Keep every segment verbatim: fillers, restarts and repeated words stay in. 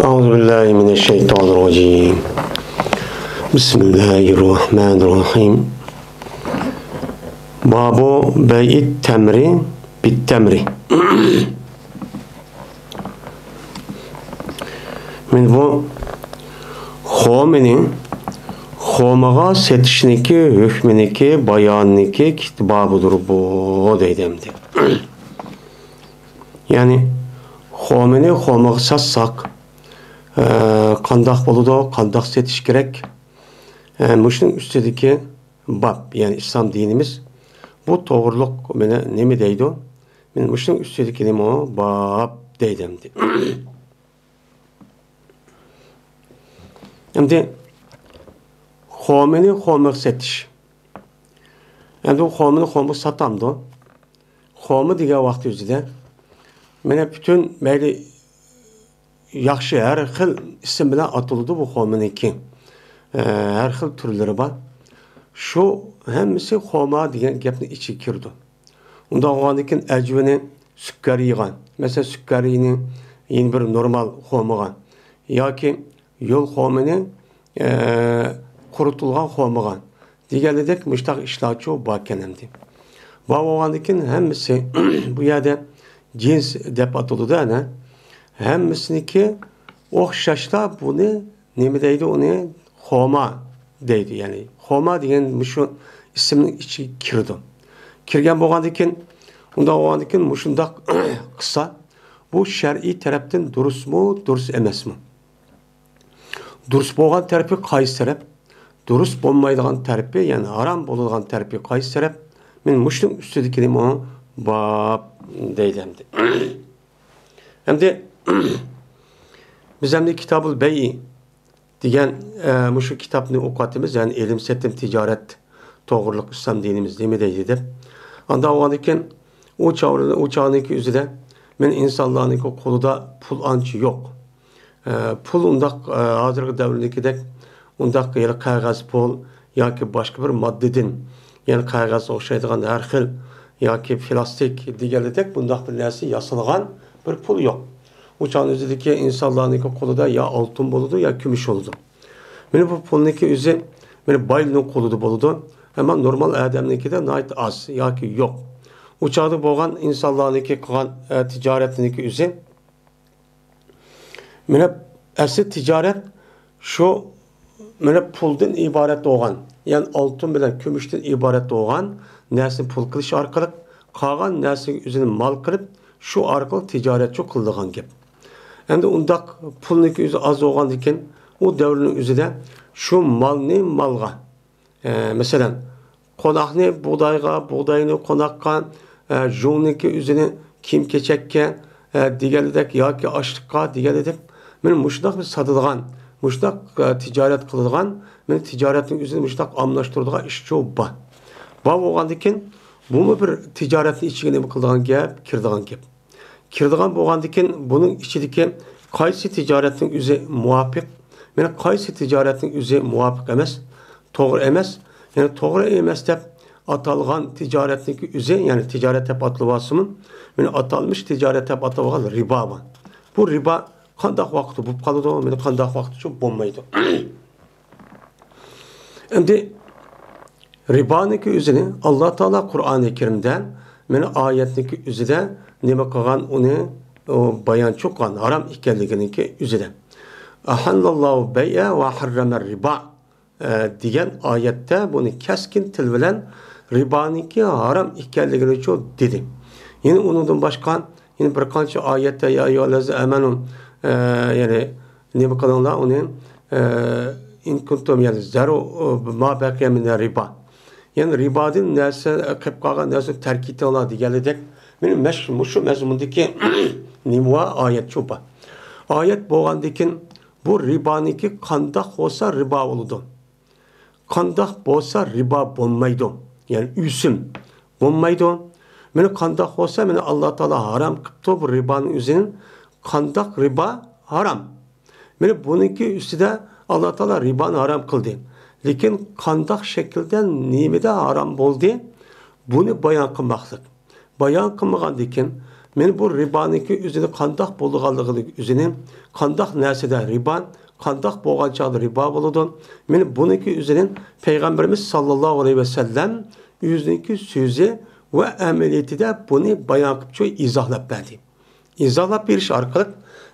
أعوذ بالله من الشيطان الرجيم. بسم الله الرحمن الرحيم. باب بيع التمر بالتمر. مانا بۇ خورمىنى خورمىغا سېتىشنىكى ھۆكمىنىكى بايانىنىكى كىتابىدۇر بۇ، دەيدۇ ئەمدى. يەنى خورمىنى خورمىغا ساتساق، ئە، قانداق بولىدۇ، قانداق سېتىش كېرەك؟ ئە، مۇشۇنىڭ ئۈستىدىكى باب، يەنى ئىسلام دىنىمىز بۇ توغرۇلۇق مانا نېمە دەيدۇ؟ مانا مۇشۇنىڭ ئۈستىدىكى نېمە ئۇ؟ باب دەيدۇ ئەمدى. ئەمدى خورمىنى خورمىغا سېتىش. ئەمدى بۇ خورمىنى خورمىغا ساتامدۇ؟ خورما دېگەن ۋاقىت ئۆزىدە مانا پۈتۈن مەيلى ياخشى ھەر خىل ئىسىم بىلەن ئاتىلىدۇ بۇ خورمىنىڭكى. ئە، ھەر خىل تۈرلىرى بار. شۇ ھەممىسى خورما دېگەن گەپنىڭ ئىچىگە كىرىدۇ. ئۇنداق بولغاندىن كېيىن ئەجۋىنى سۈككەرى يىغان. مەسىلەن، سۈككەرىنى يەنە بىر نورمال خورمىغا ياكى يول خورمىنى، ئە، قۇرۇتۇلغان خورمىغا دېگەنلىدەك مۇشتاق ئىشلارچۇ باركەن ئەمدى. بار بولغاندىن كېيىن ھەممىسى بۇ يەردە جىنس دەپ ئاتىلىدۇ ئەنە. ھەممىسىنىڭكى ئوخشاشلا بۇنى نېمە دەيدۇ ئۇنى؟ خورما دەيدۇ. يەنى خورما دېگەن مۇشۇ ئىسىمنىڭ ئىچىگە كىرىدۇ. كىرگەن بولغاندىن كېيىن، ئۇنداق بولغاندىن كېيىن مۇشۇنداق قىلسا، بۇ شەرئىي تەرەپتىن دۇرۇسمۇ، دۇرۇس ئەمەسمۇ؟ دۇرۇس بولغان تەرىپى قايسى تەرەپ؟ دۇرۇس بولمايدىغان تەرىپى، يەنى ھارام بولىدىغان تەرىپى قايسى تەرەپ؟ مانا مۇشۇنىڭ ئۈستىدىكىنى مۇ باب دەيدۇ ئەمدى. ئەمدى بىز ئەمدى كىتابۇل بەي دېگەن، ئە، مۇشۇ كىتابنى ئوقۇۋاتىمىز، يەنى ئېلىم سېتىم تىجارەت توغرۇلۇق ئىسلام دىنىمىز نېمە دەيدۇ دەپ. ئاندا بولغاندىكىن ئۇ چاغ-، ئۇ چاغنىڭكى ئۆزىدە مەن ئىنسانلارنىڭكى قولىدا پۇل ئانچە يوق. ئە، پۇل ئۇنداق، ئە، ھازىرقى دەۋردىكىدەك ئۇنداق يەنە قەغەز پۇل ياكى باشقا بىر ماددىدىن، يەنى قەغەزگە ئوخشايدىغان ھەر خىل ياكى پىلاستىك دېگەنلىدەك بۇنداق بىر نەرسە ياسالغان بىر پۇل يوق. ئۇ چاغنىڭ ئۆزىدىكى ئىنسانلارنىڭكى قولىدا يا ئالتۇن بولىدۇ، يا كۈمۈش بولىدۇ. مانا بۇ پۇلنىڭكى ئۆزى مانا باينىڭ قولىدا بولىدۇ. ئەمما نورمال ئادەمنىڭكىدە ناھايىتى ئاز ياكى يوق. ئۇ چاغدا بولغان ئىنسانلارنىڭكى قىلغان، ئە، تىجارەتنىڭكى ئۆزى مانا ئەسلى تىجارەت شۇ مانا پۇلدىن ئىبارەت بولغان، يەنى ئالتۇن بىلەن كۈمۈشتىن ئىبارەت بولغان نەرسىنى پۇل قىلىش ئارقىلىق، قالغان نەرسىنى ئۆزىنى مال قىلىپ، شۇ ئارقىلىق تىجارەتچۇ قىلىدىغان گەپ. ئەمدى ئۇنداق پۇلنىڭكى ئۆزى ئاز بولغاندىكىن، ئۇ دەۋرنىڭ ئۆزىدە شۇ مالنى مالغا، ئە، مەسىلەن، قوناقنى بۇغدايغا، بۇغداينى قوناققا، ئە، جۇڭنىڭكى ئۆزىنى كىيىم-كېچەككە، ئە، دېگەنلىدەك ياكى ئاشلىققا دېگەنلىدەك، مانا مۇشۇنداق بىر ساتىدىغان، مۇشۇنداق، ئە، تىجارەت قىلىدىغان، مانا تىجارەتنىڭ ئۆزىنى مۇشۇنداق ئالماشتۇرىدىغان ئىشچۇ بار. بار بولغاندىكىن، بۇمۇ بىر تىجارەتنىڭ ئىچىگە نېمە قىلىدىغان گەپ، كىرىدىغان گەپ. كىرىدىغان بولغاندىكىن، بۇنىڭ ئىچىدىكى قايسى تىجارەتنىڭ ئۆزى مۇۋاپىق، مانا قايسى تىجارەتنىڭ ئۆزى مۇۋاپىق ئەمەس، توغرا ئەمەس، يەنى توغرا ئەمەس دەپ ئاتالغان تىجارەتنىڭكى ئۆزى، يەنى تىجارەت دەپ ئاتىلىۋالسىمۇ، مانا ئاتالمىش تىجارەت دەپ ئاتالغان رىبا بار. بۇ رىبا قانداق ۋاقىتتا بولۇپ قالىدۇ، مانا قانداق ۋاقىتتا بولمايدۇ؟ ئەمدى رىبانىڭكى ئۆزىنى ئاللا تائالا قۇرئانى كەرىمدە، مانا ئايەتنىڭكى ئۆزىدە نېمە قىلغان، ئۇنى، ئۇ بايانچۇ قىلغان، ھارام ئىكەنلىكىنىڭكى ئۆزىدە. «أحل الله البيع وحرم الربا» دېگەن ئايەتتە بۇنى كەسكىن تىل بىلەن رىبانىڭكى ھارام ئىكەنلىكىنىچۇ دېدى. يەنە ئۇنىڭدىن باشقا يەنە بىر قانچە ئايەتتە «يا أيها الذين آمنوا»، ئە، يەنى نېمە قىلىڭلار ئۇنى، ئە، «إن كنتم»، يەنى «ذروا ما بقي من الربا». يەنى رىبادىن نەرسە، قېلىپ قالغان نەرسىنى تەرك ئېتىڭلار دېگەنلىدەك، مانا مەش-، مۇشۇ مەزمۇندىكى نېمە بار؟ ئايەت شۇ بار. ئايەت بولغاندىكىن بۇ رىبانىڭكى قانداق بولسا رىبا بولىدۇ. قانداق بولسا رىبا بولمايدۇ. يەنى ئۆسۈم بولمايدۇ. مانا قانداق بولسا، مانا ئاللا تائالا ھارام قىپتۇ بۇ رىبانىڭ ئۆزىنى. قانداق رىبا ھارام؟ مانا بۇنىڭكى ئۈستىدە ئاللا تائالا رىبانى ھارام قىلدى. لېكىن قانداق شەكىلدە، نېمىدە ھارام بولدى؟ بۇنى بايان قىلماقلىق. بايان قىلمىغاندىكىن، مانا بۇ رىبانىڭكى ئۆزىنى قانداق بولىدىغانلىقىنى، ئۆزىنى قانداق نەرسىدە رىبا، قانداق بولغان چاغدا رىبا بولىدۇ؟ مانا بۇنىڭكى ئۆزىنى پەيغەمبىرىمىز ساللاللاھۇ ئەلەيھى ۋەسەللەم ئۆزىنىڭكى سۆزى ۋە ئەمەلىيىتىدە بۇنى بايان قىلىپ، شۇ ئىزاھلاپ بەردى. ئىزاھلاپ بېرىش ئارقىلىق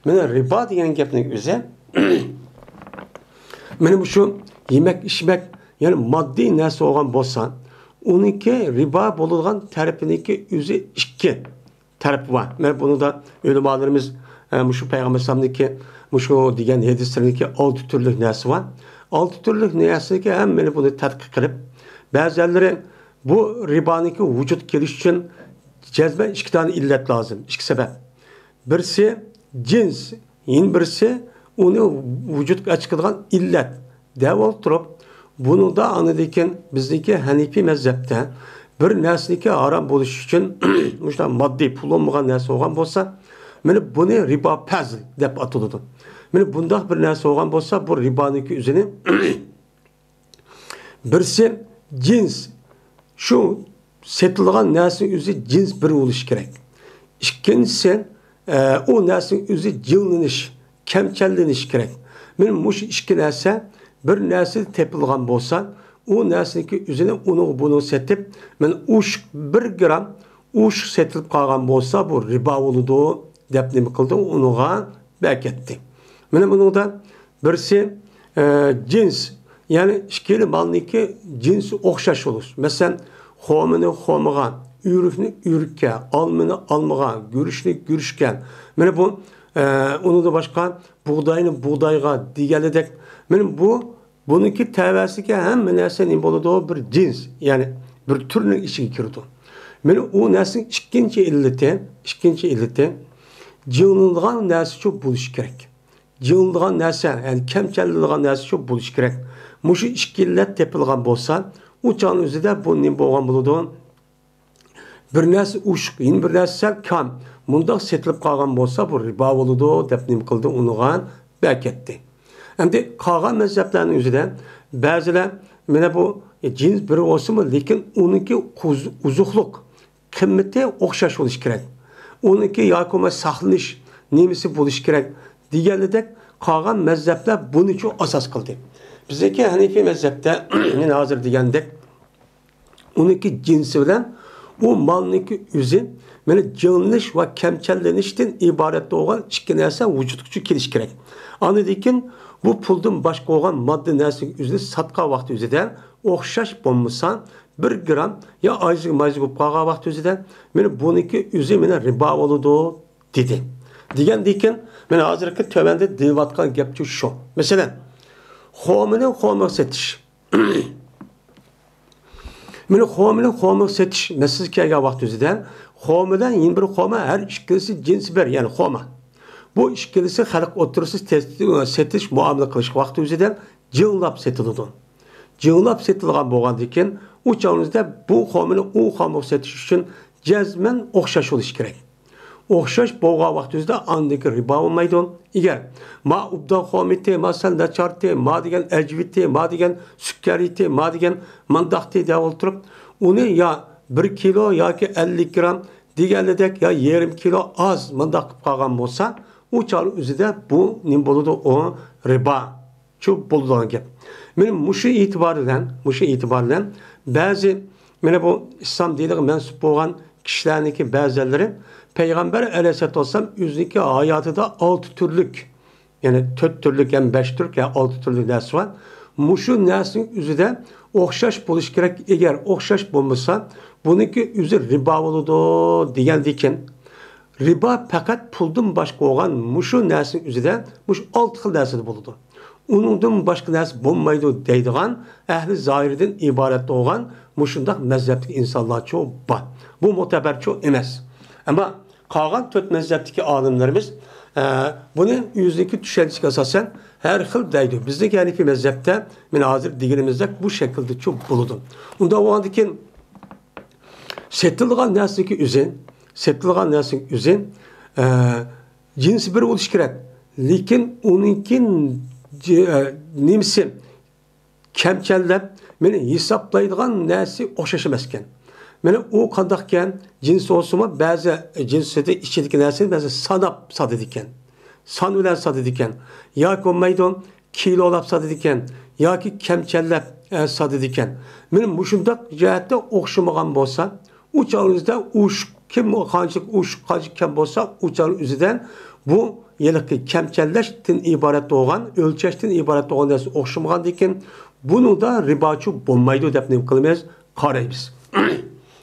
مانا رىبا دېگەن گەپنىڭ ئۆزى، مانا مۇشۇ يېمەك-ئىچمەك، يەنى ماددىي نەرسە بولغان بولسا، ئۇنىڭكى رىبا بولىدىغان تەرىپىنىڭكى ئۆزى ئىككى تەرىپى بار. مانا بۇنىڭدا ئۆلىمالىرىمىز، ئە، مۇشۇ پەيغەمبەر ئەلەيھىسسالامنىڭكى مۇشۇ دېگەن ھەدىسلىرىنىڭكى ئالتە تۈرلۈك نەرسە بار. ئالتە تۈرلۈك نەرسىنىڭكى ھەممىنى بۇنى تەتقىق قىلىپ، بەزىلەرلىرى بۇ رىبانىڭكى ۋۇجۇدقا كېلىش ئۈچۈن جەزمەن ئىككى دانە ئىللەت لازىم، ئىككى سەۋەب. بىرسى جىنس، يەنە بىرسى ئۇنى ۋۇجۇدقا ئەكىلىدىغان ئىللەت دەپ ئولتۇرۇپ، بۇنىڭدا ئاندىن كېيىن بىزنىڭكى ھەنىپىي مەزھەپتە بىر نەرسىنىڭكى ھارام بولۇشى ئۈچۈن مۇشۇنداق ماددىي پۇل بولمىغان نەرسە بولغان بولسا، مانا بۇنى رىبا پەزل دەپ ئاتىلىدۇ. مانا بۇنداق بىر نەرسە بولغان بولسا، بۇ رىبانىڭكى ئۆزىنى بىرسى جىنس، شۇ سېتىلغان نەرسىنىڭ ئۆزى جىنس بىر بولۇشى كېرەك. ئىككىنچىسى، ئە، ئۇ نەرسىنىڭ ئۆزى جىڭلىنىش، كەمچەللىنىشى كېرەك. مانا مۇشۇ ئىككى نەرسە بىر نەرسىدە تېپىلغان بولسا، ئۇ نەرسىنىڭكى ئۆزىنى ئۇنىڭغا بۇنىڭغا سېتىپ، مانا ئوشۇق بىر گرام ئوشۇق سېتىلىپ قالغان بولسا، بۇ رىبا بولىدۇ دەپ نېمە قىلدى؟ ئۇنىڭغا بەكەتتى. مانا بۇنىڭدا بىرسى، ئە، جىنس، يەنى ئىككىلا مالنىڭكى جىنسى ئوخشاش بولۇش. مەسىلەن، خورمىنى خورمىغا، ئۆرۈكنى ئۆرۈككە، ئالمىنى ئالمىغا، گۈرۈچنى گۈرۈچكە. مانا بۇ، ئە، ئۇنىڭدىن باشقا بۇغداينى بۇغدايغا دېگەنلىدەك. مانا بۇ، بۇنىڭكى تەۋەسىدىكى ھەممە نەرسە نېمە بولىدۇ؟ بىر جىنس، يەنى بىر تۈرنىڭ ئىچىگە كىرىدۇ. مانا ئۇ نەرسىنىڭ ئىككىنچى ئىللىتى، ئىككىنچى ئىللىتى جىڭلىنىدىغان نەرسىچۇ بولۇشى كېرەك. جىڭلىدىغان نەرسە، يەنى كەمچەللىدىغان نەرسىچۇ بولۇشى كېرەك. مۇشۇ ئىككى ئىللەت تېپىلغان بولسا، ئۇ چاغنىڭ ئۆزىدە بۇ نېمە بولغان بولىدۇ؟ بىر نەرسە ئوشۇق، يەنە بىر نەرسە سەل كەم. مۇنداق سېتىلىپ قالغان بولسا، بۇ رىبا بولىدۇ، دەپ نېمە قىلدى؟ ئۇنىڭغا بەكەتتى. ئەمدى قالغان مەزھەپلەرنىڭ ئۆزىدە بەزىلەر، مانا بۇ جىنس بىر بولسىمۇ، لېكىن ئۇنىڭكى قۇز-، ئوزۇقلۇق قىممىتى ئوخشاش بولۇشى كېرەك. ئۇنىڭكى ياكى بولمىسا ساقلىنىش نېمىسى بولۇشى كېرەك دېگەنلىدەك، قالغان مەزھەپلەر بۇنىچۇ ئاساس قىلدى. بىزنىڭكى ھەنىفىي مەزھەپتە، مەن ھازىر دېگەندەك، ئۇنىڭكى جىنسى بىلەن ئۇ مالنىڭكى ئۆزى، مانا، جىڭلىنىش ۋە كەمچەللىنىشتىن ئىبارەت بولغان ئىككى نەرسە ۋۇجۇدقا كېلىشى كېرەك. ئاندىن كېيىن بۇ پۇلدىن باشقا بولغان ماددىي نەرسىنىڭ ئۆزىنى ساتقان ۋاقتى ئۆزىدە ئوخشاش بولمىسا، بىر گرام يا ئايزىگە مايزىگە بولۇپ قالغان ۋاقتى ئۆزىدە، مانا بۇنىڭكى ئۆزى، مانا، رىبا بولىدۇ، دېدى. دېگەندىن كېيىن، مانا ھازىرقى تۆۋەندە دېيىۋاتقان گەپچۇ شۇ. مەسىلەن، خورمىنى خورمىغا سېتىش. مانا خورمىنى خورمىغا سېتىش مەسىلىسى كەلگەن ۋاقتى ئۆزىدە، خورما بىلەن يەنە بىر خورما، ھەر ئىككىلىسى جىنسى بىر، يەنى خورما. بۇ ئىككىلىسى خەلق ئوتتۇرىسىدا تېت-، سېتىش، مۇئامىلە قىلىش ۋاقتى ئۆزىدە جىڭلاپ سېتىلىدۇ. جىڭلاپ سېتىلغان بولغاندىن كېيىن، ئۇ چاغنىڭىزدا بۇ خورمىنى ئۇ خورمىغا سېتىش ئۈچۈن جەزمەن ئوخشاش بولۇشى كېرەك. ئوخشاش بولغان ۋاقتىمىزدا ئاندىكى رىبا بولمايدۇ. ئەگەر ما ئوبدان خورمىتى، ما سەل ناچارتى، ما دېگەن ئەجۋىتى، ما دېگەن سۈككەرىتى، ما دېگەن مانداقتى دەپ ئولتۇرۇپ، ئۇنى يا بىر كىلو ياكى ئەللىك گرام دېگەنلىدەك، يا يېرىم كىلو ئاز مانداق قىلىپ قالغان بولسا، ئۇ چاغ ئۆزىدە بۇ نېمە بولىدۇ؟ ئۇ رىبا. شۇ بولىدىغان گەپ. مانا مۇشۇ ئېتىبار بىلەن، مۇشۇ ئېتىبار بىلەن بەزى، مانا بۇ ئىسلام دىنىغا مەنسۇپ بولغان كىشىلەرنىڭكى بەزىلىرى پەيغەمبەر ئەلەيھىسسالاتۇ ۋەسسالام ئۆزىنىڭكى ھاياتىدا ئالتە تۈرلۈك، يەنى تۆت تۈرلۈك ھەم بەش تۈرلۈك، يا ئالتە تۈرلۈك نەرسە بار. مۇشۇ نەرسىنىڭ ئۆزىدە ئوخشاش بولۇشى كېرەك. ئەگەر ئوخشاش بولمىسا، بۇنىڭكى ئۆزى رىبا بولىدۇ دېگەندىكىن، رىبا پەقەت پۇلدىن باشقا بولغان مۇشۇ نەرسىنىڭ ئۆزىدە، مۇشۇ ئالتە خىل نەرسىدە بولىدۇ. ئۇنىڭدىن باشقا نەرسە بولمايدۇ دەيدىغان ئەھلى زاھىردىن ئىبارەت بولغان مۇشۇنداق مەزھەپتىكى ئىنسانلارچۇ بار. بۇ مۇتەبەرچۇ ئەمەس. ئەمما قالغان تۆت مەزھەپتىكى ئالىملىرىمىز، ئە، بۇنى ئۆزىنىڭكى چۈشەنچىسىگە ئاساسەن ھەر خىل دەيدۇ. بىزنىڭكى ھەنىفىي مەزھەپتە، مانا ھازىر دېگىنىمىزدەك بۇ شەكىلدىچۇ بولىدۇ. ئۇنداق بولغاندىكىن سېتىلغان نەرسىنىڭكى ئۆزى، سېتىلغان نەرسىنىڭ ئۆزى، ئە، جىنسى بىر بولۇشى كېرەك. لېكىن ئۇنىڭكى جى-، ئە، نېمىسى، كەمچەللەپ، مانا ھېسابلايدىغان نەرسە ئوخشاش ئەمەسكەن. مانا ئۇ قانداقكەن؟ جىنسى بولسىمۇ، بەزى جىنسىدە ئىچىدىكى نەرسىنى بەزى ساناپ ساتىدىكەن. سان بىلەن ساتىدىكەن. ياكى بولمايدۇ، كىلولاپ ساتىدىكەن. ياكى كەمچەللەپ، ئە، ساتىدىكەن. مانا مۇشۇنداق جەھەتتە ئوخشىمىغان بولسا، ئۇ چاغنىڭىزدا ئوشۇق كىم قانچىلىك ئوشۇق، قانچە كەم بولسا، ئۇ چاغنىڭ ئۆزىدە بۇ ھېلىقى كەمچەللەشتىن ئىبارەت بولغان، ئۆلچەشتىن ئىبارەت بولغان نەرسە ئوخشىمىغاندىكىن، بۇنىڭدا رىباچۇ بولمايدۇ دەپ نېمە قىلىمىز؟ قارايمىز.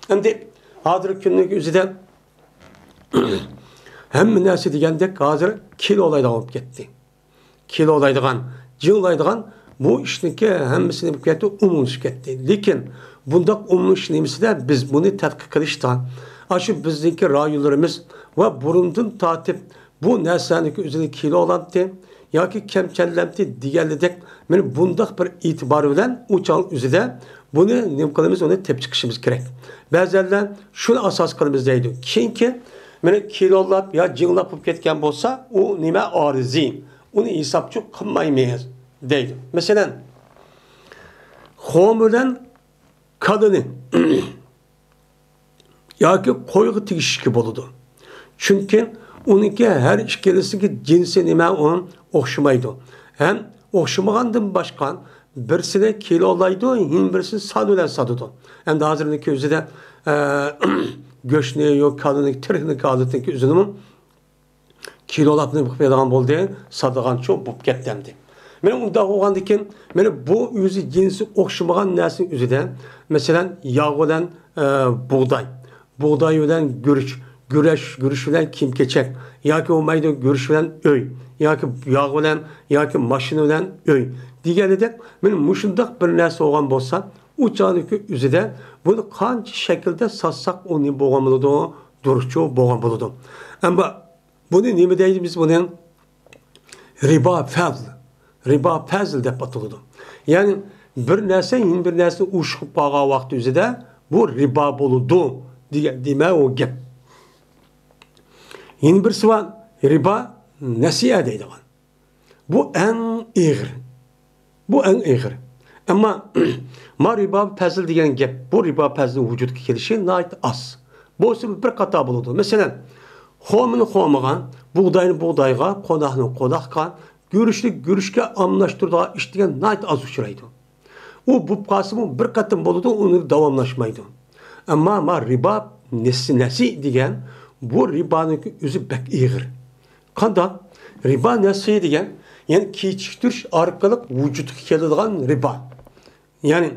ئەمدى ھازىرقى كۈننىڭ ئۆزىدە ھەممە نەرسە دېگەندەك ھازىر كىلولايدىغان بولۇپ كەتتى. كىلولايدىغان، جىڭلايدىغان بۇ ئىشنىڭكى ھەممىسى نېمە بولۇپ كەتتى؟ ئومۇملىشىپ كەتتى. لېكىن بۇنداق ئومۇملىشىش نېمىسىدە بىز بۇنى تەتقىق قىلىشتا، ئاشۇ بىزنىڭكى رايونلىرىمىز ۋە بۇرۇندىن تارتىپ بۇ نەرسىلەرنىڭكى ئۆزىنى كىلولامتى ياكى كەمچەللەمتى دېگەنلىدەك، مانا بۇنداق بىر ئېتىبار بىلەن ئۇ چاغ ئۆزىدە بۇنى نېمە قىلىمىز، ئۇنى تېپىپ چىقىشىمىز كېرەك. بەزەنلەر شۇنى ئاساس قىلىمىز دەيدۇ. كېيىنكى مانا كىلولاپ يا جىڭلاپ بولۇپ كەتكەن بولسا، ئۇ نېمە ئارىزى، ئۇنى ھېسابچۇ قىلمايمىز دەيدۇ. مەسىلەن، خورما بىلەن كالىنى ياكى قويغا تېگىشىشكە بولىدۇ. چۈنكى ئۇنىڭكى ھەر ئىككىلىسىنىڭكى جىنسى نېمە ئۇ ئوخشىمايدۇ. ھەم ئوخشىمىغاندىن باشقا بىرسىنى كىلولايدۇ، يەنە بىرسىنى سان بىلەن ساتىدۇ. ئەمدى ھازىرنىڭكى ئۆزىدە، ئە، گۆشنى يا كالىنى، تىرىكنىڭكى ھالىتىنىڭكى ئۆزىنىمۇ كىلولاپنى قىلىپ بېرىدىغان بولدى، ساتىدىغانچۇ بولۇپ كەتتى ئەمدى. مانا ئۇنداق بولغاندىكىن، مانا بۇ ئۆزى جىنسى ئوخشىمىغان نەرسىنىڭ ئۆزىدە، مەسىلەن، ياغ بىلەن، ئە، بۇغداي، بۇغداي بىلەن گۈرۈچ، گۈرۈچ، گۈرۈچ بىلەن كىيىم-كېچەك ياكى بولمايدۇ، گۈرۈچ بىلەن ئۆي ياكى ياغ بىلەن ياكى ماشىنا بىلەن ئۆي دېگەنىدەك، مانا مۇشۇنداق بىر نەرسە بولغان بولسا، ئۇ چاغنىڭكى ئۆزىدە بۇنى قانچە شەكىلدە ساتساق، ئۇ نېمە بولغان بولىدۇ؟ دۇرۇسچۇ بولغان بولىدۇ. ئەمما بۇنى نېمە دەيمىز بۇنى؟ رىبا پەزل. رىبا پەزل دەپ ئاتىلىدۇ. يەنى بىر نەرسە يەنە بىر نەرسىنى ئوشۇق قىلىپ قالغان ۋاقتى ئۆزىدە بۇ رىبا بولىدۇ دېگەن، دېمە ئۇ گەپ. يەنە بىرسى بار، رىبا نەسىئە دەيدىغان. بۇ ئەڭ ئېغىر. بۇ ئەڭ ئېغىر. ئەمما ما رىبا پەزل دېگەن گەپ، بۇ رىبا پەزلنىڭ ۋۇجۇدقا كېلىشى ناھايىتى ئاز. بولسىمۇ بىر قاتار بولىدۇ. مەسىلەن، خورمىنى خورمىغا، بۇغداينى بۇغدايغا، قوناقنى قوناققا، گۈرۈچنى گۈرۈچكە ئالماشتۇرىدىغان ئىش دېگەن ناھايىتى ئاز ئۇچرايدۇ. ئۇ بولۇپ قالسىمۇ بىر قېتىم بولىدۇ، ئۇنى داۋاملاشمايدۇ. ئەمما ما رىبا نەسسى، نەسسى دېگەن بۇ رىبانىڭكى ئۆزى بەك ئېغىر. قانداق؟ رىبا نەسسى دېگەن، يەنى كېچىكتۈرۈش ئارقىلىق ۋۇجۇدقا كېلىدىغان رىبا. يەنى،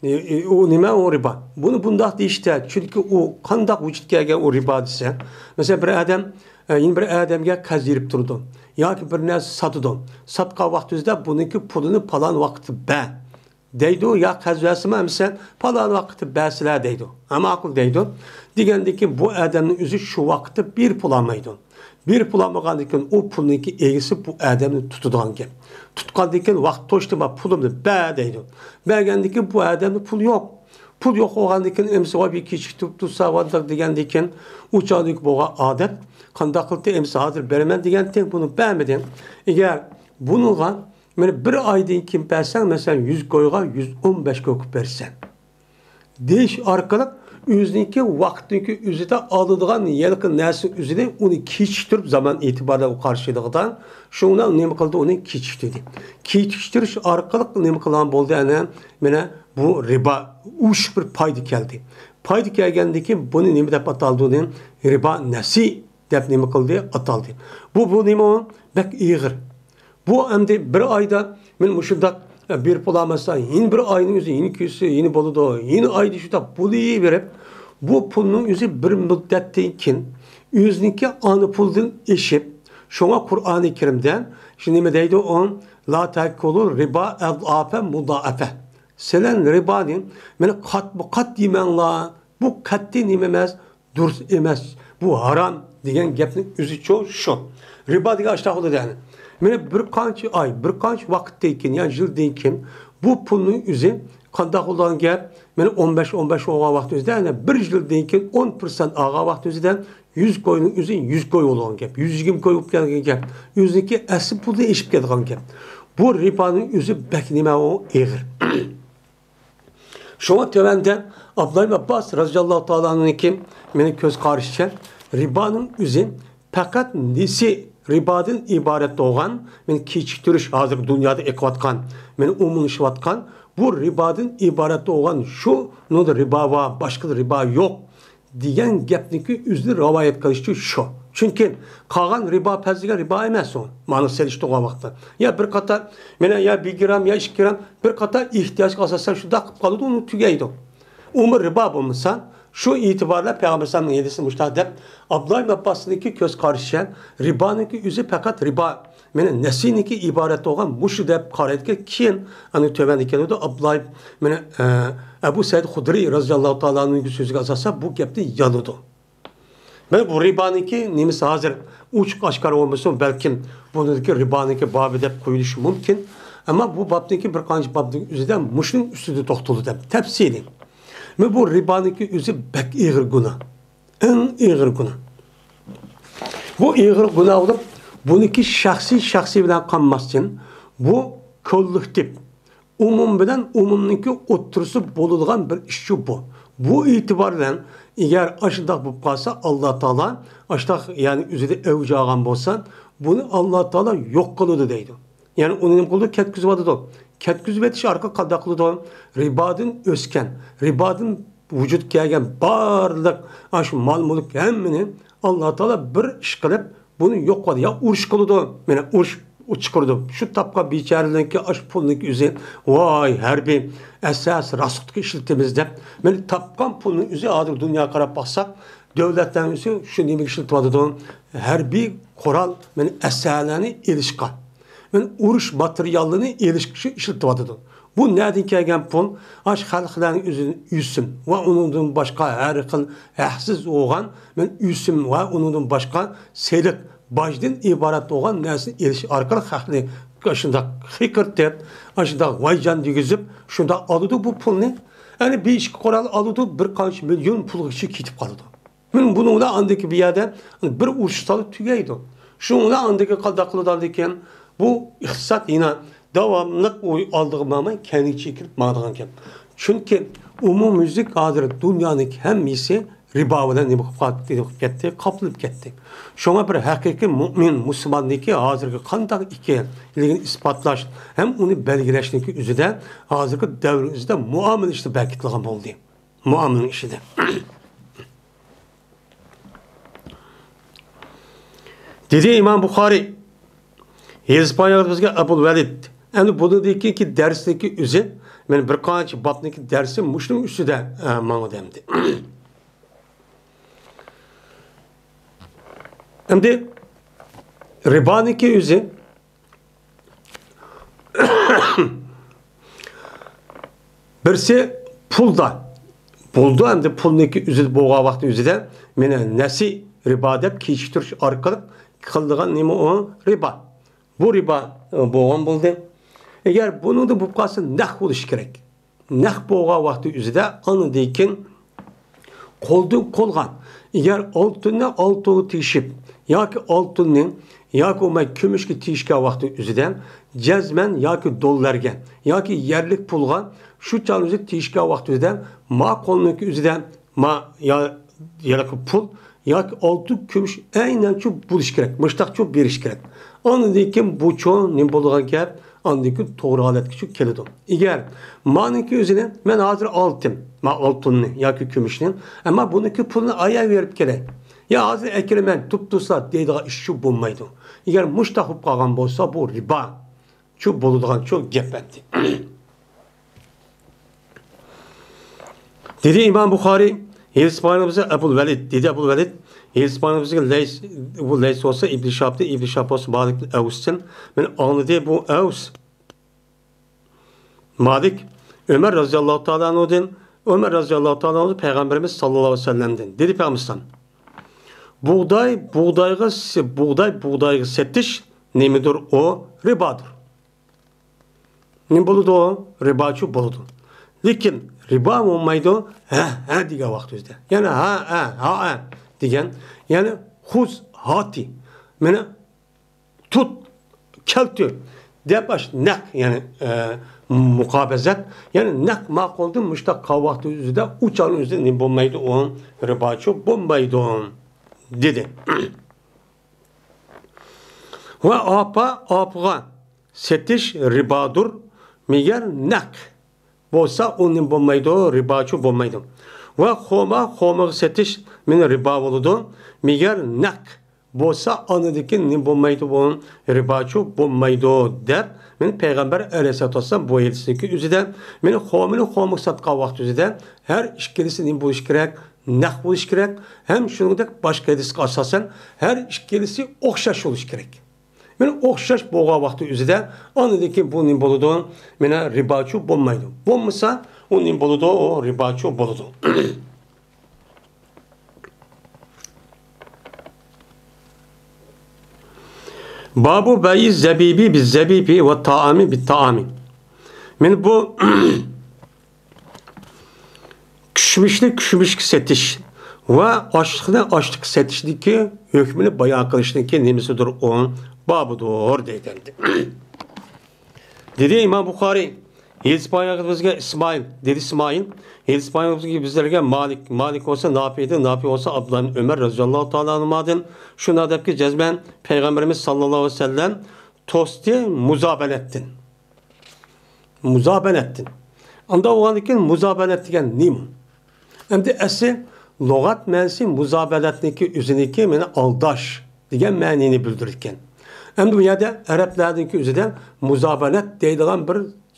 ئى، ئى، ئۇ نېمە ئۇ رىبا؟ بۇنى بۇنداق دېيىشتە، چۈنكى ئۇ قانداق ۋۇجۇدقا كەلگەن ئۇ رىبا دېسە، مەسىلەن، بىر ئادەم، ئە، يەنە بىر ئادەمگە قەرز بېرىپ تۇرىدۇ ياكى بىر نەرسە ساتىدۇ. ساتقان ۋاقتىڭىزدا بۇنىڭكى پۇلىنى پالان ۋاقىتتا بەر دەيدۇ، يا قەرز بەرسىمۇ، ئەمىسە پالان ۋاقىتتا بەرسىلە دەيدۇ. ھە، ماقۇل دەيدۇ. دېگەندىن كېيىن بۇ ئادەمنىڭ ئۆزى شۇ ۋاقىتتا بېرىپ بولالمايدۇ. بېرىپ بولالمىغاندىن كېيىن ئۇ پۇلنىڭكى ئىگىسى بۇ ئادەمنى تۇتىدىغان گەپ. تۇتقاندىن كېيىن ۋاقىت توشتى، ما پۇلۇمنى بەر دەيدۇ. بەرگەندىن كېيىن بۇ ئادەمنىڭ پۇلى يوق. پۇل يوق بولغاندىن كېيىن ئەمىسە ۋاي بىر كېچىكتۈرۈپ تۇرسا ۋانداق دېگەندىن كېيىن ئۇ چاغدىكى بولغان ئادەت قانداق قىلدى، ئەمىسە ھازىر بېرىمەن دېگەنتى، بۇنى بەرمىدى. ئەگەر بۇنىڭغا مانا بىر ئايدىن كېيىن بەرسەڭ، مەسىلەن، يۈز كويغا يۈز ئون بەش كوي قىلىپ بېرىسەن دېيىش ئارقىلىق ئۆزىنىڭكى ۋاقىتنىڭكى ئۆزىدە ئالىدىغان ھېلىقى نەرسە ئۆزىنى ئۇنى كېچىكتۈرۈپ، زامان ئېتىبارى بىلەن قارشىلىغىدا شۇڭا نېمە قىلدى، ئۇنى كېچىكتۈردى. كېچىكتۈرۈش ئارقىلىق نېمە قىلغان بولدى؟ ئەنە مانا بۇ رىبا ئوشۇق بىر پايدا كەلدى. پايدا كەلگەندىن كېيىن بۇنى نېمە دەپ ئاتالدى؟ ئۇنى رىبا نەسسى دەپ نېمە قىلدى؟ ئاتالدى. بۇ، بۇ نېمە ئۇ؟ بەك ئېغىر. بۇ ئەمدى بىر ئايدا مانا مۇشۇنداق، ئە، بېرىپ بولالمىسا، يەنە بىر ئاينىڭ ئۆزى يەنە كۈيسى يەنە بولىدۇ، يەنە ئايدا شۇنداق بولۇۋېرىپ، بۇ پۇلنىڭ ئۆزى بىر مۇددەتتىن كېيىن ئۆزىنىڭكى ئانا پۇلدىن ئېشىپ، شۇڭا قۇرئانى كەرىمدە شۇ نېمە دەيدۇ ئۇ؟ لا تاكۇلۇ رىبا ئەضئافە مۇدائەفە. سىلەر رىبانى مانا قاتمۇ قات يېمەڭلار. بۇ قەتئىي نېمە ئەمەس؟ دۇرۇس ئەمەس، بۇ ھارام دېگەن گەپنىڭ ئۆزىچۇ شۇ. رىبا دېگەن ئاشۇنداق بولىدۇ، يەنى. مانا بىر قانچە ئاي، بىر قانچە ۋاقىتتىن كېيىن، يەنى يىلدىن كېيىن بۇ پۇلنىڭ ئۆزى قانداق بولىدىغان گەپ؟ مانا ئون بەش، ئون بەش بولغان ۋاقىت ئۆزىدە، يەنى بىر يىلدىن كېيىن ئون پىرسەنت ئالغان ۋاقىت ئۆزىدە يۈز كوينىڭ ئۆزى يۈز كوي بولىدىغان گەپ. يۈز يىگىرمە كوي بولۇپ كەلگەن گەپ. ئۆزىنىڭكى ئەسلى پۇلدىن ئېشىپ كېتىدىغان گەپ. بۇ رىبانىڭ ئۆزى بەك نېمە ئۇ؟ ئېغىر. شۇڭا تۆۋەندە ئابدۇللا ئىبن ئابباس رازىياللاھۇ تائالا ئەنھۇنىڭكى مېنىڭ كۆز قارىشىچە، رىبانىڭ ئۆزى پەقەت نېسى، رىبادىن ئىبارەت بولغان، مېنىڭ كېچىكتۈرۈش، ھازىرقى دۇنيادا ئېقىۋاتقان، مېنىڭ ئومۇملىشىۋاتقان، بۇ رىبادىن ئىبارەت بولغان شۇ، ئۇنىڭدا رىبا بار، باشقىدا رىبا يوق دېگەن گەپنىكى ئۆزىنى رىۋايەت قىلىشىچۇ شۇ. چۈنكى قالغان رىبا پەز دېگەن رىبا ئەمەس ئۇ. مانا سېلىشتۇرغان ۋاقىتتا. يا بىر قاتار، مانا يا بىر گرام، يا ئىككى گرام، بىر قاتار ئېھتىياجغا ئاساسەن شۇنداق قىلىپ قالىدۇ، ئۇنى تۈگەيدۇ. ئۇمۇ رىبا بولمىسا، شۇ ئېتىبار بىلەن پەيغەمبەر ئەلەيھىسسالامنىڭ ھەدىسى مۇشۇنداق دەپ، ئابدۇللا ئىبن ئابباسنىڭكى كۆز قارىشىچە، رىبانىڭكى ئۆزى پەقەت رىبا، مانا نەسىنىڭكى ئىبارەت بولغان مۇشۇ دەپ قارايدىكەن. كېيىن ئانا تۆۋەندە كېلىدۇ، ئابدۇللا، مانا، ئە، ئەبۇ سەئىد خۇدرىي رازىياللاھۇ تائالا ئەنھۇنىڭ سۆزىگە ئاساسەن بۇ گەپنى يانىدۇ. مانا بۇ رىبانىڭكى نېمىسى ھازىر ئوچۇق ئاشكارا بولمىسۇن، بەلكىم بۇنىڭدىكى رىبانىڭكى بابى دەپ قويۇلۇشى مۇمكىن. ئەمما بۇ بابنىڭكى بىر قانچە بابنىڭ ئۆزىدە مۇشۇنىڭ ئۈستىدە توختىلىدۇ دەپ تەپسىلىي. مانا بۇ رىبانىڭكى ئۆزى بەك ئېغىر گۇناھ. ئەڭ ئېغىر گۇناھ. بۇ ئېغىر گۇناھ بولۇپ، بۇنىڭكى شەخسىي، شەخسىي بىلەن قالماستىن، بۇ كوللېكتىپ، ئومۇم بىلەن ئومۇمنىڭكى ئوتتۇرىسى بولىدىغان بىر ئىشچۇ بۇ. بۇ ئېتىبار بىلەن، ئەگەر ئاشۇنداق بولۇپ قالسا، ئاللا تائالا ئاشۇنداق، يەنى ئۆزىدە ئەۋج ئالغان بولسا، بۇنى ئاللا تائالا يوق قىلىدۇ دەيدۇ. يەنى ئۇنى نېمە قىلىدۇ؟ كەتكۈزۈۋاتىدۇ. كەتكۈزۈۋېتىش ئارقىلىق قانداق قىلىدۇ؟ رىبادىن ئۆسكەن، رىبادىن ۋۇجۇدقا كەلگەن بارلىق ئاشۇ مال-مۈلۈك ھەممىنى ئاللا تائالا بىر ئىش قىلىپ، بۇنى يوق قىلىدۇ. يا ئۇرۇش قىلىدۇ، مانا ئۇرۇش چىقىرىدۇ. شۇ تاپقان بىچارىلەرنىڭكى ئاشۇ پۇلنىڭكى ئۆزى، ۋاي، ھەربىي ئەسەس راسخوتقا ئىشلىتىمىز دەپ، مانا تاپقان پۇلنىڭ ئۆزى، ھازىر دۇنياغا قاراپ باقساق، دۆلەتلەرنىڭ ئۆزى شۇ نېمىگە ئىشلىتىۋاتىدۇ؟ ھەربىي قورال، مانا ئەسلىھەلەرنى ئېلىشقا، مانا ئۇرۇش ماتېرىياللىرىنى ئېلىشقا شۇ ئىشلىتىۋاتىدۇ. بۇ نەدىن كەلگەن پۇل؟ ئاشۇ خەلقلەرنىڭ ئۆزىدىن ئۆسۈم ۋە ئۇنىڭدىن باشقا ھەر خىل ھەقسىز بولغان، مانا ئۆسۈم ۋە ئۇنىڭدىن باشقا سېلىق، باجدىن ئىبارەت بولغان نەرسىنى ئېلىش ئارقىلىق خەقنى ئاشۇنداق قىيقىرتىپ، ئاشۇنداق ۋايجان دېگۈزۈپ، شۇنداق ئالىدۇ بۇ پۇلنى. يەنى بىر ئىككى قورال ئالىدۇ، بىر قانچە مىليون پۇلغىچە كېتىپ قالىدۇ. مانا بۇنىڭ بىلەن ئاندىكى بۇ يەردە بىر ئۇرۇش سالىپ تۈگەيدۇ. شۇنىڭ بىلەن ئاندىكى قانداق قىلىدۇ ئاندىكىن؟ بۇ ئىقتىساد يەنە داۋاملىق ئۇ ئالدىغا ماڭماي، كەينىگە چېكىنىپ ماڭىدىغان گەپ. چۈنكى ئومۇميۈزلۈك ھازىر دۇنيانىڭ ھەممىسى رىبا بىلەن نېمە قىلىپ قالدى، نېمە قىلىپ كەتتى، قاپلىنىپ كەتتى. شۇڭا بىر ھەقىقىي مۇئمىن، مۇسۇلماننىڭكى ھازىرقى قانداق ئىكەنلىكىنى ئىسپاتلاش ھەم ئۇنى بەلگىلەشنىڭكى ئۆزىدە ھازىرقى دەۋر ئۆزىدە مۇئامىلە ئىشىدا بەرىكىتىلغان بولدى. مۇئامىلىنىڭ ئىشىدە. دېدى ئىمام بۇخارىي، ھەدىس بايانىمىزغا ئەبۇل ۋەلىد. ئەمدى بۇنىڭدىن كېيىنكى دەرسنىڭكى ئۆزى، مانا بىر قانچە بابنىڭكى دەرسى مۇشۇنىڭ ئۈستىدە، ئە، ماڭىدۇ ئەمدى. ئەمدى رىبانىڭكى ئۆزى، بىرسى پۇلدا بولىدۇ، ئەمدى پۇلنىڭكى ئۆزىدە بولغان ۋاقىتنىڭ ئۆزىدە مانا نەسى رىبا دەپ كېچىكتۈرۈش ئارقىلىق قىلىدىغان نېمە ئۇ؟ رىبا. بۇ رىبا، ئە، بولغان بولدى. ئەگەر بۇنىڭدا بولۇپ قالسا نەق بولۇشى كېرەك. نەق بولغان ۋاقتى ئۆزىدە ئاندىن كېيىن قولدىن قولغا، ئەگەر ئالتۇننى ئالتۇنغا تېگىشىپ ياكى ئالتۇننى ياكى بولماي كۈمۈشكە تېگىشكەن ۋاقتى ئۆزىدە جەزمەن ياكى دوللارغا ياكى يەرلىك پۇلغا شۇ چاغنىڭ ئۆزىدە تېگىشكەن ۋاقتى ئۆزىدە ما قولنىڭكى ئۆزىدە ما يا، ياكى پۇل ياكى ئالتۇن، كۈمۈش ئەينەنچۇ بولۇشى كېرەك، مۇشتاقچۇ بېرىش كېرەك. ئاندىن كېيىن بۇچۇ نېمە بولىدىغان گەپ؟ ئاندىن كېيىن توغرا ھالەتكىچۇ كېلىدۇ. ئەگەر مانىڭكى ئۆزىنى مەن ھازىر ئالتىم، مەن ئالتۇننى ياكى كۈمۈشنى، ئەمما بۇنىڭكى پۇلىنى ئاياۋېرىپ كېلەي. يا ھازىر ئەكىرىمەن، تۇپتۇسلا دەيدىغان ئىشچۇ بولمايدۇ. ئەگەر مۇشتاق بولۇپ قالغان بولسا، بۇ رىبا. شۇ بولىدىغان شۇ گەپ ئەمدى. دېدى ئىمام بۇخارىي، ھەدىس بايانىمىزغا ئەبۇل ۋەلىد، دېدى ئەبۇل ۋەلىد، ھەدىس بايانىمىزغا لەيس، بۇ لەيس بولسا ئىبن شىھابتىن، ئىبن شىھاب بولسا مالىك بىن ئەۋستىن. مانا ئاڭلىدى بۇ ئەۋس. مالىك، ئۆمەر رازىياللاھۇ تائالا ئەنھۇدىن، ئۆمەر رازىياللاھۇ تائالا ئەنھۇ پەيغەمبىرىمىز ساللاللاھۇ ئەلەيھى ۋەسەللەمدىن. دېدى پەيغەمبىرىمىز، بۇغداي، بۇغدايغا، بۇغداي، بۇغدايغا سېتىش نېمىدۇر؟ ئۇ رىبادۇر. نېمە بولىدۇ؟ رىباچۇ بولىدۇ. لېكىن رىبا بولمايدۇ، ھە، ھە دېگەن ۋاقتىمىزدا. يەنى ھا، ئە، ھا، ئە دېگەن، يەنى خۇز، ھاتى. مانا تۇت، كەلتۈر. دەپ، ئاشۇ نەق، يەنى، ئە، مۇقابەزەت، يەنى نەق ماقۇلدىن مۇشتاق قالغان ۋاقتى ئۆزىدە، ئۇ چاغنىڭ ئۆزىدە نېمە بولمايدۇ؟ ئۇ رىباچۇ بولمايدۇ، دېدى. ۋە ئاپا ئاپىغا سېتىش رىبادۇر، مېگەر نەق بولسا، ئۇ نېمە بولمايدۇ؟ رىباچۇ بولمايدۇ. ۋە خوما خومىغا سېتىش مېنى رىبا بولىدۇ، مېگەر نەق بولسا، ئاندىن كېيىن نېمە بولمايدۇ؟ بۇ رىباچۇ بولمايدۇ، دەپ، مېنى پەيغەمبەر ئەلەيھىسسالاتۇ ۋەسسالام بۇ ھەدىسنىڭكى ئۆزىدە، مېنى خومىنى خومىغا ساتقان ۋاقتى ئۆزىدە ھەر ئىككىلىسى نېمە بولۇشى كېرەك؟ نەق بولۇشى كېرەك. ھەم شۇنىڭدەك باشقا ھەدىسكە ئاساسەن ھەر ئىككىلىسى ئوخشاش بولۇشى كېرەك. مېنى ئوخشاش بولغان ۋاقتى ئۆزىدە، ئاندىن كېيىن بۇ نېمە بولىدۇ؟ مېنى رىباچۇ بولمايدۇ. بولمىسا، ئۇ نېمە بولىدۇ؟ ئۇ رىباچۇ بولىدۇ. بابۇ بەيئى زەبىبى بىززەبىبى ۋە تائامى بىتائامى. مېنى بۇ كۈشمىشنى كۈشمىشكە سېتىش ۋە ئاشلىقنى ئاشلىققا سېتىشنىڭكى ھۆكمىنى بايان قىلىشنىڭكى نېمىسىدۇر؟ ئۇ بابىدۇر دەيدۇ. دېدى ئىمام بۇخارىي، ھېدىس بايان قىلغۇچىمىزغا ئىسمائىل، دېدى ئىسمائىل، ھېدىس بايان قىلغۇچى بىزلەرگە مالىك، مالىك بولسا نافىئدىن، نافىئ بولسا ئابدۇللا ئىبن ئۆمەر رەزىياللاھۇ تائالا ئەنھۇمادىن، شۇنداق دەپكى، جەزمەن پەيغەمبىرىمىز ساللاللاھۇ ئەلەيھى ۋەسەللەم توستى مۇزابەنەتتىن. مۇزابەنەتتىن. ئانداق بولغاندىن كېيىن مۇزابەنەت دېگەن نېمە؟ ئەمدى ئەسلى لۇغەت مەنىسى مۇزابەنەتنىڭكى ئۆزىنىڭكى مانا ئالداش دېگەن مەنىنى بىلدۈرىدىكەن. ئەمدى بۇ يەردە ئەرەبلەرنىڭكى ئۆزىدە مۇزابەنەت دەيدىغان بىر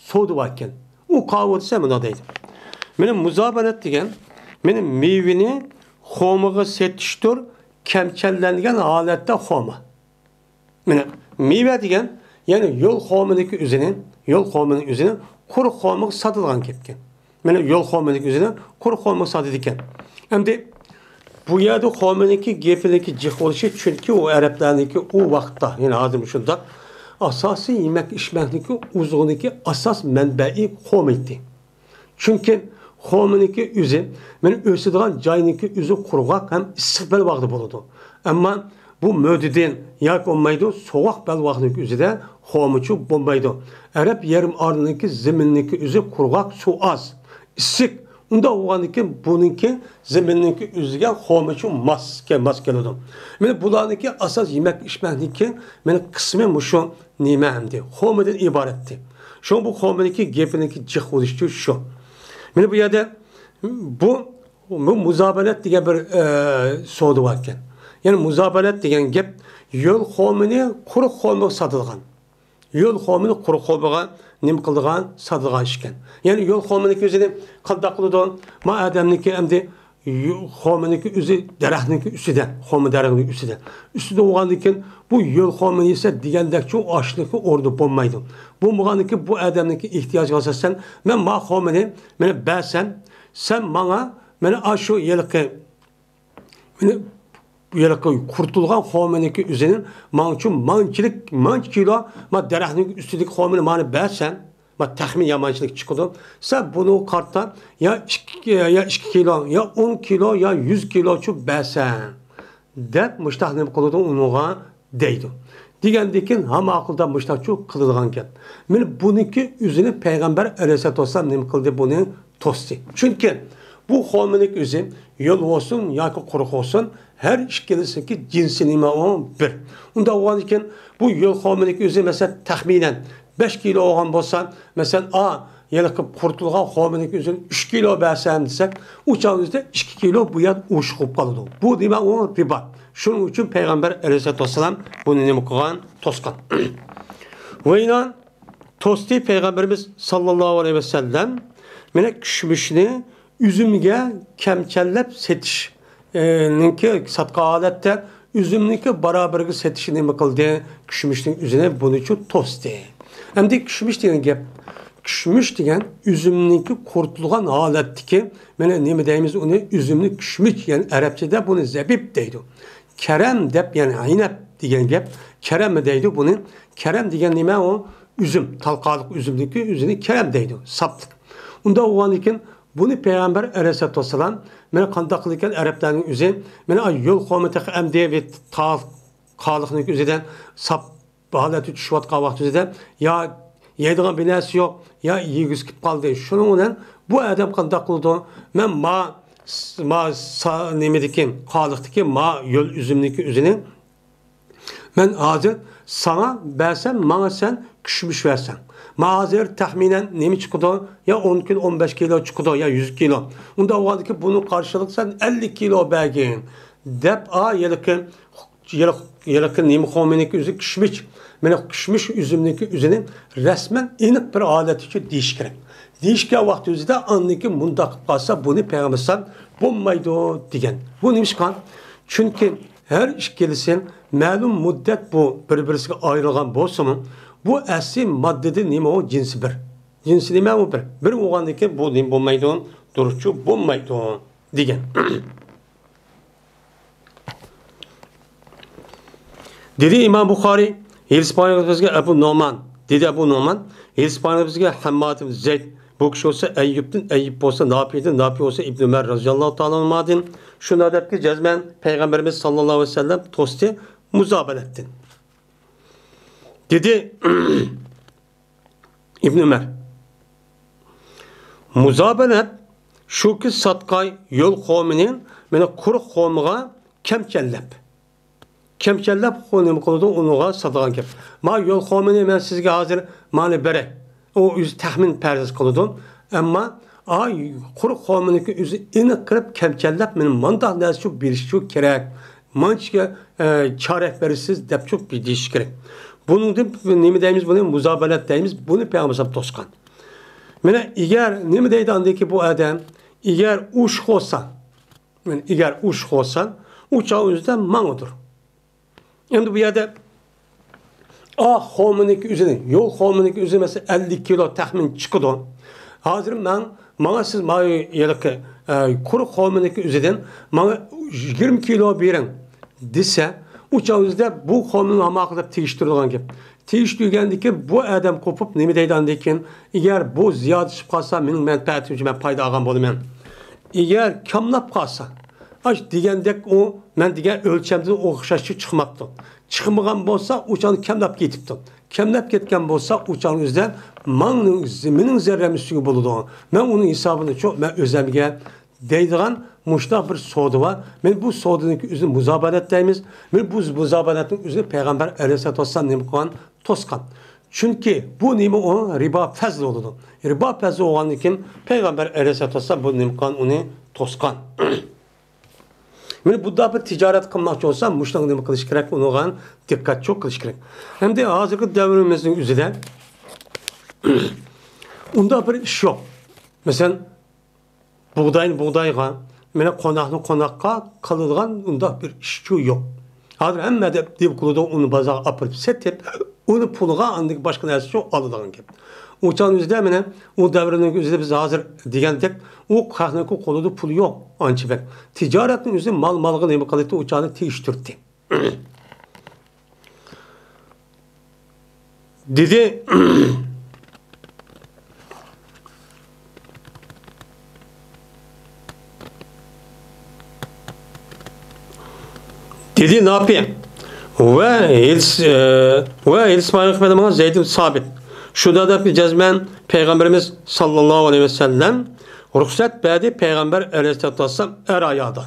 سودا بار ئىكەن. ئۇ قاۋۇ دېسە مۇنداق دەيدۇ. مانا مۇزابەنەت دېگەن مانا مېۋىنى خومىغا سېتىشتۇر، كەمچەللەنگەن ھالەتتە خوما. مانا مېۋە دېگەن، يەنى يول خومىنىڭكى ئۆزىنى، يول خومىنىڭ ئۆزىنى قۇرۇق خومىغا ساتىدىغان گەپكەن. مانا يول خومىنىڭكى ئۆزىنى قۇرۇق خومىغا ساتىدىكەن. ئەمدى بۇ يەردە خومىنىڭكى گېپىنىڭكى جىق بولۇشى، چۈنكى ئۇ ئەرەبلەرنىڭكى ئۇ ۋاقىتتا، يەنى ھازىر مۇشۇنداق ئاساسىي يېمەك ئىچمەكنىڭكى ئوزۇقىنىڭكى ئاساس مەنبەئى خوما ئىدى. چۈنكى خومىنىڭكى ئۆزى، مانا ئۆسىدىغان جاينىڭكى ئۆزى قۇرغاق ھەم ئىسسىق بەلباغدا بولىدۇ. ئەمما بۇ مۆتىدىل ياكى بولمايدۇ، سوغۇق بەلباغنىڭكى ئۆزىدە خومىچۇ بولمايدۇ. ئەرەب يېرىم ئارىلىنىڭكى زېمىنىنىڭكى ئۆزى قۇرغاق، سۇ ئاز، ئىسسىق. ئۇنداق بولغاندىن كېيىن بۇنىڭكى زېمىننىڭكى ئۆزىگە خومىچۇ ماس، ماس كېلىدۇ. مانا بۇلارنىڭكى ئاساس يېمەك ئىچمەكنىڭكى مانا قىسمى مۇشۇ نېمە ئەمدى؟ خومىدىن ئىبارەتتى. شۇڭا بۇ خومىنىڭكى گېپىنىڭكى جىق بولۇشىچۇ شۇ. مانا بۇ يەردە بۇ، بۇ مۇزابەنەت دېگەن بىر، ئە، سودا بار ئىكەن. يەنى مۇزابەنەت دېگەن گەپ يۆل خومىنى قۇرۇق خومىغا ساتىدىغان. يۆل خومىنى قۇرۇق خومىغا نېمە قىلىدىغان، ساتىدىغان ئىش ئىكەن. يەنى يۆل خومىنىڭكى ئۆزىنى قانداق قىلىدۇ؟ ما ئادەمنىڭكى ئەمدى يۆ-، خومىنىڭكى ئۆزى دەرەخنىڭكى ئۈستىدە، خوما دەرەخنىڭ ئۈستىدە. ئۈستىدە بولغاندىن كېيىن بۇ يۆل خومىنى يېسە دېگەندەكچۇ ئاشلىقى ئورنىدا بولمايدۇ. بولمىغاندىن كېيىن بۇ ئادەمنىڭكى ئېھتىياجىغا ئاساسەن، مەن ما خومىنى مانا بەرسەم، سەن ماڭا مانا ئاشۇ ھېلىقى مانا بۇ ھېلىقى قۇرۇتۇلغان خومىنىڭكى ئۆزىنى ماڭچۇ مانچىلىك، مانچە كىلو، ما دەرەخنىڭ ئۈستىدىكى خومىنى مانا بەرسەن، ما تەخمىن يامانچىلىك چىقىدۇ. سەن بۇنىڭغا قارىتا يا ئىككى، يا ئىككى كىلو، يا ئون كىلو، يا يۈز كىلوچۇ بەرسەن، دەپ مۇشتاق نېمە قىلىدۇ ئۇنىڭغا دەيدۇ. دېگەندىن كېيىن ھا ماقۇل دەپ مۇشتاقچۇ قىلىدىغان گەپ. مانا بۇنىڭكى ئۆزىنى پەيغەمبەر ئەلەيھىسسالاتۇ ۋەسسالام نېمە قىلدى؟ بۇنى توستى. چۈنكى بۇ خومىنىڭكى ئۆزى يۆل بولسۇن ياكى قۇرۇق بولسۇن، ھەر ئىككىلىسىنىڭكى جىنسى نېمە ئۇ؟ بىر. ئۇنداق بولغاندىكىن بۇ يۆل خومىنىڭكى ئۆزى، مەسىلەن، تەخمىنەن بەش كىلو بولغان بولسا، مەسىلەن، ئا، ھېلىقى قۇرۇتۇلغان خومىنىڭكى ئۆزىنى ئۈچ كىلو بەرسەم دېسەك، ئۇ چاغنىڭ ئۆزىدە ئىككى كىلو بۇ يەر ئوشۇق بولۇپ قالىدۇ. بۇ نېمە ئۇ؟ رىبا. شۇنىڭ ئۈچۈن پەيغەمبەر ئەلەيھىسسالاتۇ ۋەسسالام بۇنى نېمە قىلغان؟ توسقان. ۋە يەنە توستى پەيغەمبىرىمىز ساللاللاھۇ ئەلەيھى ۋەسەللەم، مانا كۈشمىشنى ئۈزۈمگە كەمچەللەپ سېتىش، ئى، نىڭكى ساتقان ھالەتتە ئۈزۈمنىڭكى بارابىرىگە سېتىشنى نېمە قىلدى؟ كۈشمىشنىڭ ئۆزىنى بۇنىچۇ توستى. ئەمدى كۈشمىش دېگەن گەپ، كۈشمىش دېگەن ئۈزۈمنىڭكى قۇرۇتۇلغان ھالەتتىكى، مانا نېمە دەيمىز ئۇنى؟ ئۈزۈمنى كۈشمىش، يەنى ئەرەبچىدە بۇنى زەبىب دەيدۇ. كەرەم دەپ، يەنى ئەينەب دېگەن گەپ. كەرەممۇ دەيدۇ بۇنى. كەرەم دېگەن نېمە ئۇ؟ ئۈزۈم، تالقانلىق ئۈزۈمنىڭكى ئۆزىنى كەرەم دەيدۇ، ساپلىق. ئۇنداق بولغاندىكىن بۇنى پەيغەمبەر ئەلەيھىسسالاتۇ ۋەسسالام مانا قانداق قىلىدىكەن ئەرەبلەرنىڭ ئۆزى؟ مانا يۆل خومى تېخى ئەمدى بىر تال-، قالىقنىڭكى ئۆزىدە ساپ ھالەتتە چۈشۈۋاتقان ۋاقتىمىزدا يا يەيدىغان بىر نەرسە يوق، يا يېگۈسى كېلىپ قالدى. شۇنىڭ بىلەن بۇ ئادەم قانداق قىلىدۇ؟ مەن ما، ما سا-، نېمىدىكى، قالىقتىكى ما يۆل ئۈزۈمنىكى ئۆزىنى مەن ھازىر ساڭا بەرسەم، ماڭا سەن كىشمىش بەرسەڭ. ما ھازىر تەخمىنەن نېمە چىقىدۇ؟ يا ئون كىلو، ئون بەش كىلو چىقىدۇ، يا يۈز كىلو. ئۇنداق بولغاندىكىن بۇنىڭ قارشىلىقى سەن ئەللىك كىلو بەرگىن، دەپ، ئا، ھېلىقى، ھېلىقى، ھېلىقى نېمە خورمىنىڭكى ئۆزى كىشمىش. مانا كىشمىش ئۈزۈمنىڭكى ئۆزىنى رەسمەن ئېنىق بىر ھالەتتىچە دېيىش كېرەك. دېيىشكەن ۋاقتى ئۆزىدە ئاندىن كېيىن مۇنداق قىلىپ قالسا، بۇنى پەيغەمبەر ئەلەيھىسسالام بولمايدۇ دېگەن. بۇ نېمىشقا؟ چۈنكى ھەر ئىككىلىسى مەلۇم مۇددەت بۇ بىر-بىرسىگە ئايرىلغان بولسىمۇ، بۇ ئەسلى ماددىدە نېمە ئۇ؟ جىنسى بىر. جىنسى نېمە ئۇ؟ بىر. بىر بولغاندىن كېيىن بۇ نېمە بولمايدۇ؟ دۇرۇچۇ بولمايدۇ دېگەن. دېدى ئىمام بۇخارىي، ھېدىس پايغىمبىرىمىزگە ئەبۇ نومان، دېدى ئەبۇ نومان، ھېدىس پايغىمبىرىمىزگە ھەمماد ئىبن زەيد، بۇ كىشى بولسا ئەييۇبتىن، ئەييۇب بولسا ناپىدىن، ناپى بولسا ئىبن ئۆمەر رەزىياللاھۇ تائالا ئەنھۇمادىن، شۇنداق دەپتىكى، جەزمەن پەيغەمبىرىمىز ساللاللاھۇ ئەلەيھى ۋەسەللەم توستى مۇزابەنەتتىن. دېدى ئىبن ئۆمەر، مۇزابەنەت شۇكى ساتقاي يۆل خورمىنى مانا قۇرۇق خورمىغا كەمچەللەپ، كەمچەللەپ خو-، نېمە قىلىدۇ، ئۇنىڭغا ساتىدىغان گەپ. ما يۆل خورمىنى مەن سىزگە ھازىر مانا بېرەي. ئۇ ئۆزى تەخمىن پەرەز قىلىدۇ. ئەمما ئا، قۇرۇق خورمىنىڭكى ئۆزى ئېنىق قىلىپ كەمچەللەپ، مانا مۇنداق نەرسە شۇ بېرىشى كېرەك. مانچىگە، ئە، چارەك بېرىسىز دەپ چوق دېيىشى كېرەك. بۇنىڭدىن نېمە دەيمىز؟ بۇنى مۇزابەنەت دەيمىز. بۇنى پەيغەمبەر توسقان. مانا ئەگەر نېمە دەيدۇ ئاندىن كېيىن بۇ ئادەم؟ ئەگەر ئۇشۇق بولسا، مانا ئەگەر ئۇشۇق بولسا، ئۇ چاغ ئۆزىدە ماڭىدۇر. ئەمدى بۇ يەردە ئا خورمىنىڭكى ئۆزىنى، يۆل خورمىنىڭكى ئۆزى مەسىلەن ئەللىك كىلو تەخمىن چىقىدۇ. ھازىر مەن، ماڭا سىز ما ھېلىقى، ئە، قۇرۇق خورمىنىڭكى ئۆزىدىن ماڭا يىگىرمە كىلو بېرىڭ دېسە، ئۇ چاغ ئۆزىدە بۇ خورمىنى ھاماقىدەپ تېگىشتۈرىدىغان گەپ. تېگىشتۈرگەندىن كېيىن بۇ ئادەم قوپۇپ نېمە دەيدۇ ئاندىن كېيىن؟ ئەگەر بۇ زىيادىلىشىپ قالسا، مېنىڭ مەنپەئەتىم ئۈچۈن مەن پايدا ئالغان بولىمەن. ئەگەر كەملاپ قالسا، ئاش دېگەندەك ئۇ مەن دېگەن ئۆلچەمدىن ئوخشاشچە چىقماپتۇ. چىقمىغان بولسا، ئۇ چاغدا كەملاپ كېتىپتۇ. كەملاپ كەتكەن بولسا، ئۇ چاغنىڭ ئۆزىدە ماڭنىڭ، مېنىڭ زەررەم ئۈستىگە بولىدۇ. مەن ئۇنىڭ ھېسابىنى چوق مەن ئۆزەمگە دەيدىغان مۇشۇنداق بىر سودا بار. مانا بۇ سودىنىڭكى ئۆزىنى مۇزابەنەت دەيمىز. مانا بۇ مۇزابەنەتنىڭ ئۆزىنى پەيغەمبەر ئەلەيھىسسالاتۇ ۋەسسالام نېمە قىلغان؟ توسقان. چۈنكى بۇ نېمە ئۇ؟ رىبا پەزلى بولىدۇ. رىبا پەزلى بولغاندىن كېيىن پەيغەمبەر ئەلەيھىسسالاتۇ ۋەسسالام بۇ نېمە قىلغان؟ ئۇنى توسقان. مانا بۇنداق بىر تىجارەت قىلماقچى بولسا، مۇشۇنىڭغا نېمە قىلىش كېرەك؟ ئۇنىڭغا دىققەت چوق قىلىش كېرەك. ئەمدى ھازىرقى دەۋرىمىزنىڭ ئۆزىدە ئۇنداق بىر ئىش يوق. مەسىلەن، بۇغداينى بۇغدايغا، مانا قوناقنى قوناققا قىلىدىغان ئۇنداق بىر ئىشچۇ يوق. ھازىر ھەممە دەپ دېپ قىلىدۇ، ئۇنى بازارغا ئاپىرىپ سېتىپ، ئۇنى پۇلغا ئاندىن باشقا نەرسە يوق ئالىدىغان گەپ. ئۇ چاغنىڭ ئۆزىدە مانا ئۇ دەۋرنىڭ ئۆزىدە بىز ھازىر دېگەندەك، ئۇ خەقنىڭكى قولىدا پۇل يوق ئانچە بەك. تىجارەتنىڭ ئۆزى مال مالغا نېمە قىلاتتى، ئۇ چاغنى تېگىشتۈرتتى. دېدى. دېدى ناپى ۋە ھېلىس، ئە، ۋە ھېلىس مايغا قېلىدىغان زەيد ئىبن سابىت. شۇنداق دەپ جەزمەن پەيغەمبىرىمىز ساللاللاھۇ ئەلەيھى ۋەسەللەم رۇخسەت بەردى پەيغەمبەر ئەلەيھىسسالاتۇ ۋەسسالام ئەر ئايادا.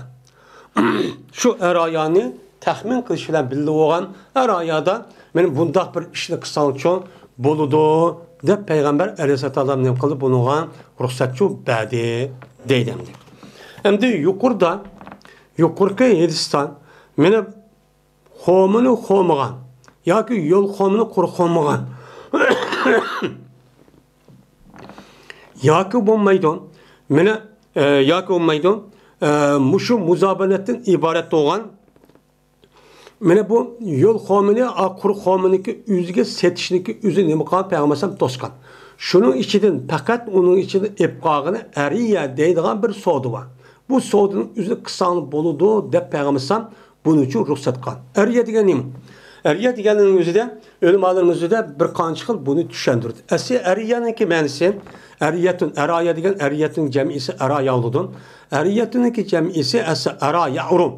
شۇ ئەر ئايانى تەخمىن قىلىش بىلەن بىللە بولغان ئەر ئايادا مانا بۇنداق بىر ئىشنى قىلساڭچۇ بولىدۇ دەپ پەيغەمبەر ئەلەيھىسسالام نېمە قىلدى؟ بۇنىڭغا رۇخسەتچۇ بەردى دەيدۇ ئەمدى. ئەمدى يۇقىرىدا، يۇقىرىقى ھېدىستا مانا خورمىنى خورمىغان ياكى يۆل خورمىنى قۇرۇق خورمىغان ياكى بولمايدۇ. مانا، ئە، ياكى بولمايدۇ. ئە، مۇشۇ مۇزابەنەتتىن ئىبارەت بولغان، مانا بۇ يۆل خورمىنى، ئا، قۇرۇق خورمىنىڭكى ئۆزىگە سېتىشنىڭكى ئۆزى نېمە قىلغان؟ پەيغەمبەر ئەلەيھىسسالام توسقان. شۇنىڭ ئىچىدىن پەقەت ئۇنىڭ ئىچىدە ئېلىپ قالغىنى ئەرىيە دەيدىغان بىر سودا بار. بۇ سودىنىڭ ئۆزىنى قىلساڭ بولىدۇ دەپ پەيغەمبەر ئەلەيھىسسالام بۇنىڭ ئۈچۈن رۇخسەت قىلغان. ئەرىيە دېگەن نېمە؟ ئەرىيە دېگەننىڭ ئۆزىدە ئۆلىمالىرىمىز ئۆزىدە بىر قانچە خىل بۇنى چۈشەندۈردى. ئەسلى ئەرىيەنىڭكى مەنىسى، ئەرىيەتۇن، ئەرايە دېگەن ئەرىيەتۇن جەمئىسى ئەرايا بولىدۇ. ئەرىيەتۇننىڭكى جەمئىسى ئەسلى ئەرا يەئرۇ،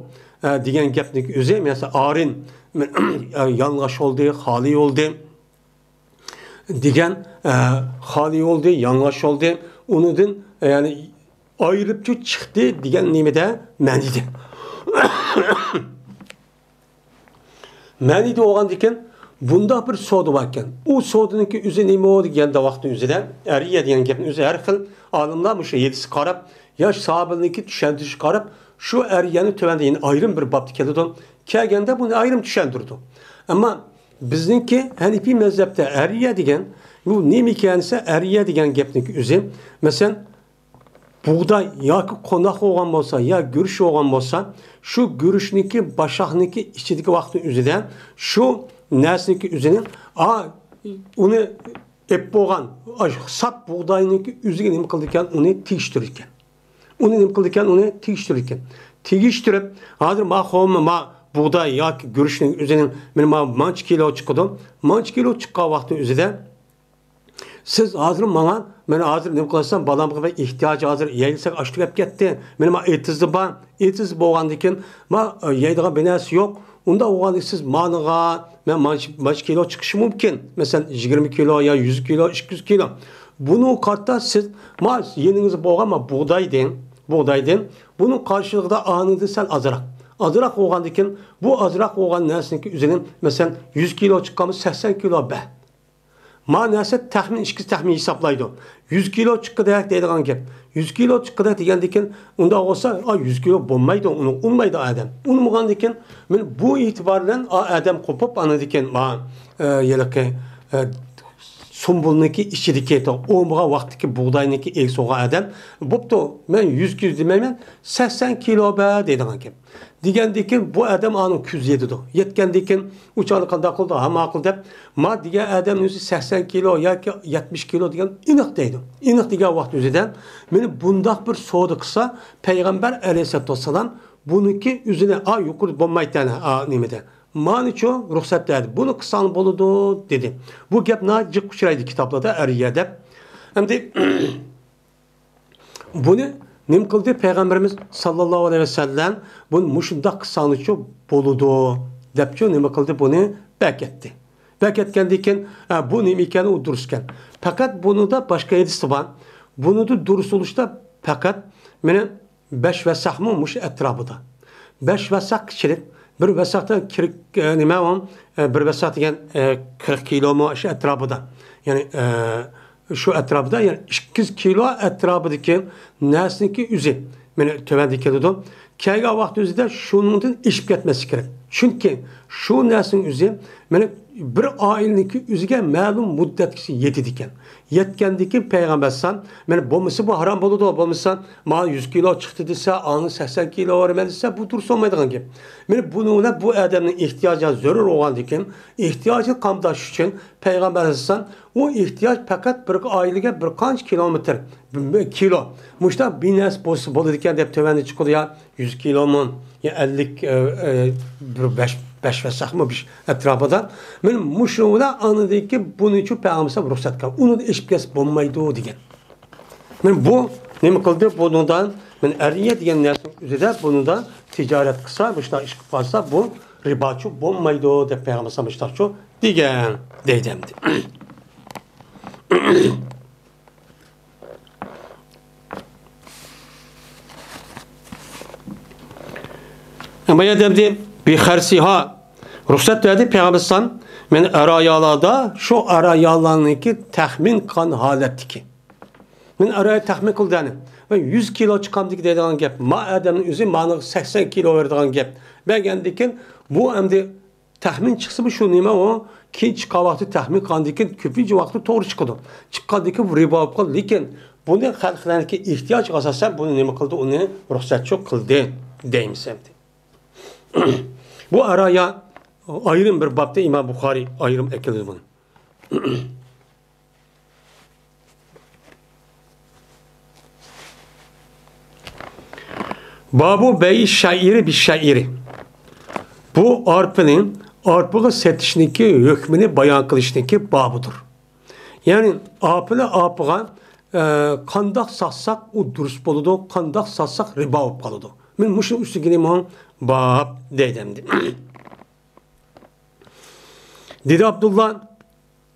ئە، دېگەن گەپنىڭ ئۆزى، مەسىلەن، ئارىن، يالىڭاچ بولدى، خالىي بولدى دېگەن، ئە، خالىي بولدى، يالىڭاچ بولدى. ئۇنىڭدىن، يەنى، ئايرىپچۇ چىقتى دېگەن نېمىدە مەنىدە. مەنىدە بولغاندىكىن، بۇنداق بىر سودا بار ئىكەن. ئۇ سودىنىڭكى ئۆزى نېمە دېگەندە ۋاقىتنىڭ ئۆزىدە، ئەرىيە دېگەن گەپنىڭ ئۆزى ھەر خىل ئالىملار مۇشۇ ھەدىسكە قاراپ، ياش ساھابىلىرنىڭكى چۈشەندۈرۈشىگە قاراپ، شۇ ئەرىيەنى تۆۋەندە يەنە ئايرىم بىر بابتا كېلىدۇ. كەلگەندە بۇنى ئايرىم چۈشەندۈرىدۇ. ئەمما بىزنىڭكى ھەنىپىي مەزھەپتە ئەرىيە دېگەن، بۇ نېمە ئىكەن دېسە، ئەرىيە دېگەن گەپنىڭكى ئۆزى، مەسىلەن، بۇغداي ياكى قوناق بولغان بولسا، يا گۈرۈچ بولغان بولسا، شۇ گۈرۈچنىڭكى، باشاقنىڭكى ئىچىدىكى ۋاقىتنىڭ ئۆزىدە شۇ نەرسىنىڭكى ئۆزىنى، ئا، ئۇنى ئېپ بولغان، ئاشۇ ساپ بۇغداينىڭكى ئۆزىگە نېمە قىلىدىكەن؟ ئۇنى تېگىشتۈرىدىكەن. ئۇنى نېمە قىلىدىكەن؟ ئۇنى تېگىشتۈرىدىكەن. تېگىشتۈرۈپ، ھازىر ما خورما، ما بۇغداي ياكى گۈرۈچنىڭ ئۆزىنىڭ مېنى ما مانچە كىلو چىقىدۇ. مانچە كىلو چىققان ۋاقىتنىڭ ئۆزىدە سىز ھازىر ماڭا، مەن ھازىر نېمە قىلسام، بالامغا بىر ئېھتىياجى ھازىر يەيلىسەك ئاش تۈگەپ كەتتى. مېنىڭ ما ئېتىزدا بار. ئېتىز بولغاندىكىن، ما، ئە، يەيدىغان بىر نەرسە يوق. ئۇنداق بولغاندىكىن سىز مانىغا، مەن مانچە، مانچە كىلو چىقىشى مۇمكىن. مەسىلەن، يىگىرمە كىلو يا يۈز كىلو، ئىككى يۈز كىلو. بۇنىڭغا قارىتا سىز ما يېنىڭىزدا بولغان ما بۇغدايدىن، بۇغدايدىن، بۇنىڭ قارشىلىقىدا ئانىڭدىن سەل ئازراق. ئازراق بولغاندىكىن، بۇ ئازراق بولغان نەرسىنىڭكى ئۆزىنى، مەسىلەن، يۈز كىلو چىققانمۇ، سەكسەن كىلو بەر. ما نەرسە تەخمىن، ئىككىسى تەخمىن ھېسابلايدۇ. يۈز كىلو چىققۇدەك دەيدىغان گەپ. يۈز كىلو چىققۇدەك دېگەندىكىن، ئۇنداق بولسا، ئا، يۈز كىلو بولمايدۇ، ئۇنى ئۇنمايدۇ ئادەم. ئۇنمىغاندىكىن، مېنى بۇ ئېتىبار بىلەن، ئا، ئادەم قوپۇپ، ئانىدىكىن، ما، ئە، ھېلىقى، ئە، سۇمبۇلنىڭكى ئىچىدىكى، ئومىغان ۋاقىتتىكى بۇغداينىڭكى ئېگىز بولغان ئادەم، بوپتۇ، مەن يۈز كىلو دېمەيمەن، سەكسەن كىلو بەر دەيدىغان گەپ. دېگەندىكىن، بۇ ئادەم ئانىڭ كۆزى يېتىدۇ. يەتكەندىكىن، ئۇ چاغدا قانداق قىلىدۇ؟ ھا، ماقۇل دەپ، ما دېگەن ئادەم ئۆزى سەكسەن كىلو ياكى يەتمىش كىلو دېگەن ئېنىق دەيدۇ. ئېنىق دېگەن ۋاقىت ئۆزىدە، مېنى بۇنداق بىر سودا قىلسا، پەيغەمبەر ئەلەيھىسسالاتۇ ۋەسسالام بۇنىڭكى ئۆزىنى، ئا، يۇقىرى بولمايتتى، ئا، نېمىدە. مانىچۇ رۇخسەت بەردى. بۇنى قىلساڭ بولىدۇ، دېدى. بۇ گەپ ناھايىتى جىق ئۇچرايدۇ كىتابلاردا، ئەرىيە دەپ. ئەمدى بۇنى نېمە قىلدى؟ پەيغەمبىرىمىز ساللاللاھۇ ئەلەيھى ۋەسەللەم بۇنى مۇشۇنداق قىلساڭلىچۇ بولىدۇ، دەپچۇ نېمە قىلدى؟ بۇنى بەكەتتى. بەكەتكەندىن كېيىن، ھە، بۇ نېمە ئىكەن؟ ئۇ دۇرۇس ئىكەن. پەقەت بۇنىدا باشقا ھەدىس بار. بۇنىدا دۇرۇس بولۇشتا پەقەت مېنى بەش ۋەسەقمۇ مۇشۇ ئەتراپىدا. بەش ۋەسەق كىچىلىك، بىر ۋەسەقتە كىرىك، ئە، نېمە ئۇ؟ ئە، بىر ۋەسەق دېگەن، ئە، قىرىق كىلومۇ شۇ ئەتراپىدا. يەنى، ئە، شۇ ئەتراپىدا، يەنى ئىككى يۈز كىلو ئەتراپىدىكى نەرسىنىڭكى ئۆزى مېنى تۆۋەندە كېلىدۇ. كەلگەن ۋاقىت ئۆزىدە شۇنىڭدىن ئېشىپ كەتمەسلىك كېرەك. چۈنكى شۇ نەرسىنىڭ ئۆزى مېنى بىر ئائىلىنىڭكى ئۆزىگە مەلۇم مۇددەتكىچە يېتىدىكەن. يەتكەندىن كېيىن پەيغەمبەر ئەلەيھىسسالام، مېنى بولمىسا بۇ ھارام بولىدۇ، بولمىسا ماڭا يۈز كىلو چىقتى دېسە، ئاڭ سەكسەن كىلو بېرىمەن دېسە، بۇ دۇرۇس بولمايدىغان گەپ. مېنى بۇنىڭ بىلەن بۇ ئادەمنىڭ ئېھتىياجى زۆرۈر بولغاندىن كېيىن، ئېھتىياجىنى قامداش ئۈچۈن پەيغەمبەر ئەلەيھىسسالام ئۇ ئېھتىياج پەقەت بىر ئائىلىگە بىر قانچە كىلومېتىر، بىر كىلو، مۇشۇنداق بىر نەرسە بولسا بولىدىكەن دەپ تۆۋەندە چىقىدۇ يا، يۈز كىلومۇ، يا ئەللىك، ئە، ئە، بىر بەش، بەش ۋەسەقمۇ بىر ئەتراپىدا. مېنى مۇشۇ بىلەن ئاندىن كېيىن بۇنى ئۈچۈن پەيغەمبەر رۇخسەت قىلغان. ئۇنى ئېشىپ كەتسە بولمايدۇ دېگەن. مېنى بۇ نېمە قىلدى؟ بۇنىڭدا مېنى ئەرىيە دېگەن نەرسىنىڭ ئۆزىدە بۇنىڭدا تىجارەت قىلسا، مۇشۇنداق ئىش قىلىپ قالسا، بۇ رىباچۇ بولمايدۇ دەپ پەيغەمبەر مۇشۇنداقچۇ دېگەن دەيدۇ ئەمدى. ئەمما يەنە دەمدى بىخەرسىھا رۇخسەت بەردى پەيغەمبەر ئەلەيھىسسالام. مەن ئەرەيالاردا شۇ ئەرەيالارنىڭكى تەخمىن قىلغان ھالەتتىكى. مەن ئەرەيا تەخمىن قىلدى يەنى. مەن يۈز كىلو چىقامدىكى دەيدىغان گەپ. ما ئادەمنىڭ ئۆزى مانىڭغا سەكسەن كىلو بېرىدىغان گەپ. بەرگەندىن كېيىن بۇ ئەمدى تەخمىن چىقسىمۇ شۇ نېمە ئۇ؟ كېيىن چىققان ۋاقتى تەخمىن قىلغاندىن كېيىن كۆپىنچە ۋاقىتتا توغرا چىقىدۇ. چىققاندىن كېيىن بۇ رىبا بولۇپ قالىدۇ. لېكىن بۇنى خەلقلەرنىڭكى ئېھتىياجىغا ئاساسەن بۇنى نېمە قىلدى؟ ئۇنى رۇخسەتچۇ قىلدى دەيمىز ئەمدى. بۇ ئەرەيا ئايرىم بىر بابتا ئىمام بۇخارىي ئايرىم ئەكېلىدۇ بۇنى. بابۇ بەي شەئىرى بىششەئىرى. بۇ ئارپىنى ئارپىغا سېتىشنىڭكى ھۆكمىنى بايان قىلىشنىڭكى بابىدۇر. يەنى ئارپىنى ئارپىغا، ئە، قانداق ساتساق ئۇ دۇرۇس بولىدۇ، قانداق ساتساق رىبا بولۇپ قالىدۇ. مەن مۇشۇنىڭ ئۈستىگە نېمە باب دەيدۇ ئەمدى. دېدى ئابدۇللا،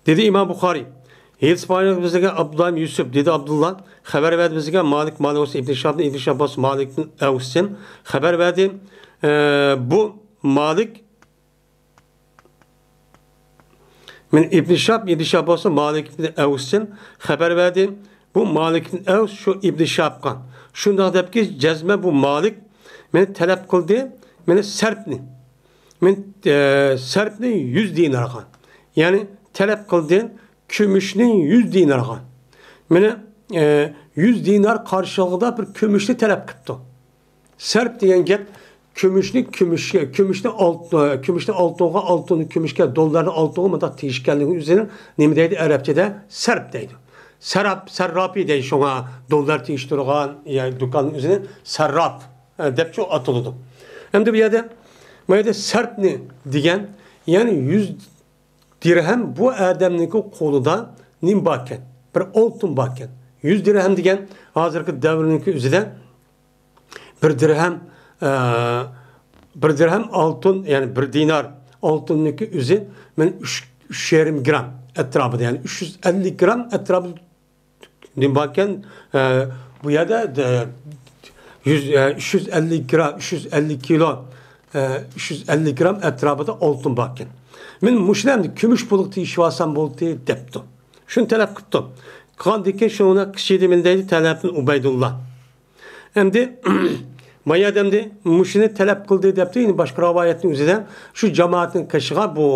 دېدى ئىمام بۇخارىي. ھېدىس بايان بىزگە ئابدۇللا ئىبن يۈسۈپ، دېدى ئابدۇللا، خەۋەر بەردى بىزگە مالىك، مالىك بولسا ئىبن شىھابتىن، ئىبن شىھاب بولسا مالىكتىن ئەۋستىن خەۋەر بەردى. ئە، بۇ مالىك، مەن ئىبن شىھاب، ئىبن شىھاب بولسا مالىك ئىبن ئەۋستىن خەۋەر بەردى. بۇ مالىك ئىبن ئەۋس شۇ ئىبن شىھابقا شۇنداق دەپكى، جەزمە بۇ مالىك مېنى تەلەپ قىلدى، مېنى سەرپنى، مېنى، ئە، سەرپنى يۈز دىنارغا، يەنى تەلەپ قىلدى كۈمۈشنى يۈز دىنارغا. مېنى، ئە، يۈز دىنار قارشىلىقىدا بىر كۈمۈشنى تەلەپ قىپتۇ. سەرپ دېگەن گەپ كۈمۈشنى كۈمۈشكە، كۈمۈشنى ئالت-، كۈمۈشنى ئالتۇنغا، ئالتۇننى كۈمۈشكە، دوللارنى ئالتۇنغا مۇنداق تېشىشكەنلىكى ئۈزرىدىن نېمە دەيدۇ ئەرەبچىدە؟ سەرپ دەيدۇ. سەراب، سەرراپى دەيدۇ شۇڭا، دوللار تېشىشتۇرغان، يا، دۇكاننىڭ ئۆزىنى سەرراپ، ئە، دەپچۇ ئاتىلىدۇ. ئەمدى بۇ يەردە، بۇ يەردە سەرپنى دېگەن، يەنى يۈز دىرھەم بۇ ئادەمنىڭكى قولىدا نېمە باركەن؟ بىر ئالتۇن باركەن. يۈز دىرھەم دېگەن ھازىرقى دەۋرنىڭكى ئۆزىدە بىر دىرھەم، ئە، بىر دىرھەم ئالتۇن، يەنى بىر دىنار ئالتۇننىڭكى ئۆزى مەن ئۈچ، ئۈچ يېرىم گرام ئەتراپىدا، يەنى ئۈچ يۈز ئەللىك گرام ئەتراپىدا نېمە باركەن؟ ئە، بۇ يەردە، ئە، يۈز، ئە، ئۈچ يۈز ئەللىك گرام، ئۈچ يۈز ئەللىك كىلو، ئە، ئۈچ يۈز ئەللىك گرام ئەتراپىدا ئالتۇن باركەن. مەن مۇشۇنى ئەمدى كۈمۈش پۇلغا تېشىۋالسام بولدى دەپتۇ. شۇنى تەلەپ قىپتۇ. قىلغاندىن كېيىن شۇنىڭ قىشىدە مەن دەيدۇ تەلەپتىن ئۇبەيدۇللا. ئەمدى، مايا ئەمدى مۇشۇنى تەلەپ قىلدى دەپتۇ، يەنى باشقا رىۋايەتنىڭ ئۆزىدە شۇ جامائەتنىڭ قېشىغا بۇ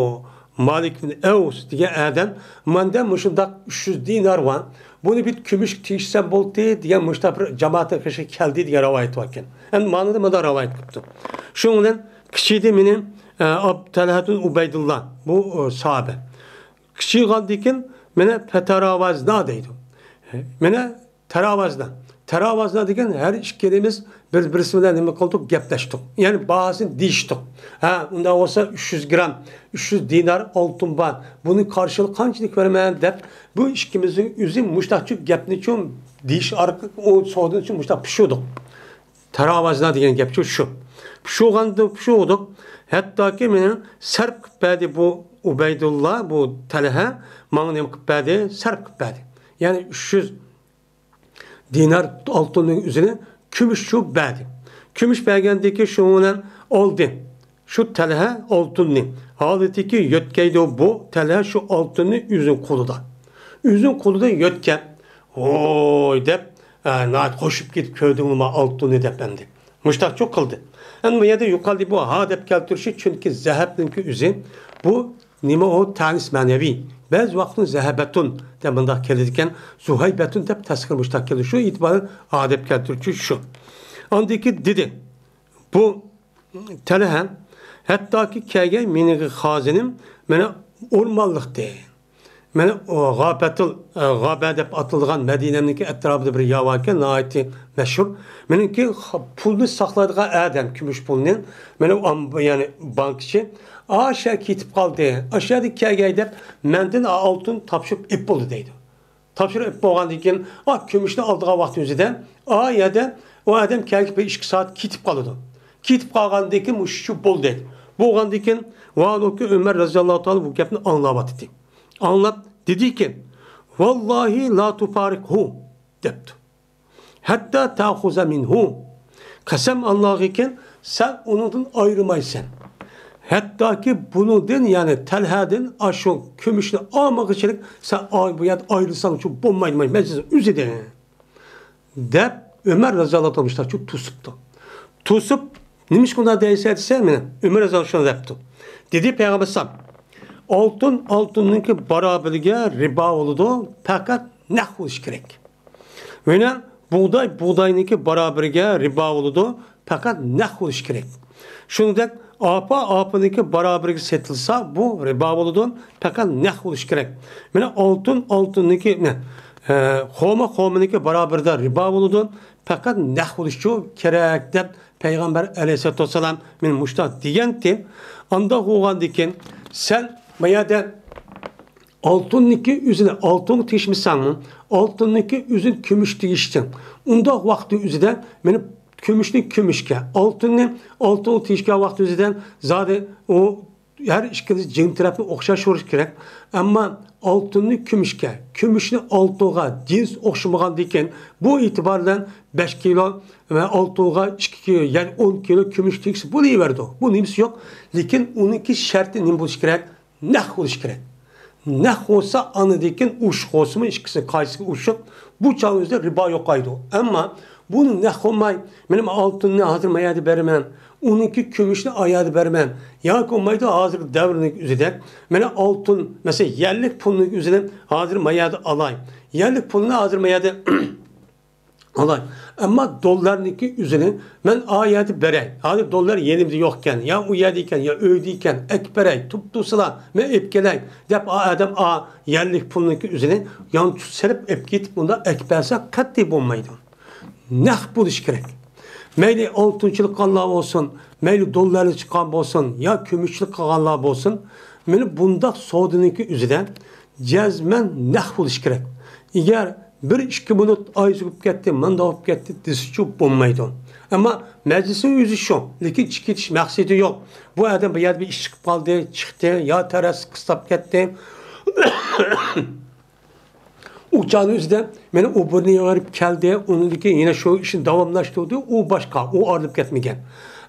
مالىك ئىبن ئەۋس دېگەن ئادەم، ماندا مۇشۇنداق ئۈچ يۈز دىنار بار، بۇنى بىر كۈمۈشكە تېشىسەم بولدى دېگەن مۇشۇنداق بىر جامائەتنىڭ قېشىغا كەلدى دېگەن رىۋايەت باركەن. ئەمدى مانىدا مۇنداق رىۋايەت قىپتۇ. شۇنىڭ بىلەن قىشىدى مېنى، ئە، ئاب-، تەلھەتۇل ئۇبەيدۇللا، بۇ، ئۇ، ساھابە. كىچىك بولغاندىكىن مېنى پەتاراۋازنا دەيدۇ. مېنى تاراۋازنا. تاراۋازنا دېگەن ھەر ئىككىلىمىز بىر-، بىرسى بىلەن نېمە قىلدۇق؟ گەپلەشتۇق. يەنى باھاسىنى دېيىشتۇق. ھە، ئۇنداق بولسا ئۈچ يۈز گرام، ئۈچ يۈز دىنار ئالتۇن بار. بۇنى قارشىلىق قانچىلىك بېرىمەن دەپ، بۇ ئىككىمىزنىڭ ئۆزى مۇشتاقچۇ گەپنىچۇ دېيىش ئارقىلىق ئۇ سودىنىچۇ مۇشتاق پىشۇردۇق. تاراۋازنا دېگەن گەپچۇ شۇ. پىشۇرغاندا پىشۇردۇق. ھەتتاكى مېنى سەرپ قىپ بەردى بۇ ئۇبەيدۇللا، بۇ تەلھە ماڭا نېمە قىپ بەردى؟ سەرپ قىپ بەردى. يەنى ئۈچ يۈز دىنار ئالتۇننىڭ ئۆزىنى كۈمۈشچۇ بەردى. كۈمۈش بەرگەندىكى شۇنىڭ بىلەن ئالدى. شۇ تەلھە ئالتۇننى. ھالىتىكى يۆتكەيدۇ بۇ تەلھە شۇ ئالتۇننى ئۆزىنىڭ قولىدا. ئۆزىنىڭ قولىدا يۆتكەپ، ۋوي دەپ، ئە، ناھايىتى خوشۇپ كېتىپ كۆردۈڭلىما ئالتۇننى دەپ ئەمدى. مۇشتاقچۇ قىلدى. ئەمدى بۇ يەردە يۇقىرىدا بۇ ھا دەپ كەلتۈرۈشى، چۈنكى زەھەبنىڭكى ئۆزى بۇ نېمە ئۇ تەنىس مەنىۋى. بەزى ۋاقىتتا زەھەبەتۇن دەپ مۇنداق كېلىدىكەن، زۇھەيبەتۇن دەپ تەسكىن مۇشتاق كېلىدۇ. شۇ ئېتىبارەن ھا دەپ كەلتۈرۈشى شۇ. ئاندىن كېيىن دېدى، بۇ تەلھە، ھەتتاكى كەلگەن مېنىڭ خازىنىم مانا ئورمانلىقتى. مانا ئۇ غابەتۇل، ئە، غابە دەپ ئاتىلىدىغان مەدىنەمنىڭكى ئەتراپىدا بىر يەر باركەن، ناھايىتى مەشھۇر. مېنىڭكى خا-، پۇلنى ساقلايدىغان ئادەم، كۈمۈش پۇلنى، مانا ئۇ ئام-، يەنى بانكىچى، ئاشۇ يەرگە كېتىپ قالدى. ئاشۇ يەردىن كەلگەي دەپ، مەندىن ئالتۇن تاپشۇرۇپ ئېلىپ بولدى دەيدۇ. تاپشۇرۇپ ئېلىپ بولغاندىن كېيىن، ئا، كۈمۈشنى ئالىدىغان ۋاقتى ئۆزىدە، ئا يەردە ئۇ ئادەم كەلگەن بىر ئىككى سائەت كېتىپ قالىدۇ. كېتىپ قالغاندىن كېيىن مۇشۇ بولدى. بولغاندىن كېيىن، ۋاھالۇكى ئۆمەر رەزىياللاھۇ تائالا بۇ گەپنى ئاڭلاۋاتىدۇ. ئاڭلاپ دېدىكى، ۋاللاھى لا تۇفارىقھۇ دەپتۇ. ھەتتا تەخۇزە مىنھۇ. قەسەم ئاللاغىكىن، سەن ئۇنىڭدىن ئايرىمايسەن. ھەتتاكى بۇنىڭدىن، يەنى تەلھەدىن ئاشۇ كۈمۈشنى ئالمىغۇچىلىك سەن ئا-، بۇ يەردە ئايرىلساڭچۇ بولمايدۇ، مەجلىسنىڭ ئۆزىدە. دەپ، ئۆمەر رەزىياللاھۇ تائالا مۇشتاقچۇ توسۇپتۇ. توسۇپ، نېمىشقا ئۇنداق دەيسەن دېسە، مانا، ئۆمەر رەزىياللاھۇ شۇنداق دەپتۇ. دېدى پەيغەمبەر ئەلەيھىسسالام، ئالتۇن ئالتۇننىڭكى بارابىرىگە رىبا بولىدۇ، پەقەت نەق بولۇشى كېرەك. يەنە بۇغداي بۇغداينىڭكى بارابىرىگە رىبا بولىدۇ، پەقەت نەق بولۇشى كېرەك. شۇنىڭدەك ئاپا ئاپىنىڭكى بارابىرىگە سېتىلسا، بۇ رىبا بولىدۇ، پەقەت نەق بولۇشى كېرەك. مانا ئالتۇن ئالتۇننىڭكى، نە، ئە، خورما خورمىنىڭكى بارابىرىدا رىبا بولىدۇ، پەقەت نەق بولۇشى كېرەك دەپ پەيغەمبەر ئەلەيھىسسالاتۇ ۋەسسالام مېنى مۇشۇنداق دېگەنتى. ئانداق بولغاندىكىن سەن ما يەردە ئالتۇننىڭكى ئۆزىنى، ئالتۇنغا تېشىمىساڭمۇ، ئالتۇننىڭكى ئۆزىنى كۈمۈش تېشىشتىن، ئۇنداق ۋاقىتنىڭ ئۆزىدە مېنى كۈمۈشنى كۈمۈشكە، ئالتۇننى ئالتۇنغا تېشىگەن ۋاقىتنىڭ ئۆزىدە زادى ئۇ ھەر ئىككىلىسى جىڭ تەرەپنى ئوخشاش ئۇرۇش كېرەك. ئەمما ئالتۇننى كۈمۈشكە، كۈمۈشنى ئالتۇنغا جىنس ئوخشىمىغاندىكىن، بۇ ئېتىبار بىلەن بەش كىلو ۋە ئالتۇنغا ئىككى كىلو، يەنى ئون كىلو كۈمۈش تېگىشى بولۇۋېرىدۇ. بۇ نېمىسى يوق. لېكىن ئۇنىڭكى شەرتى نېمە بولۇشى كېرەك؟ نەق بولۇشى كېرەك. نەق بولسا، ئاندىن كېيىن ئۇش قوسىمۇ ئىككىسى قايسىسىغا ئۇشۇپ، بۇ چاغنىڭ ئۆزىدە رىبا يوقايدۇ. ئەمما بۇنى نەق قىلماي، مېنىڭ ئالتۇننى ھازىر ما يەردە بېرىمەن، ئۇنىڭكى كۈمۈشنى ئا يەردە بېرىمەن، ياكى بولمايدۇ، ھازىرقى دەۋرنىڭ ئۆزىدە مېنىڭ ئالتۇن، مەسىلەن، يەرلىك پۇلنىڭ ئۆزىنى ھازىر ما يەردە ئالاي، يەرلىك پۇلنى ھازىر ما يەردە ئالاي. ئەمما دوللارنىڭكى ئۆزىنى مەن ئا يەردە بېرەي. ھازىر دوللار يېنىمدا يوقكەن، يا ئۇ يەردە ئىكەن، يا ئۆيدە ئىكەن، ئەكىپ بېرەي، تۇپتۇسىلا، مەن ئېلىپ كېلەي، دەپ ئا ئادەم ئا يەرلىك پۇلنىڭكى ئۆزىنى يانچۇق سېلىپ ئېلىپ كېتىپ، ئۇنداق ئەكىپ بەرسە قەتئىي بولمايدۇ. نەق بولۇشى كېرەك. مەيلى ئالتۇنچىلىق قىلغانلار بولسۇن، مەيلى دوللارنى چىققان بولسۇن، يا كۈمۈشچىلىك قىلغانلار بولسۇن، مانا بۇنداق سودىنىڭكى ئۆزىدە جەزمەن نەق بولۇشى كېرەك. ئەگەر بىر ئىككى مىنۇت ئايزا بولۇپ كەتتى، مۇنداق بولۇپ كەتتى دېسىچۇ بولمايدۇ. ئەمما مەجلىسنىڭ ئۆزى شۇ، لېكىن چىقىپ كېتىش مەقسىتى يوق. بۇ ئادەم بۇ يەردە بىر ئىش چىقىپ قالدى، چىقتى، يا تەرەسى قىستاپ كەتتى. ئۇ چاغنىڭ ئۆزىدە مانا ئۇ بىرنى يىغىپ كەلدى، ئۇنىڭدىن كېيىن يەنە شۇ ئىشنى داۋاملاشتۇردى، ئۇ باشقا، ئۇ ئايرىلىپ كەتمىگەن.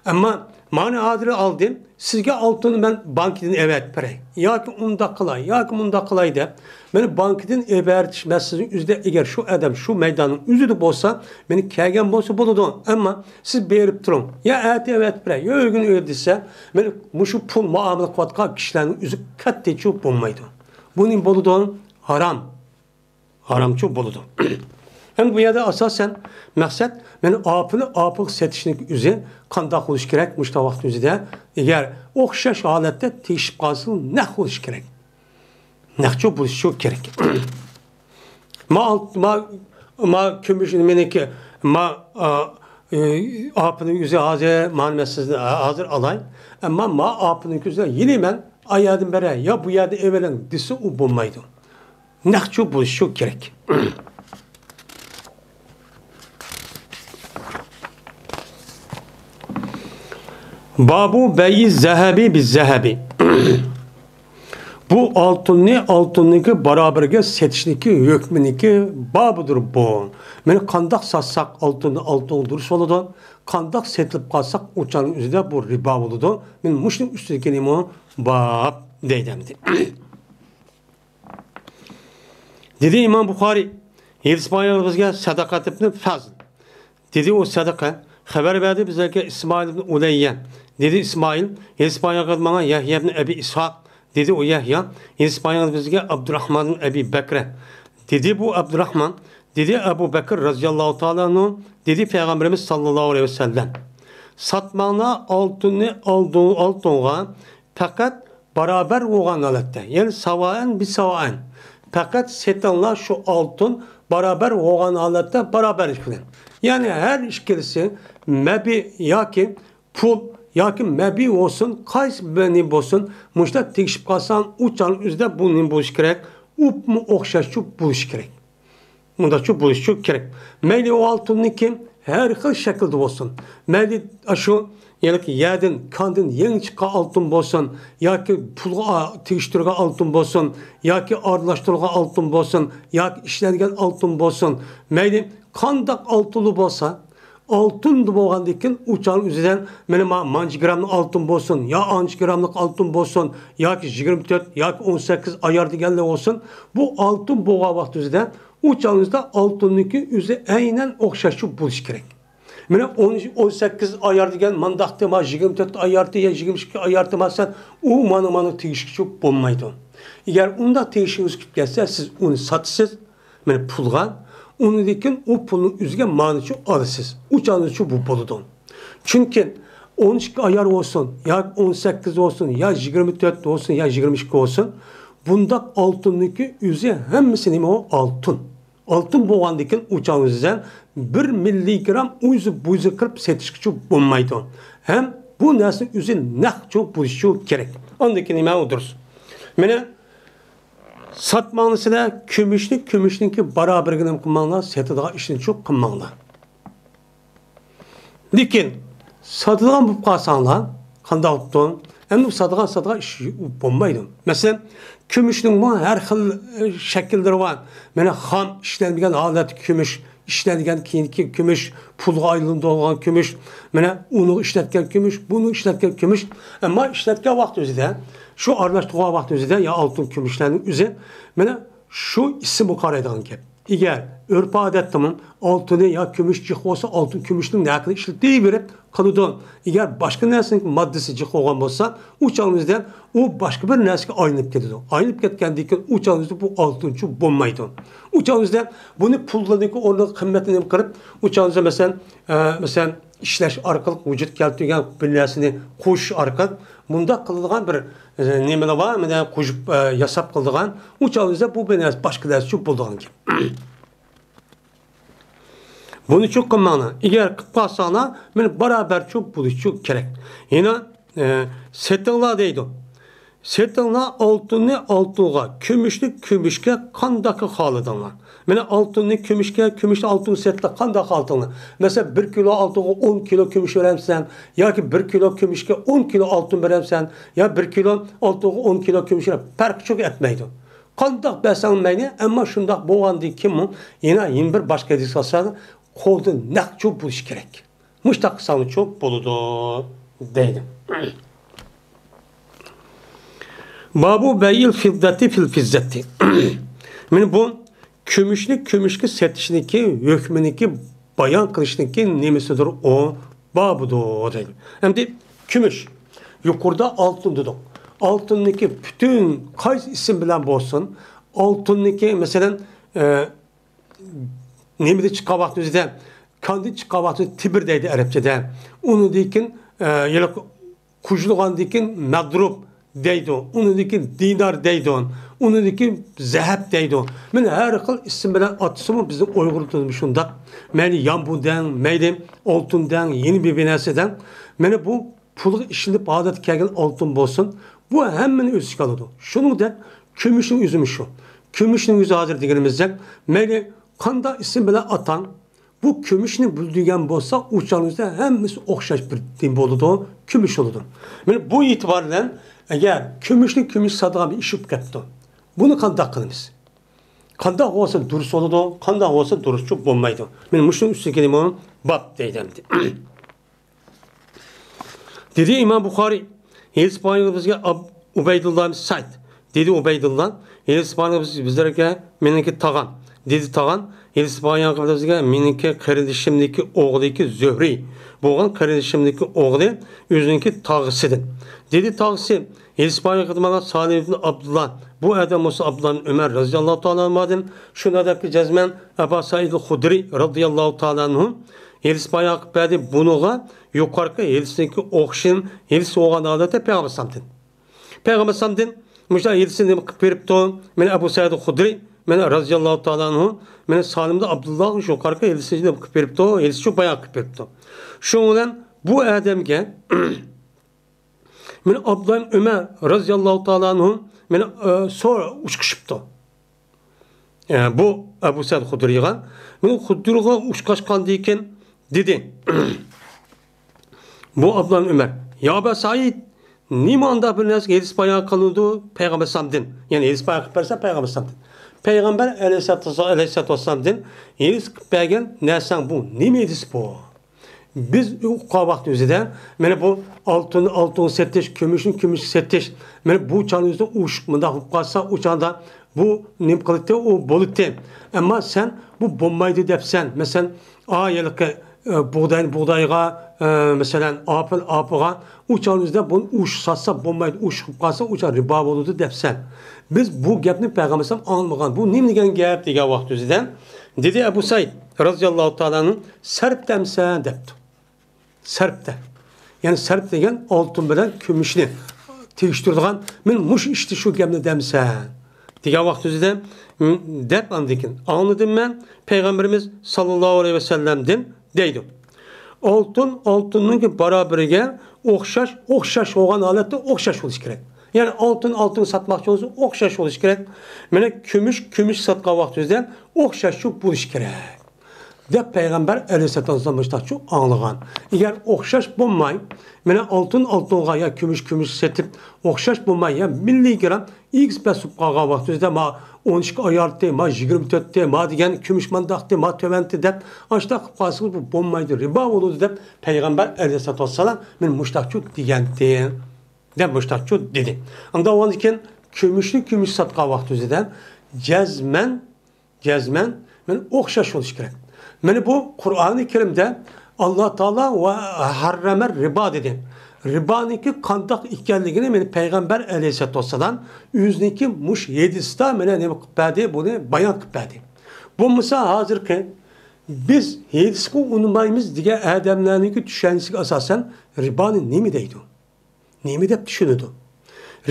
ئەمما مانا ھازىر ئالدىم، سىزگە ئالتۇننى مەن بانكىدىن ئەۋەتىپ بېرەي، ياكى ئۇنداق قىلاي، ياكى مۇنداق قىلاي دەپ، مانا بانكىدىن ئەۋەتىش مەسىلىسىنىڭ ئۆزىدە، ئەگەر شۇ ئادەم شۇ مەيداننىڭ ئۆزىدە بولسا، مانا كەلگەن بولسا بولىدۇ. ئەمما سىز بېرىپ تۇرۇڭ، يا ئەتە ئەۋەتىپ بېرەي، يا ئۆگۈن ئۆگۈن دېسە، مانا مۇشۇ پۇل مۇئامىلە قىلىۋاتقان كىشىلەرنىڭ ئۆزى قەتئىيچۇ بولمايدۇ. بۇ نېمە بولىدۇ؟ ھارام. ھارامچۇ بولىدۇ. ئەمدى بۇ يەردە ئاساسەن مەقسەت، مانا ئاپىنى ئاپىغا سېتىشنىڭ ئۆزى قانداق بولۇشى كېرەك؟ مۇشۇنداق ۋاقىت ئۆزىدە، ئەگەر ئوخشاش ھالەتتە تېگىشىپ قالسا، نەق بولۇشى كېرەك. نەقچۇ بولۇشى كېرەك. ما ئالت-، ما، ما كۈمۈش مېنىڭكى، ما، ئا، ئى، ئاپىنىڭ ئۆزى ھازىر، مانا مەن سىزنى ھازىر ئالاي. ئەمما ما ئاپىنىڭ ئۆزى يەنە مەن ئا يەردىن بېرەي، يا بۇ يەردىن ئېلىۋېلىڭ دېسە، ئۇ بولمايدۇ. نەقچۇ بولۇشى كېرەك. بابۇ بەيئى زەھەبى بى زەھەبى. بۇ ئالتۇننى ئالتۇننىڭكى باراۋىرىگە سېتىشنىڭكى ھۆكمىنىڭكى بابىدۇر بۇ. مانا قانداق ساتساق ئالتۇننى ئالتۇنغا دۇرۇس بولىدۇ، قانداق سېتىلىپ قالساق ئۇ چاغنىڭ ئۆزىدە بۇ رىبا بولىدۇ. مانا مۇشۇنىڭ ئۈستىدىكى نېمە؟ باب دەيدۇ ئەمدى. دېدى ئىمام بۇخارىي، ھېدىس بايانىغا بىزگە سەدەقەت ئىبنى فەزل. دېدى ئۇ سەدەقە. خەۋەر بەردى بىزگە ئىسمائىل ئىبنى ئۇلەييە. دېدى ئىسمائىل، ھېدىس بايانىغا ماڭا يەھيا ئىبنى ئەبى ئىسھاق. دېدى ئۇ يەھيا، ھېدىس بايانىغا بىزگە ئابدۇراھمان ئىبنى ئەبى بەكرە. دېدى بۇ ئابدۇراھمان، دېدى ئەبۇ بەكىر رازىياللاھۇ تائالا ئەنھۇ، دېدى پەيغەمبىرىمىز ساللاللاھۇ ئەلەيھى ۋەسەللەم، ساتماڭلار ئالتۇننى ئالدۇ-، ئالتۇنغا، پەقەت باراۋەر بولغان ھالەتتە، يەنى ساۋائەن بى ساۋائەن، پەقەت سېتىڭلار شۇ ئالتۇن باراۋەر بولغان ھالەتتە باراۋەرلىك بىلەن. يەنى ھەر ئىككىلىسى مەبىئ ياكى پۇل ياكى مەبىئ بولسۇن، قايسى بىرى بولسۇن، مۇشۇنداق تېگىشىپ قالسا، ئۇ چاغنىڭ ئۆزىدە بۇ نېمە بولۇشى كېرەك؟ ئۇپمۇ ئوخشاشچۇ بولۇشى كېرەك. مۇنداقچۇ بولۇشچۇ كېرەك. مەيلى ئۇ ئالتۇننىڭكى ھەر خىل شەكىلدە بولسۇن. مەيلى ئاشۇ يەنىكى يەردىن، كاندىن يېڭى چىققان ئالتۇن بولسۇن، ياكى پۇلغا تېگىشتۈرگەن ئالتۇن بولسۇن، ياكى ئارىلاشتۇرۇلغان ئالتۇن بولسۇن، ياكى ئىشلەنگەن ئالتۇن بولسۇن. مەيلى قانداق ئالتۇنلا بولسا، ئالتۇن بولغاندىن كېيىن ئۇ چاغنىڭ ئۆزىدە مانا ما-، مانچە گراملىق ئالتۇن بولسۇن، يا ئانچە گراملىق ئالتۇن بولسۇن، ياكى يىگىرمە تۆت ياكى ئون سەككىز ئايار دېگەنلەر بولسۇن، بۇ ئالتۇن بولغان ۋاقتىمىزدا ئۇ چاغنىڭ ئۆزىدە ئالتۇننىڭكى ئۆزى ئەينەن ئوخشاشچۇ بولۇشى كېرەك. مانا ئون، ئون سەككىز ئايار دېگەن مانداقتى، ما يىگىرمە تۆت ئايارتى يا يىگىرمە ئىككى ئايارتى، ماسەن، ئۇ مانا، مانا تېگىشكىچۇ بولمايدۇ. ئەگەر ئۇنداق تېگىشىڭىز كېلىپ كەتسە، سىز ئۇنى ساتىسىز، مانا پۇلغا، ئۇنىڭدىن كېيىن ئۇ پۇلنىڭ ئۆزىگە مانىچۇ ئالىسىز. ئۇ چاغنىچۇ بۇ بولىدۇ. چۈنكى ئون ئىككى ئايار بولسۇن، ياكى ئون سەككىز بولسۇن، يا يىگىرمە تۆت بولسۇن، يا يىگىرمە ئىككى بولسۇن، بۇنداق ئالتۇننىڭكى ئۆزى ھەممىسى نېمە ئۇ؟ ئالتۇن. ئالتۇن بولغاندىن كېيىن ئۇ چاغ ئۆزىدە بىر مىللىگرام ئۇ يۈزى بۇ يۈزى قىلىپ سېتىشقىچۇ بولمايدۇ. ھەم بۇ نەرسىنىڭ ئۆزى نەقچۇ بولۇشىچۇ كېرەك. ئاندىن كېيىن نېمە ئۇ دۇرۇس. مانا ساتماڭلىسىلەر كۈمۈشنى كۈمۈشنىڭكى باراۋىرىگە نېمە قىلماڭلار، سېتىدىغان ئىشنىچۇ قىلماڭلار. لېكىن ساتىدىغان بولۇپ قالساڭلار، قانداق بوپتۇ؟ ئەمدى ساتىدىغان، ساتىدىغان ئىش بولمايدۇ. مەسىلەن، كۈمۈشنىڭمۇ ھەر خىل، ئە، شەكىللىرى بار. مانا خام ئىشلەنگەن ھالەتتىكى كۈمۈش، ئىشلەنگەن كېيىنكى كۈمۈش، پۇلغا ئايلىنىدىغان كۈمۈش، مانا ئۇنىغا ئىشلەتكەن كۈمۈش، بۇنىڭغا ئىشلەتكەن كۈمۈش. ئەمما ئىشلەتكەن ۋاقتى ئۆزىدە، شۇ ئارىلاشتۇرغان ۋاقتى ئۆزىدە يا ئالتۇن كۈمۈشلەرنىڭ ئۆزى، مانا شۇ ئىسىمغا قارايدىغان گەپ. ئەگەر ئۆرپ-ئادەتتىمۇ ئالتۇنى يا كۈمۈش جىق بولسا، ئالتۇن كۈمۈشنىڭ ھەققىنى ئىشلىتىۋېرىپ قالىدۇ. ئەگەر باشقا نەرسىنىڭ ماددىسى جىق بولغان بولسا، ئۇ چاغنىڭىزدا ئۇ باشقا بىر نەرسىگە ئايلىنىپ كېتىدۇ. ئايلىنىپ كەتكەندىن كېيىن ئۇ چاغنىڭىزدا بۇ ئالتۇنچۇ بولمايدۇ. ئۇ چاغنىڭىزدا بۇنى پۇللىرىنىڭكى ئورنىغا قىممىتىنى نېمە قىلىپ، ئۇ چاغنىڭىزدا مەسىلەن، ئە، مەسىلەن، ئىشلەش ئارقىلىق ۋۇجۇدقا كەلتۈرگەن بىر نەرسىنى قوشۇش ئارقىلىق مۇنداق قىلىدىغان بىر، ئە، نېمىلەر بار، مانا قوشۇپ، ئە، ياساپ قىلىدىغان. ئۇ چاغنىڭىزدا بۇ بىر نەرسە، باشقا نەرسىچۇ بولىدىغان گەپ. بۇنىچۇ قىلماڭلار. ئەگەر قىلىپ قالساڭلار، مانا بارابەرچۇ بولۇشچۇ كېرەك. يەنە، ئە، سېتىڭلار دەيدۇ. سېتىڭلار ئالتۇننى ئالتۇنغا، كۈمۈشنى كۈمۈشكە قانداقكى خالىدىڭلار؟ مانا ئالتۇننى كۈمۈشكە، كۈمۈشنى ئالتۇنغا سېتىڭلار، قانداق خالىدىڭلار؟ مەسىلەن، بىر كىلو ئالتۇنغا ئون كىلو كۈمۈش بېرەمسەن ياكى بىر كىلو كۈمۈشكە ئون كىلو ئالتۇن بېرەمسەن يا بىر كىلو ئالتۇنغا ئون كىلو كۈمۈش بېرەم، پەرقى چوق ئەتمەيدۇ. قانداق بەرسەڭ مەيلى، ئەمما شۇنداق بولغاندىن كېيىنمۇ يەنە، يەنە بىر باشقا ھەدىس بار، قولدا نەقچۇ بولۇشى كېرەك. مۇشتاق قىلساڭلارچۇ بولىدۇ، دەيدۇ. بابۇ بەيئىل فىددەتى فىل فىززەتى. مانا بۇ كۈمۈشنى كۈمۈشكە سېتىشنىڭكى ھۆكمىنىڭكى بايان قىلىشنىڭكى نېمىسىدۇر ئۇ بابىدۇر دەيدۇ. ئەمدى كۈمۈش، يۇقىرىدا ئالتۇن دېدۇق. ئالتۇننىڭكى پۈتۈن قايسى ئىسىم بىلەن بولسۇن، ئالتۇننىڭكى، مەسىلەن، ئە، نېمىدىن چىققان ۋاقتىمىزدا، كاندىن چىققان ۋاقتىمىزدا تىبىر دەيدۇ ئەرەبچىدە. ئۇنىڭدىن كېيىن، ئە، يەنە قۇژلىغاندىن كېيىن مەغرۇب دەيدۇ. ئۇنىڭدىن كېيىن دىنار دەيدۇ. ئۇنىڭدىن كېيىن زەھەپ دەيدۇ. مانا ھەر خىل ئىسىم بىلەن ئاتىسىمۇ بىزنىڭ ئۇيغۇر تىلىمىز شۇنداق. مەيلى يامبۇ دەڭ، مەيلى ئالتۇن دەڭ، يەنە بىر، بىر نەرسە دەڭ. مانا بۇ پۇلغا ئىشلىنىپ ھالەتكە كەلگەن ئالتۇن بولسۇن، بۇ ھەممىنى ئۆز ئىچىگە ئالىدۇ. شۇنىڭدەك كۈمۈشنىڭ ئۆزىمۇ شۇ. كۈمۈشنىڭ ئۆزى ھازىر دېگىنىمىزدەك، مەيلى قانداق ئىسىم بىلەن ئاتاڭ، بۇ كۈمۈشنى بىلدۈرگەن بولسا، ئۇ چاغنىڭىزدا ھەممىسى ئوخشاش بىر دىن بولىدۇ، كۈمۈش بولىدۇ. مانا بۇ ئېتىبار بىلەن، ئەگەر كۈمۈشنى كۈمۈش ساتىدىغان بىر ئىش بولۇپ كەپتۇ، بۇنى قانداق قىلىمىز؟ قانداق بولسا دۇرۇس بولىدۇ، قانداق بولسا دۇرۇسچۇ بولمايدۇ. مانا مۇشۇنىڭ ئۈستىگە نېمە باب دەيدۇ ئەمدى. دېدى ئىمام بۇخارىي، ھېلىس بايىغا بىزگە ئاب-، ئۇبەيدۇللا ئىبن سەئىد. دېدى ئۇبەيدۇللا، ھېلىس بايىغا بىز، بىزلەرگە مېنىڭكى تاغام. دېدى تاغام، ھېلىس بايىغا بىزگە مېنىڭكى قېرىندىشىمنىڭكى ئوغلىكى زۆھرى بولغان قېرىندىشىمنىڭكى ئوغلى ئۆزىنىڭكى تاغىسىدىن. دېدى تاغىسى، ھېلىس بايىغا مانا سالىم ئىبن ئابدۇللا، بۇ ئادەم بولسا ئابدۇللا ئىبن ئۆمەر رەزىياللاھۇ تائالا ئەنھۇدىن، شۇ ئادەمگە جەزمەن ئەبا سەئىد خۇدرى رەزىياللاھۇ تائالا ئەنھۇ، ھېلىس بايان قىلىپ بەردى. بۇنىڭغا يۇقىرىقى ھېلىسنىڭكى ئوخشىشىنى، ھېلىس بولغان ھالەتتە پەيغەمبەر ئەلەيھىسسالامدىن. پەيغەمبەر ئەلەيھىسسالامدىن مۇشۇنداق ھېلىسنى نېمە قىلىپ بېرىپتۇ؟ مانا ئەبۇ سەئىد خۇدرى، مانا رەزىياللاھۇ تائالا ئەنھۇ، مانا سالىمدا ئابدۇللا شۇ يۇقىرىقى ھېلىسنى نېمە قىلىپ بېرىپتۇ؟ ھېلىسى شۇ بايان قىلىپ بېرىپتۇ. شۇنىڭ بىلەن بۇ ئادەمگە مانا ئابدۇللا ئۆمەر رەزىياللاھۇ تائالا ئەنھۇ مانا، ئە، سور ئۇچقىشىپتۇ. ئە، بۇ ئەبۇ سەئىد خۇدرىيغا. مانا خۇدرىغا ئۇچقاشقاندىن كېيىن دېدى، بۇ ئابدۇللا ئۆمەر، يا ئەبا سەئىد، نېمە ئانداق بىر نەرسىگە ھېلىس بايان قىلىنىدۇ پەيغەمبەر ئەلەيھىسسالامدىن؟ يەنى ھېلىس بايان قىلىپ بەرسە پەيغەمبەر ئەلەيھىسسالامدىن. پەيغەمبەر ئەلەيھىسسالاتۇ ۋەسسالامدىن ھېلىس قىلىپ بەرگەن نەرسەڭ بۇ نېمە ھېلىس بۇ؟ بىز ئۇققان ۋاقتى ئۆزىدە، مانا بۇ ئالتۇن، ئالتۇن سېتىش، كۈمۈشنى كۈمۈشكە سېتىش، مانا بۇ چاغنىڭ ئۆزىدە ئۇ ئىش مۇنداق بولۇپ قالسا، ئۇ چاغدا بۇ نېمە قىلاتتى، ئۇ بولاتتى. ئەمما سەن بۇ بولمايدۇ دەپسەن. مەسىلەن، ئا، ھېلىقى، ئە، بۇغداينى بۇغدايغا، ئە، مەسىلەن، ئاپىل ئاپىغا، ئۇ چاغنىڭ ئۆزىدە بۇنى ئۇ ئىش ساتسا بولمايدۇ، ئۇ ئىش قىلىپ قالسا، ئۇ چاغ رىبا بولىدۇ دەپسەن. بىز بۇ گەپنى پەيغەمبەر ئەلەيھىسسالام ئاڭلىمىغان. بۇ نېمە دېگەن گەپ دېگەن ۋاقىت ئۆزىدە، دېدى ئەبۇ سەئىد رەزىياللاھۇ تائالا ئەنھۇ، سەرپ دەمسەن دەپتۇ. سەرپ دە. يەنى سەرپ دېگەن ئالتۇن بىلەن كۈمۈشنى تېگىشتۈرىدىغان، مەن مۇشۇ ئىشتا شۇ گەپنى دەمسەن دېگەن ۋاقتىمىزدا، م، دەپ ئاندىن كېيىن ئاڭلىدىم مەن پەيغەمبىرىمىز ساللاللاھۇ ئەلەيھى ۋەسەللەمدىن دەيدۇ. ئالتۇن ئالتۇننىڭكى بارابىرىگە ئوخشاش، ئوخشاش بولغان ھالەتتە ئوخشاش بولۇشى كېرەك. يەنى ئالتۇن ئالتۇنغا ساتماقچى بولسا ئوخشاش بولۇشى كېرەك. مانا كۈمۈش كۈمۈشكە ساتقان ۋاقتىمىزدا ئوخشاش بولۇشى كېرەك. دەپ پەيغەمبەر ئەلەيھىسسالاتۇ ۋەسسالام مۇشۇنداقچۇ ئاڭلىغان. ئەگەر ئوخشاش بولماي، مانا ئالتۇن ئالتۇنغا يا كۈمۈش كۈمۈشكە سېتىپ، ئوخشاش بولماي يا مىللىي گرام ئېگىز پەس بولۇپ قالغان ۋاقتىمىزدا، ما ئون ئىككى ئايارتى، ما يىگىرمە تۆتتى، ما دېگەن كۈمۈش مانداقتى، ما تۆۋەنتى دەپ، ئاشۇنداق قىلىپ قالسىڭىز، بۇ بولمايدۇ، رىبا بولىدۇ دەپ پەيغەمبەر ئەلەيھىسسالاتۇ ۋەسسالام مانا مۇشۇنداقچۇ دېگەنتى، دەپ مۇشۇنداقچۇ دېدى. ئاندىن ئۇنىڭدىن كېيىن كۈمۈشنى كۈمۈش ساتقان ۋاقتىمىزدا جەزمەن جەزمەن، مانا ئوخشاش بولۇشى كېرەك. مانا بۇ قۇرئانى كەرىمدە ئاللا تائالا ۋە ھەررەمە رىبا دېدى. رىبانىڭكى قانداق ئىكەنلىكىنى مانا پەيغەمبەر ئەلەيھىسسالاتۇ ۋەسسالام ئۆزىنىڭكى مۇشۇ ھەدىسىدا مانا نېمە قىلىپ بەردى، بۇنى بايان قىلىپ بەردى. بولمىسا ھازىرقى بىز ھەدىسكە ئۇنىمايمىز دېگەن ئادەملەرنىڭكى چۈشەنچىسىگە ئاساسەن رىبانى نېمە دەيدۇ؟ نېمە دەپ چۈشىنىدۇ؟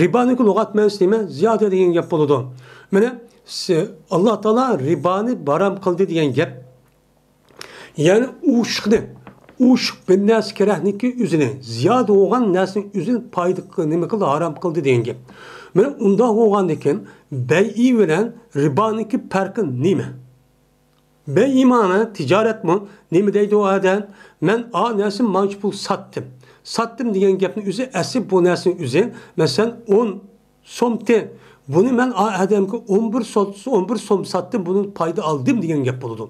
رىبانىڭكى لۇغەت مەنىسى نېمە؟ زىيادە دېگەن گەپ بولىدۇ. مانا، سى-، ئاللا تائالا رىبانى ھارام قىلدى دېگەن گەپ. يەنى ئوشۇقنى، ئوشۇق بىر نەرسە كېرەكنىكى ئۆزىنى، زىيادە بولغان نەرسىنىڭ ئۆزىنى پايدا قىل-، نېمە قىلدى؟ ھارام قىلدى دېگەن گەپ. مانا ئۇنداق بولغاندىكىن بەيئى بىلەن رىبانىڭكى پەرقى نېمە؟ بەيئى مانا تىجارەتمۇ؟ نېمە دەيدۇ ئۇ ئادەم؟ مەن ئا نەرسىنى مانچە پۇل ساتتىم. ساتتىم دېگەن گەپنىڭ ئۆزى، ئەسلى بۇ نەرسىنىڭ ئۆزى، مەسىلەن، ئون سومتى. بۇنى مەن ئا ئادەمگە ئون بىر سوم، ئون بىر سوم ساتتىم، بۇنى پايدا ئالدىم دېگەن گەپ بولىدۇ.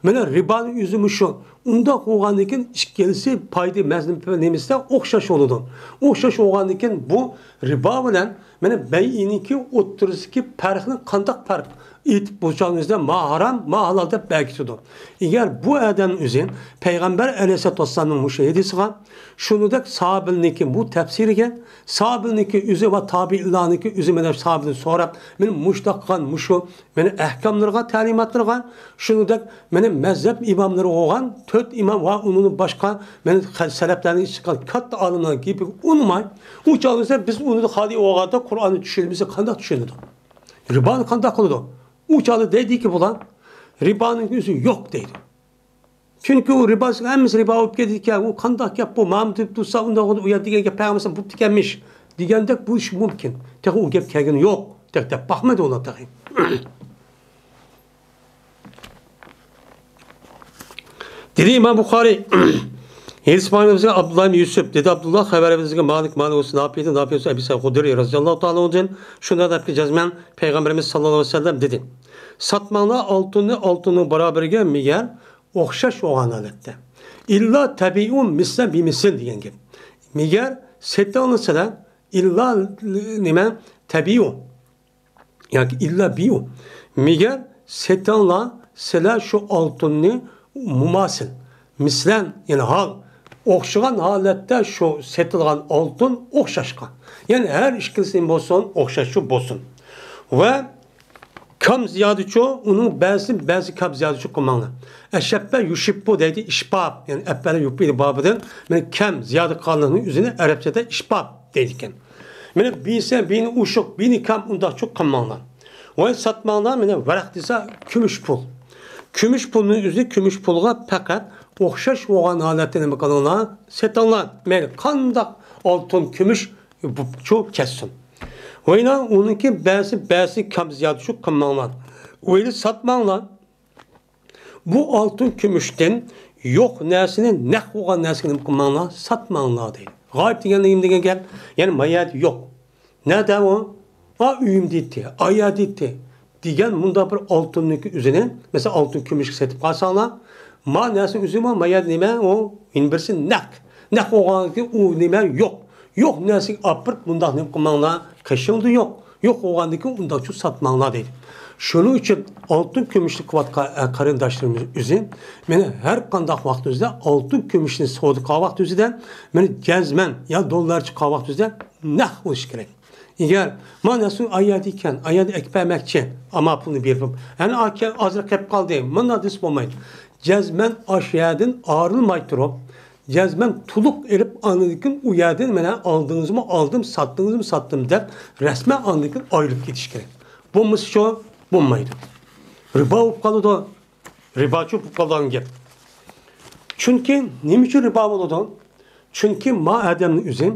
مانا رىبانىڭ ئۆزى مۇشۇ. ئۇنداق بولغاندىن كېيىن ئىككىلىسى پايدا مەزمۇن نېمىسىدە ئوخشاش بولىدۇ. ئوخشاش بولغاندىن كېيىن بۇ رىبا بىلەن مانا بەيئىنىڭكى ئوتتۇرىسىدىكى پەرقنى قانداق پەرق ئېيتىپ بولسىڭىزدا، ما ھارام، ما ھالال دەپ بەرگۈزىدۇ. ئەگەر بۇ ئادەم ئۆزى پەيغەمبەر ئەلەيھىسسالاتۇ ۋەسسالامنىڭ مۇشۇ ھەدىسىغا، شۇنىڭدەك ساھابىلىرنىڭكى بۇ تەپسىرىگە، ساھابىلىرنىڭكى ئۆزى ۋە تابىئىنلارنىڭكى ئۆزى مەن ساھابىدىن سوراپ، مەن مۇشۇنداق قىلغان مۇشۇ مېنىڭ ئەھكاملىرىغا، تەلىماتلىرىغا، شۇنىڭدەك مېنىڭ مەزھەپ ئىماملىرى بولغان تۆت ئىمام ۋە ئۇنىڭدىن باشقا مېنىڭ خە-، سەلەفلەرنىڭ ئىچىدىكى كاتتا ئالىملارنىڭ گېپىگە ئۇنىماي، ئۇ چاغدا بىز ئۇنى خالىي بولغاندا قۇرئاننى چۈشىنىمىز، قانداق چۈشىنىدۇ؟ رىبانى قانداق قىلىدۇ؟ ئۇ چاغدا دەيدىكى بۇلار، رىبانىڭ ئۆزى يوق دەيدۇ. چۈنكى ئۇ رىباسىغا ھەممىسى رىبا بولۇپ كېتىدىكەن، ئۇ قانداق گەپ بۇ؟ مانا دەپ تۇرسا، ئۇنداق ئۇ يەر دېگەن گەپ پەيغەمبەر بوپتىكەنمىش دېگەندەك بولۇشى مۇمكىن. تېخى ئۇ گەپ كەلگىنى يوق. دەپ، دەپ باقمىدى ئۇلار تېخى. دېدى ئىمام بۇخارىي، ھەدىس بايىمىزگە ئابدۇللا ئىبن يۈسۈپ، دېدى ئابدۇللا، خەۋەر بىزگە مالىك، مالىك بولسا نافىدىن، نافى بولسا ئەبى سەئىد خۇدرى رەزىياللاھۇ تائالا ئەنھۇدىن، شۇنداق دەپكى جەزمەن پەيغەمبىرىمىز ساللاللاھۇ ئەلەيھى ۋەسەللەم دېدى، ساتماڭلار ئالتۇننى ئالتۇننىڭ بارابىرىگە، مەگەر ئوخشاش بولغان ھالەتتە. ئىللا تەبىئۇ مىسلەن بىمىسلىن دېگەن گەپ. مەگەر سېتىڭلار سىلەر، ئىللا نېمە؟ تەبىئۇ. ياكى ئىللا بىئۇ. مەگەر سېتىڭلار سىلەر شۇ ئالتۇننى مۇماسىل، مىسلەن، يەنى ھال، ئوخشىغان ھالەتتە شۇ سېتىلغان ئالتۇن ئوخشاشقا. يەنى ھەر ئىككىلىسى نېمە بولسۇن، ئوخشاشچۇ بولسۇن. ۋە كام زىيادىچۇ، ئۇنىڭ بەزىسى، بەزى كام زىيادىچۇ قىلماڭلار. ئەشەببە يۇشىببۇ دەيدۇ، ئىشباب، يەنى ئەببەلە يۇببىلى بابىدىن، مەن كەم زىيادە قىلغانلىقنىڭ ئۆزىنى ئەرەبچىدە ئىشباب دەيدىكەن. مانا بىسە، بىنى ئوشۇق، بىنى كام، ئۇنداقچۇ قىلماڭلار. ۋاي ساتماڭلار، مانا ۋەرەق دېسە كۈمۈش پۇل. كۈمۈش پۇلنىڭ ئۆزى كۈمۈش پۇلغا پەقەت ئوخشاش بولغان ھالەتتە نېمە قىلىڭلار؟ سېتىڭلار. مەيلى قانداق ئالتۇن، كۈمۈش بۇچۇ كەتسۇن. ۋاينا ئۇنىڭكى بەزى، بەزى كام زىيادە شۇ قىلماڭلار. ۋايلى ساتماڭلار. بۇ ئالتۇن كۈمۈشتىن يوق نەرسىنى نەق بولغان نەرسىگە نېمە قىلماڭلار، ساتماڭلار دەيدۇ. غايىب دېگەن نېمە دېگەن گەپ؟ يەنى ما يەردە يوق. نەدە ئۇ؟ ئا، ئۆيۈمدە ئىدى، ئا يەردە ئىدى دېگەن مۇنداق بىر ئالتۇننىڭكى ئۆزىنى، مەسىلەن، ئالتۇن كۈمۈشكە سېتىپ قالساڭلار، ما نەرسىنىڭ ئۆزىمۇ ما يەردە نېمە؟ ئۇ يەنە بىرسى نەق. نەق بولغاندىكىن ئۇ نېمە؟ يوق. يوق نەرسىگە ئاپىرىپ مۇنداق نېمە قىلماڭلار، قېشىڭدا يوق. يوق بولغاندىن كېيىن ئۇنداقچۇ ساتماڭلار دەيدۇ. شۇنىڭ ئۈچۈن ئالتۇن كۈمۈشنى قىلىۋاتقان، ئە، قېرىنداشلىرىمىز ئۆزى، مانا ھەر قانداق ۋاقتىمىزدا ئالتۇن كۈمۈشنى سودا قىلغان ۋاقتىمىزدا، مانا جەزمەن يا دوللارچە قىلغان ۋاقتىمىزدا نەق بولۇشى كېرەك. ئەگەر مانا سۇ ئايەت ئىكەن، ئايەت ئەكىپ بەرمەكچى، ئەمما پۇلنى بېرىپ، ئەنە ئاكا ئازراق كەپ قالدى، مانا دېسە بولمايدۇ. جەزمەن ئاشۇ يەردىن ئايرىلماي تۇرۇپ، جەزمەن تولۇق ئېلىپ، ئاندىن كېيىن ئۇ يەردىن مانا ئالدىڭىزمۇ ئالدىم، ساتتىڭىزمۇ ساتتىم دەپ، رەسمەن ئاندىن كېيىن ئايرىلىپ كېتىش كېرەك. بولمىسىچۇ بولمايدۇ. رىبا بولۇپ قالىدۇ. رىباچۇ بولۇپ قالىدىغان گەپ. چۈنكى نېمە ئۈچۈن رىبا بولىدۇ؟ چۈنكى ما ئادەمنىڭ ئۆزى،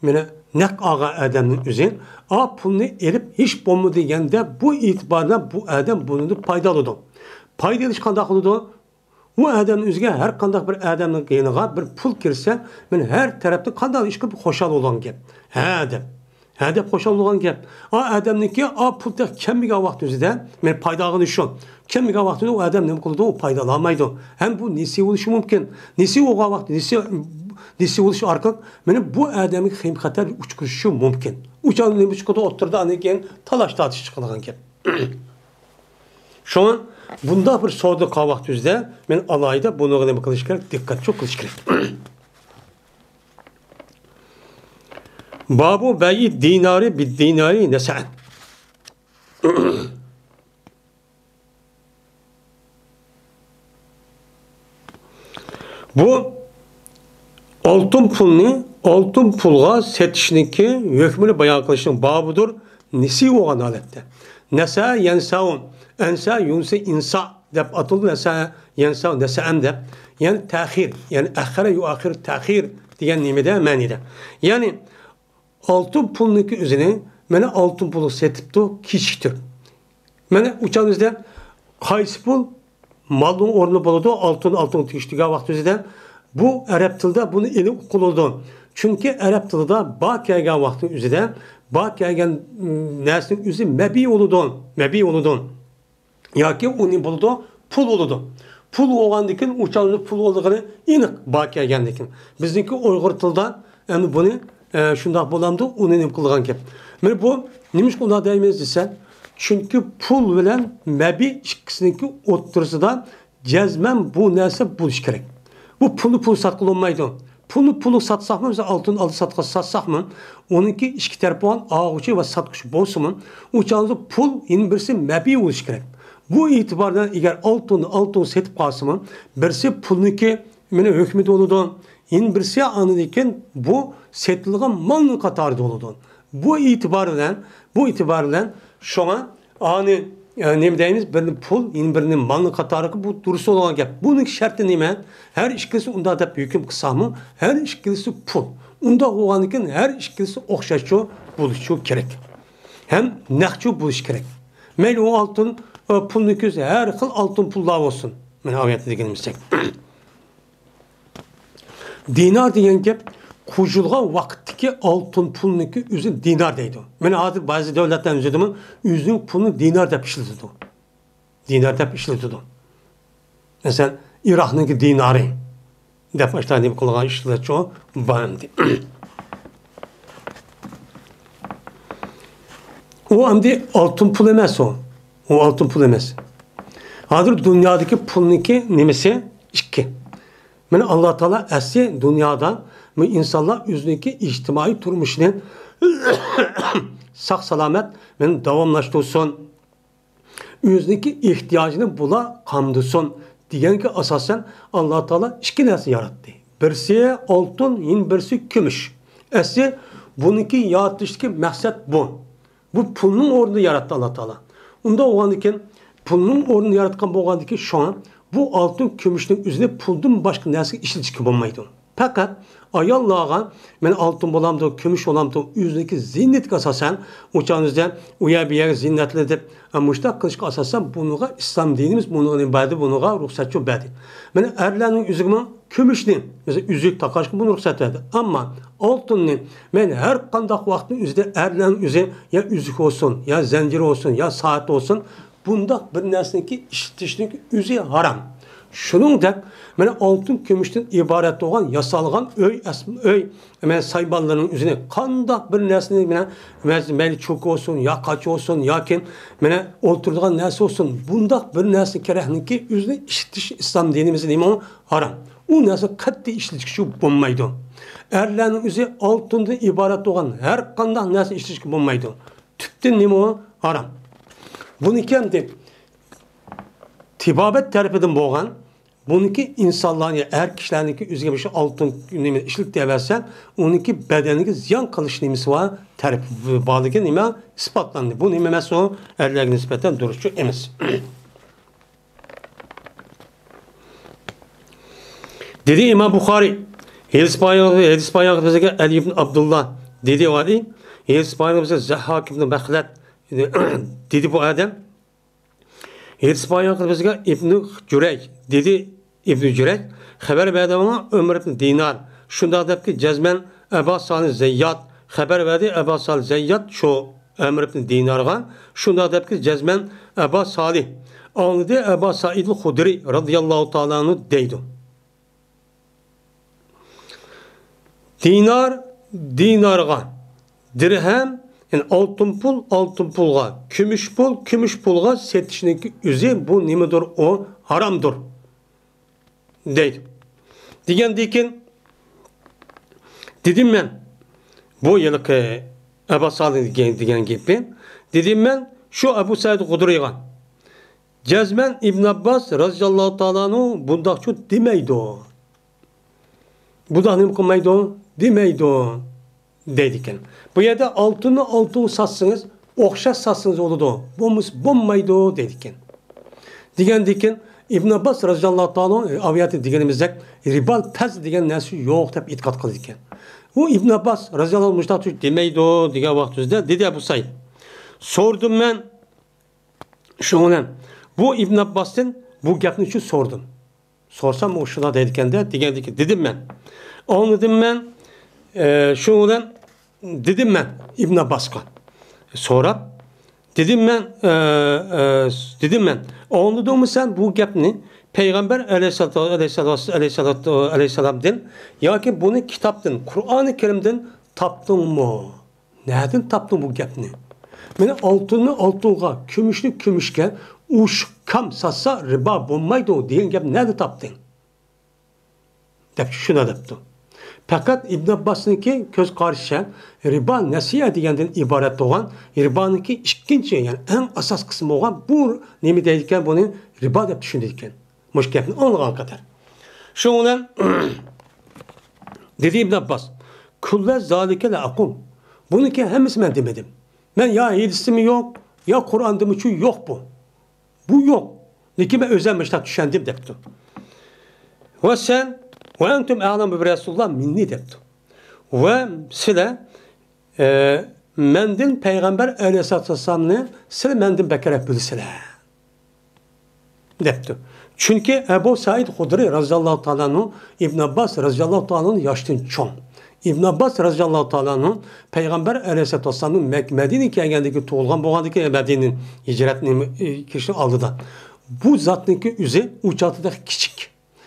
مانا نەق ئالغان ئادەمنىڭ ئۆزى، ئا پۇلنى ئېلىپ ھېچ بولمىدى دېگەندە، بۇ ئېتىباردا بۇ ئادەم بۇنىڭدىن پايدا ئالىدۇ. پايدا ئېلىش قانداق قىلىدۇ؟ ئۇ ئادەمنىڭ ئۆزىگە ھەر قانداق بىر ئادەمنىڭ يېنىغا بىر پۇل كىرسە، مەن ھەر تەرەپتىن قانداق ئىش قىلىپ خۇشال بولغان گەپ. ھە دەپ. ھە دەپ خۇشال بولغان گەپ. ئا ئادەمنىڭكى ئا پۇل تېخى كەلمىگەن ۋاقتى ئۆزىدە، مەن پايدا ئالغىنى شۇ. كەلمىگەن ۋاقتىدا ئۇ ئادەم نېمە قىلىدۇ؟ ئۇ پايدا ئالالمايدۇ. ھەم بۇ نېسىۋە بولۇشى مۇمكىن. نېسىۋە بولغان ۋاقتى، نېسىۋە، نېسىۋە بولۇش ئارقىلىق مەن بۇ ئادەمگە خېيىم خەتەر ئۇچرىشىشى مۇمكىن. ئۇ چاغدا نېمە چىقىدۇ ئوتتۇرىدا؟ ئاندىن كېيىن تالاش تارتىش چىقىدىغان گەپ. شۇڭا بۇنداق بىر سودا قىلغان ۋاقتى ئۆزىدە مەن ئالاھىدە بۇنىڭغا نېمە قىلىش كېرەك؟ دىققەت چوڭ قىلىش كېرەك. بابۇ بەيئى دىنارى بىددىنارى نەسەئەن. بۇ ئالتۇن پۇلنى ئالتۇن پۇلغا سېتىشنىڭكى ھۆكمىنى بايان قىلىشنىڭ بابىدۇر، نېسىۋە بولغان ھالەتتە. نەسە يەنسەۋ، ئەنسە يۇنسى ئىنسا دەپ ئاتىلىدۇ. نەسە يەنسەۋ، نەسەئەن دەپ. يەنى تەخىر، يەنى ئەخەرە يۇئەخىر تەخىر دېگەن نېمىدە، مەنىدە. يەنى ئالتۇن پۇلنىڭكى ئۆزىنى مانا ئالتۇن پۇلغا سېتىپتۇ، كېچىكتۈرۈپ. مانا ئۇ چاغدا بىزدە قايسى پۇل مالنىڭ ئورنى بولىدۇ، ئالتۇن ئالتۇنغا تېگىشتۈرگەن ۋاقتىمىزدا بۇ ئەرەب تىلىدا بۇنى ئېنىق ئۇقۇلىدۇ. چۈنكى ئەرەب تىلىدا با كەلگەن ۋاقتىنىڭ ئۆزىدە با كەلگەن، م، نەرسىنىڭ ئۆزى مەبىي بولىدۇ، مەبىي بولىدۇ. ياكى ئۇنى بولىدۇ، پۇل بولىدۇ. پۇل بولغاندىن كېيىن ئۇ چاغدا پۇل بولىدىغىنى ئېنىق با كەلگەندىن كېيىن. بىزنىڭكى ئۇيغۇر تىلىدا ئەمدى بۇنى، ئە، شۇنداق بولامدۇ، ئۇنى نېمە قىلغان گەپ. مانا بۇ نېمىشقا ئۇنداق دەيمىز دېسە، چۈنكى پۇل بىلەن مەبىي ئىككىسىنىڭكى ئوتتۇرىسىدا جەزمەن بۇ نەرسە بولۇشى كېرەك. بۇ پۇلنى پۇل ساتقىلى بولمايدۇ. پۇلنى پۇلغا ساتساقمۇ، بىز ئالتۇن ئالدى ساتقا ساتساقمۇ، ئۇنىڭكى ئىككى تەرىپى بولغان ئالغۇچى ۋە ساتقۇچى بولسىمۇ، ئۇ چاغدا پۇل يەنە بىرسى مەبىي بولۇشى كېرەك. بۇ ئېتىبار بىلەن ئەگەر ئالتۇننى ئالتۇن سېتىپ قالسىمۇ، بىرسى پۇلنىڭكى مانا ھۆكمىدە بولىدۇ، يەنە بىرسى ئاندىن كېيىن بۇ سېتىلغان مالنىڭ قاتارىدا بولىدۇ. بۇ ئېتىبار بىلەن، بۇ ئېتىبار بىلەن شۇڭا ئانى، ئە، نېمە دەيمىز؟ بىرنى پۇل، يەنە بىرنى مالنىڭ قاتارىغا بۇ دۇرۇس بولغان گەپ. بۇنىڭ شەرتى نېمە؟ ھەر ئىككىلىسى ئۇنداق دەپ ھۆكۈم قىلساقمۇ، ھەر ئىككىلىسى پۇل. ئۇنداق بولغاندىن كېيىن ھەر ئىككىلىسى ئوخشاشچۇ بولۇشچۇ كېرەك. ھەم نەقچۇ بولۇشى كېرەك. مەيلى ئۇ ئالتۇن، ئە، پۇلنى كۆز، ھەر خىل ئالتۇن پۇللار بولسۇن. مانا ئۇ يەردە دېگىنىمىزدەك. دىنار دېگەن گەپ قوشۇلغان ۋاقىتتىكى ئالتۇن پۇلنىڭكى ئۆزى دىنار دەيدۇ. مانا ھازىر بەزى دۆلەتلەرنىڭ ئۆزىدىمۇ ئۆزىنىڭ پۇلىنى دىنار دەپ ئىشلىتىدۇ. دىنار دەپ ئىشلىتىدۇ. مەسىلەن، ئىراقنىڭكى دىنارى دەپ ئاشۇنداق نېمە قىلغان ئىشلەتچۇ بار ئەمدى. ئۇ ئەمدى ئالتۇن پۇل ئەمەس ئۇ. ئۇ ئالتۇن پۇل ئەمەس. ھازىر دۇنيادىكى پۇلنىڭكى نېمىسى؟ ئىككى. مانا ئاللا تائالا ئەسلى دۇنيادا بۇ ئىنسانلار ئۆزىنىڭكى ئىجتىمائىي تۇرمۇشىنى ساق سالامەت مانا داۋاملاشتۇرسۇن، ئۆزىنىڭكى ئېھتىياجىنى بۇلا قامدىسۇن دېگەنگە ئاساسەن ئاللا تائالا ئىككى نەرسە ياراتتى. بىرسى ئالتۇن، يەنە بىرسى كۈمۈش. ئەسلى بۇنىڭكى يارىتىشتىكى مەقسەت بۇ. بۇ پۇلنىڭ ئورنىدا ياراتتى ئاللا تائالا. ئۇنداق بولغاندىكىن، پۇلنىڭ ئورنىدا ياراتقان بولغاندىكىن، شۇڭا بۇ ئالتۇن، كۈمۈشنىڭ ئۆزىنى پۇلدىن باشقا نەرسىگە ئىشلىتىشكە بولمايدۇ. پەقەت ئاياللارغا مەن ئالتۇن بولامدۇ، كۈمۈش بولامدۇ، ئۆزىنىڭكى زىننىتىگە ئاساسەن، ئۇ چاغىمىزدا ئۇ يەر بۇ يەرگە زىننەتلىنىپ، مۇشۇنداق قىلىشقا ئاساسەن، بۇنىڭغا ئىسلام دىنىمىز بۇنىڭغا نېمە بەردى، بۇنىڭغا رۇخسەتچۇ بەردى. مانا ئەرلەرنىڭ ئۆزىگىمۇ كۈمۈشنى، مەسىلەن، ئۈزۈك تاقاشقا بۇنى رۇخسەت بەردى. ئەمما ئالتۇننى مەن ھەر قانداق ۋاقىتنىڭ ئۆزىدە ئەرلەرنىڭ ئۆزى يا ئۈزۈك بولسۇن، يا زەنجىر بولسۇن، يا سائەت بولسۇن، بۇنداق بىر نەرسىنىڭكى ئىشلىتىشنىڭ ئۆزى ھارام. شۇنىڭدەك، مانا ئالتۇن كۈمۈشتىن ئىبارەت بولغان ياسالغان ئۆي، ئەس-، ئۆي، مانا سايمانلىرىنىڭ ئۆزىنى قانداق بىر نەرسىنى، مانا مەيلى چوكا بولسۇن، يا قاچا بولسۇن، ياكى مانا ئولتۇرىدىغان نەرسە بولسۇن، بۇنداق بىر نەرسە كېرەكنىڭكى ئۆزىنى ئىشلىتىش ئىسلام دىنىمىزدا نېمە ھارام. ئۇ نەرسە قەتئىي ئىشلىتىشكە بولمايدۇ. ئەرلەرنىڭ ئۆزى ئالتۇندىن ئىبارەت بولغان ھەر قانداق نەرسە ئىشلىتىشكە بولمايدۇ. تۈپتىن نېمە ئۇ؟ ھارام. بۇنىڭكى ئەمدى تېبابەت تەرىپىدىن بولغان، بۇنىڭكى ئىنسانلارنى، ئەر كىشىلەرنىڭكى ئۆزىگە مۇشۇ ئالتۇن نېمە ئىشلىتىۋەرسە، ئۇنىڭكى بەدەنىگە زىيان قىلىش نېمىسى بار، تەرىپى بارلىقى نېمە ئىسپاتلاندى. بۇ نېمە ئەمەس ئۇ؟ ئەرلەرگە نىسبەتەن دۇرۇسچۇ ئەمەس. دېدى ئىمام بۇخارىي، ھەدىس بايان، ھەدىس بايان بىزگە ئەلى ئىبن ئابدۇللا دېدى، ۋەدى، ھەدىس بايان بىزگە زەھھاك ئىبن مەخلەت دېدى بۇ ئادەم. ھەدىس بايان بىزگە ئىبن جۈرەيج دېدى، ئىبنى جۈرەيج خەۋەر بەردى ماڭا، ئۆمەر ئىبنى دىنار شۇنداق دەپتۇ، جەزمەن ئەبا سالىھ زەييات خەۋەر بەردى، ئەبا سالىھ زەييات شۇ ئۆمەر ئىبنى دىنارغا شۇنداق دەپتۇ، جەزمەن ئەبا سالىھ ئاڭلىدى، ئەبا سەئىدىل خۇدرى رەزىياللاھۇ تائالا ئەنھۇ دەيدۇ. دىنار دىنارغا، دىرھەم، يەنى ئالتۇن پۇل ئالتۇن پۇلغا، كۈمۈش پۇل كۈمۈش پۇلغا سېتىشنىڭكى ئۆزى بۇ نېمىدۇر، ئۇ ھارامدۇر دەيدۇ. دېگەندىكىن دېدىم مەن، بۇ ھېلىقى ئەبا سالىھ دېگەن، دېگەن گېپى، دېدىم مەن شۇ ئەبۇ سەئىد خۇدرىيغا، جەزمەن ئىبن ئابباس رەزىياللاھۇ تائالا ئەنھۇ بۇنداقچۇ دېمەيدۇ. بۇنداق نېمە قىلمايدۇ؟ دېمەيدۇ دەيدىكەن. بۇ يەردە ئالتۇننى ئالتۇنغا ساتسىڭىز، ئوخشاش ساتسىڭىز بولىدۇ، بولمىسا بولمايدۇ دەيدىكەن. دېگەندىكىن ئىبن ئابباس رەزىياللاھۇ تائالا ئەنھۇ ئاۋۇ يەردە دېگىنىمىزدەك رىبا پەز دېگەن نەرسە يوق دەپ ئېتىقاد قىلىدىكەن. ئۇ ئىبن ئابباس رەزىياللاھۇ مۇشۇنداق دېمەيدۇ دېگەن ۋاقتىمىزدا دېدى ئەبۇ سەئىد. سورىدىم مەن شۇنىڭ بىلەن بۇ ئىبن ئابباستىن بۇ گەپنى شۇ سورىدىم. سورىسام، ئۇ شۇنداق دەيدىكەن-دە، دېگەندىكىن دېدىم مەن. ئاڭلىدىم مەن، ئە، شۇنىڭ بىلەن دېدىم مەن ئىبن ئابباسقا. سوراپ، دېدىم مەن، ئە، ئە، دېدىم مەن، ئاڭلىدىڭمۇ سەن بۇ گەپنى پەيغەمبەر ئەلەيھىسسالاتۇ، ئەلەيھىسسالاتۇ، ئەلەيھىسسالاتۇ، ئەلەيھىسسالامدىن ياكى بۇنى كىتابتىن، قۇرئانى كەرىمدىن تاپتىڭمۇ؟ نەدىن تاپتىڭ بۇ گەپنى؟ مانا ئالتۇننى ئالتۇنغا، كۈمۈشنى كۈمۈشكە ئوشۇق كام ساتسا رىبا بولمايدۇ دېگەن گەپنى نەدىن تاپتىڭ؟ دەپ شۇنداق دەپتۇ. پەقەت ئىبن ئابباسنىڭكى كۆز قارىشىچە رىبا نەسىئە دېگەندىن ئىبارەت بولغان، رىبانىڭكى ئىككىنچى، يەنى ئەڭ ئاساس قىسمى بولغان بۇ نېمە دەيدىكەن، بۇنى رىبا دەپ چۈشىنىدىكەن. مۇشۇ گەپنى ئاڭلىغان قەدەر. شۇنىڭ بىلەن دېدى ئىبن ئابباس، كۇللە زالىكە لا ئەقۇل. بۇنىڭكى ھەممىسى مەن دېمىدىم. مەن يا ھەدىستىمۇ يوق، يا قۇرئاندىمۇچۇ يوق بۇ. بۇ يوق. لېكىن مەن ئۆزۈم مۇشۇنداق چۈشەندىم دەپتۇ. ۋە سەن، ۋە ئەنتۇم ئەلەمۇ بىرەسۇلىللا مىننى دەپتۇ. ۋە سىلە، ئە، مەندىن پەيغەمبەر ئەلەيھىسسالاتۇ ۋەسسالامنى سىلە مەندىن بەكرەك بىلىسىلە. دەپتۇ. چۈنكى ئەبۇ سەئىد خۇدرى رەزىياللاھۇ تائالا ئەنھۇ ئىبن ئابباس رەزىياللاھۇ تائالا ئەنھۇ ياشتىن چوڭ. ئىبن ئابباس رەزىياللاھۇ تائالا ئەنھۇ پەيغەمبەر ئەلەيھىسسالاتۇ ۋەسسالامنىڭ مەك-، مەدىنىگە كەلگەندىكى تۇغۇلغان بولغاندىكىن، مەدىنىنى ھىجرەتنى، ئى، كىرىشنىڭ ئالدىدا. بۇ زاتنىڭكى ئۆزى ئۇ چاغدا تېخى كىچىك.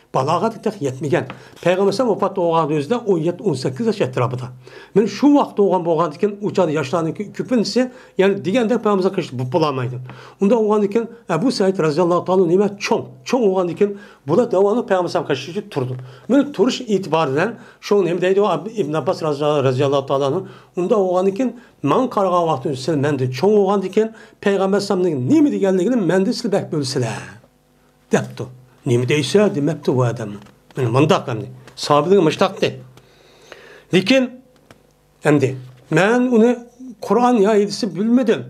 بالاغەتكە تېخى يەتمىگەن. پەيغەمبەر ئەلەيھىسسالام ۋاپات بولغان ئۆزىدە ئون يەتتە، ئون سەككىز ياش ئەتراپىدا. مانا شۇ ۋاقىت بولغان بولغاندىكىن، ئۇ چاغدا ياشلارنىڭكى كۆپىنچىسى، يەنى دېگەندەك پەيغەمبەرگە قېرىشىپ بولالمايدۇ. ئۇنداق بولغاندىكىن، ئەبۇ سەئىد رەزىياللاھۇ تائالا نېمە چوڭ. چوڭ بولغاندىكىن، بۇلار داۋاملىق پەيغەمبەر ئەلەيھىسسالامغا قېرىشىپ تۇرىدۇ. مانا تۇرۇش ئېتىبارى بىلەن، شۇ نېمە دەيدۇ ئىبن ئابباس رەزىياللاھۇ تائالا ئەنھۇ، ئۇنداق بولغاندىكىن، ماڭا قارىغان ۋاقتىڭدا سىلەر مەندىن چوڭ بولغاندىكىن، پەيغەمبەر ئەلەيھىسسالامنىڭ نېمە دېگەنلىكىنى مەندىن سىلەر بەك بىلىسىلەر. دەپتۇ. نېمە دەيسە دېمەپتۇ بۇ ئادەم. مانا مۇنداق ئەمدى. ساھابىدىن مۇشتاقتى. لېكىن ئەمدى مەن ئۇنى قۇرئان يا ھەدىسنى بىلمىدىم.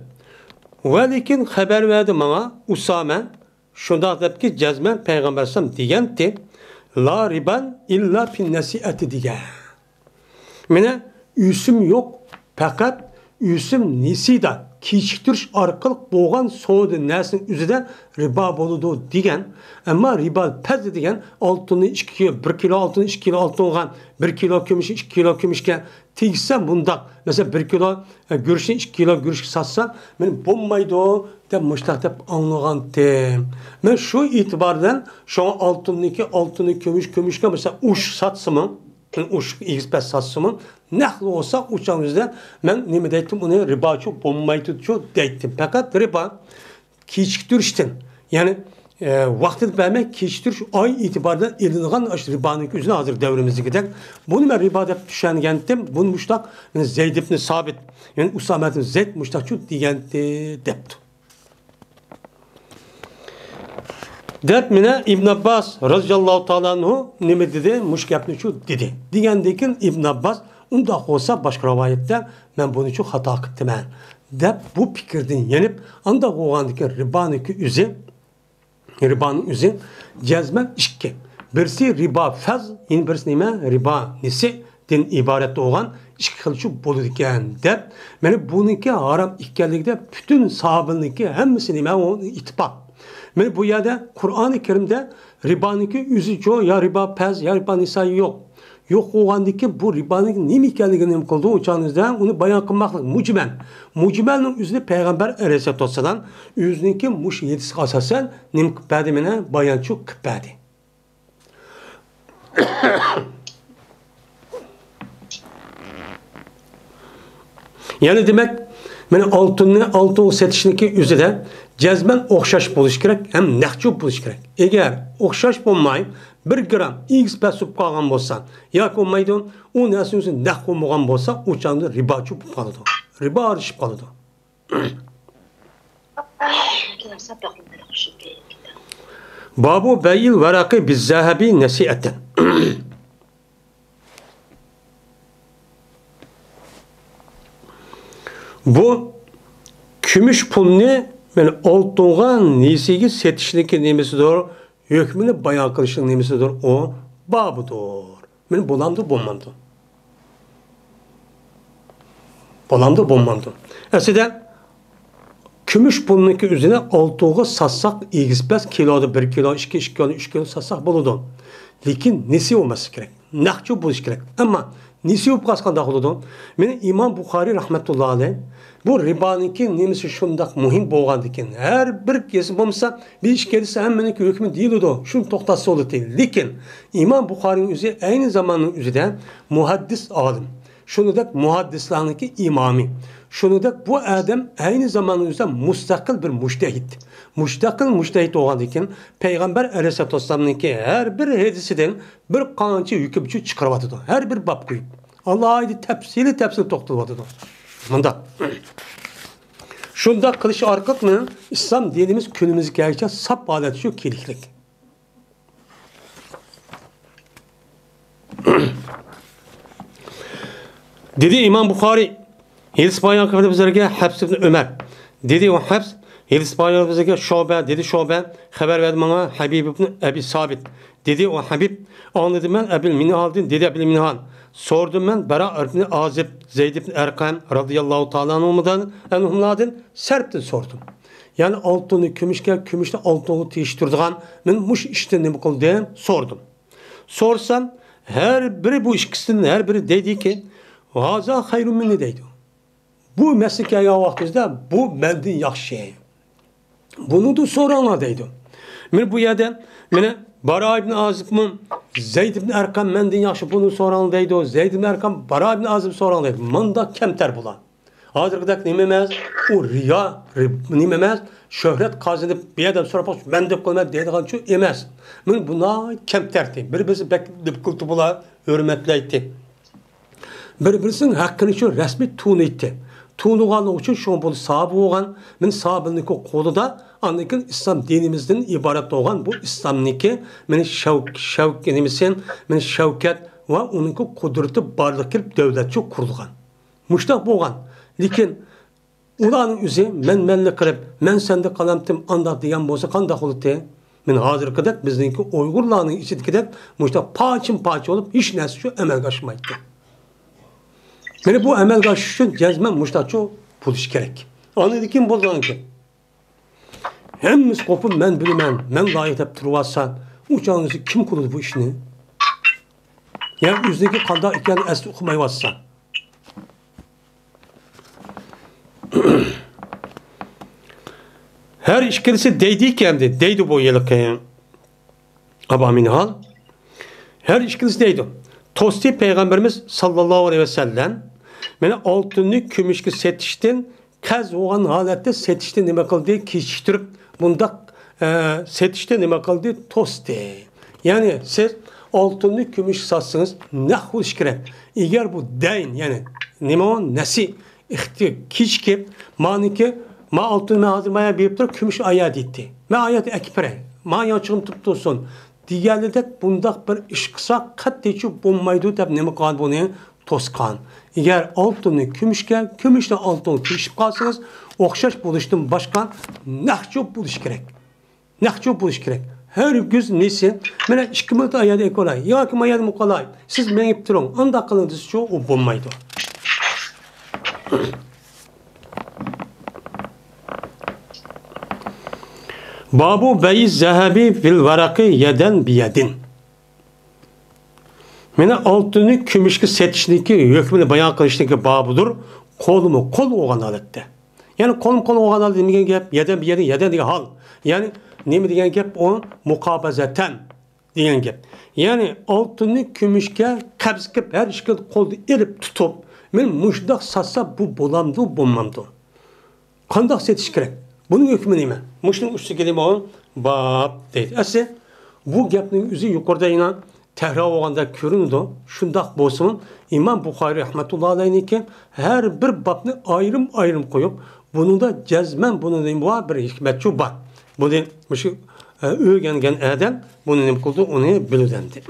ۋە لېكىن خەۋەر بەردى ماڭا ئۇسامە. شۇنداق دەپتىكى، جەزمەن پەيغەمبەر ئەلەيھىسسالام دېگەنتى، لا رىبا ئىللا فىن نەسىئەتى دېگەن. مانا ئۆسۈم يوق، پەقەت ئۆسۈم نېسىدا، كېچىكتۈرۈش ئارقىلىق بولغان سودا نەرسىنىڭ ئۆزىدە رىبا بولىدۇ دېگەن. ئەمما رىبا پەز دېگەن ئالتۇننى ئىككى كىلو، بىر كىلو ئالتۇن، ئىككى كىلو ئالتۇن ئالغان، بىر كىلو كۈمۈش، ئىككى كىلو كۈمۈشكە تېگىسە مۇنداق، مەسىلەن، بىر كىلو، ئە، گۈرۈچنى ئىككى كىلو گۈرۈچكە ساتسا، مانا بولمايدۇ دەپ مۇشتاق دەپ ئاڭلىغانتىم. مەن شۇ ئېتىبار بىلەن شۇڭا ئالتۇننىڭكى ئالتۇننى، كۈمۈش كۈمۈشكە، مەسىلەن، ئوشۇق ساتسىمۇ، ئوشۇق ئېگىز پەس ساتسىمۇ، نەق بولسا ئۇ چاغ ئۆزىدە مەن نېمە دەيتتىم، ئۇنى رىباچۇ بولمايدۇچۇ دەيتتىم. پەقەت رىبا كېچىكتۈرۈشتىن، يەنى، ئە، ۋاقتىدا بەرمەي كېچىكتۈرۈش ئاي ئېتىبارىدا ئېلىنغان ئاشۇ رىبانىڭ ئۆزىنى ھازىر دەۋرىمىزدىكىدەك. بۇنى مەن رىبا دەپ چۈشەنگەنتىم. بۇنى مۇشتاق، مانا زەيد ئىبنى سابىت، يەنى ئۇسامە ئىبنى زەيد مۇشتاقچۇ دېگەنتى دەپتۇ. دەپ مانا ئىبن ئابباس رەزىياللاھۇ تائالا ئەنھۇ نېمە دېدى؟ مۇشۇ گەپنىچۇ دېدى. دېگەندىن كېيىن ئىبن ئابباس، ئۇنداق بولسا باشقا رىۋايەتتە مەن بۇنىچۇ خاتا قىپتىمەن دەپ بۇ پىكىردىن يېنىپ، ئانداق بولغاندىكىن رىبانىڭكى ئۆزى، رىبانىڭ ئۆزى جەزمەن ئىككى. بىرسى رىبا فەز، يەنە بىرسى نېمە؟ رىبا نېسىئدىن ئىبارەت بولغان ئىككى خىلچۇ بولىدىكەن دەپ، مانا بۇنىڭكى ھارام ئىكەنلىكىدە پۈتۈن ساھابىنىڭكى ھەممىسى نېمە؟ ئۇ ئىتتىپاق. مانا بۇ يەردە قۇرئانى كەرىمدە رىبانىڭكى ئۆزىچۇ يا رىبا پەز يا رىبا نىسا يوق. يوق بولغاندىكىن بۇ رىبانىڭ نېمە ئىكەنلىكىنى نېمە قىلىدۇ؟ ئۇ چاغنىڭىزدا ئۇنى بايان قىلماقلىق مۇجمەل. مۇجمەلنىڭ ئۆزىنى پەيغەمبەر ئەلەيھىسسالاتۇ ۋەسسالام ئۆزىنىڭكى مۇشۇ ھەدىسىگە ئاساسەن نېمە قىلىپ بەردى؟ مانا بايانچۇ قىلىپ بەردى. يەنى دېمەك، مانا ئالتۇننى ئالتۇنغا سېتىشنىڭكى ئۆزىدە جەزمەن ئوخشاش بولۇشى كېرەك ھەم نەقچۇ بولۇشى كېرەك. ئەگەر ئوخشاش بولماي، بىر گرام ئېگىز پەس بولۇپ قالغان بولسا ياكى بولمايدۇ، ئۇ نەرسىنىڭ ئۆزى نەق بولمىغان بولسا، ئۇ چاغدا رىباچۇ بولۇپ قالىدۇ. رىبا ئارىلىشىپ قالىدۇ. بابۇ بەيئىل ۋەرەقى بىززەھەبى نەسىئەتەن. بۇ كۈمۈش پۇلنى مانا ئالتۇنغا نېسىگە سېتىشنىڭكى نېمىسىدۇر؟ ھۆكمىنى بايان قىلىشنىڭ نېمىسىدۇر؟ ئۇ بابىدۇر. مانا بولامدۇ، بولمامدۇ؟ بولامدۇ، بولمامدۇ؟ ئەسلىدە كۈمۈش پۇلنىڭكى ئۆزىنى ئالتۇنغا ساتساق ئېگىز پەس كىلودا بىر كىلو، ئىككى، ئىككى كىلو، ئۈچ كىلو ساتساق بولىدۇ. لېكىن نېسى بولماسلىقى كېرەك. نەقچۇ بولۇشى كېرەك. ئەمما نېسى بولۇپ قالسا قانداق بولىدۇ؟ مانا ئىمام بۇخارىي رەھمەتۇللا ئەلەيھ بۇ رىبانىڭكى نېمىسى شۇنداق مۇھىم بولغاندىكىن، ھەر بىر كېسى بولمىسا، بىر ئىش كېلىسە ھەممىنىڭكى ھۆكمى دېيىلىدۇ. شۇنى توختاتسا بولىدۇ. لېكىن ئىمام بۇخارىينىڭ ئۆزى ئەينى زاماننىڭ ئۆزىدە مۇھەددىس ئالىم. شۇنىڭدەك مۇھەددىسلەرنىڭكى ئىمامى. شۇنىڭدەك بۇ ئادەم ئەينى زاماننىڭ ئۆزىدە مۇستەقىل بىر مۇجتەھىد. مۇستەقىل مۇجتەھىد بولغاندىكىن، پەيغەمبەر ئەلەيھىسسالاتۇ ۋەسسالامنىڭكى ھەر بىر ھەدىسىدىن بىر قانچە ھۆكۈمچە چىقىرىۋاتىدۇ. ھەر بىر باب قويۇپ، ئالاھىدە تەپسىلىي تەپسىلىي توختىلىۋاتىدۇ. مۇنداق. شۇنداق قىلىش ئارقىلىق مېنىڭ ئىسلام دىنىمىز كۈنىمىزگىچە ساپ ھالەتتە شۇ كېلىشلىك. دېدى ئىمام بۇخارىي، ھېدىس بايان قىلدى بىزلەرگە ھەپس ئىبن ئۆمەر. دېدى ئۇ ھەپس، ھېدىس بايان بىزلەرگە شۇبە، دېدى شۇبە، خەۋەر بەردى ماڭا ھەبىب ئىبن ئەبى سابىت. دېدى ئۇ ھەبىب، ئاڭلىدىم مەن ئەبىل مىنھالدىن، دېدى ئەبىل مىنھال. سورىدىم مەن بەرا ئىبن ئازىب، زەيد ئىبن ئەرقەم رازىياللاھۇ تائالا ئەنھۇملاردىن، ئەنھۇملاردىن سەرپتىن سورىدىم. يەنى ئالتۇننى كۈمۈشكە، كۈمۈشنى ئالتۇنغا تېگىشتۈرىدىغان مەن مۇشۇ ئىشتىن نېمە قىلدىم؟ سورىدىم. سورىسام، ھەر بىرى بۇ ئىككىسىدىن ھەر بىرى دەيدىكى، ھازا خەيرۇن مىننى دەيدۇ. بۇ مەسىلىگە كەلگەن ۋاقتىمىزدا بۇ مەندىن ياخشى. بۇنىڭدىن سوراڭلار دەيدۇ. مانا بۇ يەردە مانا بارا ئىبن ئازىبمۇ زەيد ئىبن ئەرقەم مەندىن ياخشى، بۇنى سوراڭلار دەيدۇ. زەيد ئىبن ئەرقەم بارا ئىبن ئازىب سوراڭلار دەيدۇ. مۇنداق كەمتەر بۇلار. ھازىرقىدەك نېمە ئەمەس، ئۇ رىيا، رىب-، نېمە ئەمەس، شۆھرەت قازىنىپ بۇ يەردىن سوراپ باقسا مەن دەپ قويىمەن دەيدىغانچۇ ئەمەس. مانا بۇ ناھايىتى كەمتەرتى. بىر-بىرسى بەك دىققىتى بولا، ھۆرمەتلەيتتى. بىر-بىرسىنىڭ ھەققىنى شۇ رەسمىي تونۇيتتى. تونۇغانلىقى ئۈچۈن شۇڭا بۇ ساھابە بولغان، مانا ساھابىنىڭكى قولىدا ئاندىن كېيىن ئىسلام دىنىمىزدىن ئىبارەت بولغان بۇ ئىسلامنىڭكى مانا شەۋك-، شەۋك-، نېمىسى، مانا شەۋكەت ۋە ئۇنىڭكى قۇدرىتى بارلىققا كېلىپ دۆلەتچۇ قۇرۇلغان. مۇشۇنداق بولغان. لېكىن ئۇلارنىڭ ئۆزى مەن-مەنلىك قىلىپ، مەن سەندە قالامتىم ئانداق دېگەن بولسا قانداق بولاتتى؟ مانا ھازىرقىدەك بىزنىڭكى ئۇيغۇرلارنىڭ ئىچىدىكىدەك مۇشۇنداق پارچىمۇ پارچە بولۇپ ھېچ نەرسە شۇ ئەمەلگە ئاشمايتتى. مانا بۇ ئەمەلگە ئاشىش ئۈچۈن جەزمەن مۇشۇنداقچۇ بولۇشى كېرەك. ئاندىن كېيىن بولغانكى ھەممىسى قوپۇپ مەن بىلىمەن، مەن لايىق دەپ تۇرۇۋالسا، ئۇ چاغنىڭ ئۆزى كىم قىلىدۇ بۇ ئىشنى؟ يا ئۆزىنىڭكى قانداق ئىكەنلىكىنى ئەسلى ئۇقمايۋاتسا. ھەر ئىككىلىسى دەيدىكى ئەمدى، دەيدۇ بۇ ھېلىقى ئابا مىنھال. ھەر ئىككىلىسى دەيدۇ. توستى پەيغەمبىرىمىز ساللاللاھۇ ئەلەيھى ۋەسەللەم، مانا ئالتۇننى كۈمۈشكە سېتىشتىن قەرز بولغان ھالەتتە سېتىشنى نېمە قىلدى؟ كېچىكتۈرۈپ، بۇنداق، ئە، سېتىشنى نېمە قىلدى؟ توستى. يەنى سىز ئالتۇننى كۈمۈشكە ساتسىڭىز، نەق بولۇشى كېرەك. ئەگەر بۇ دەين، يەنى نېمە ئۇ؟ نەسى، ئىختى-، كېچىكىپ، مانىكى، ما ئالتۇن مەن ھازىر ما يەردە بېرىپ تۇرۇپ، كۈمۈش ئايا دەيتتى. مەن ئايا ئەكىپ بېرەي. ما يانچۇقۇم تۇرۇپ تۇرسۇن. دېگەنلىدەك بۇنداق بىر ئىش قىلسا قەتئىيچۇ بولمايدۇ دەپ نېمە قىلغان بۇنى؟ توسقان. ئەگەر ئالتۇننى كۈمۈشكە، كۈمۈشنى ئالتۇنغا تېگىشىپ قالسىڭىز، ئوخشاش بولۇشتىن باشقا نەق چوپ بولۇشى كېرەك. نەق چوپ بولۇشى كېرەك. ھەرگىز نېسى، مانا ئىككى مىنۇت ئايادا ئېكولاي ياكى ما يەردە مۇقالاي، سىز مېڭىپ تۇرۇڭ، ئانداق قىلىڭ دېسىچۇ، ئۇ بولمايدۇ. بابۇ بەيئى زەھەبى بىل ۋەرەقى يەدەن بىيەدىن. مانا ئالتۇننى كۈمۈشكە سېتىشنىڭكى ھۆكمىنى بايان قىلىشنىڭكى بابىدۇر، قولمۇ قول بولغان ھالەتتە. يەنى قولمۇ قول بولغان ھالەتتە نېمە دېگەن گەپ؟ يەدەن بىيەدىن، يەدەن دېگەن ھال. يەنى نېمە دېگەن گەپ؟ ئۇ مۇقابەزەتەن دېگەن گەپ. يەنى ئالتۇننى كۈمۈشكە قەبز قىلىپ، ھەر ئىككى قولدا ئېلىپ تۇتۇپ، مانا مۇشۇنداق ساتسا بۇ بولامدۇ، بولمامدۇ؟ قانداق سېتىش كېرەك؟ بۇنىڭ ھۆكمى نېمە؟ مۇشۇنىڭ ئۈستىگە نېمە باب دەيدۇ. ئەسلى بۇ گەپنىڭ ئۆزى يۇقىرىدا يەنە تەھرىر بولغاندەك كۆرۈنىدۇ. شۇنداق بولسىمۇ، ئىمام بۇخارىي رەھمەتۇللا ئەلەيھنىڭكى ھەر بىر بابنى ئايرىم-ئايرىم قويۇپ، بۇنىڭدا جەزمەن بۇنىڭدا نېمە بار؟ بىر ھېكمەتچۇ بار. بۇنى مۇشۇ، ئە، ئۆگەنگەن ئادەم بۇنى نېمە قىلىدۇ؟ ئۇنى بىلىدۇ ئەمدى.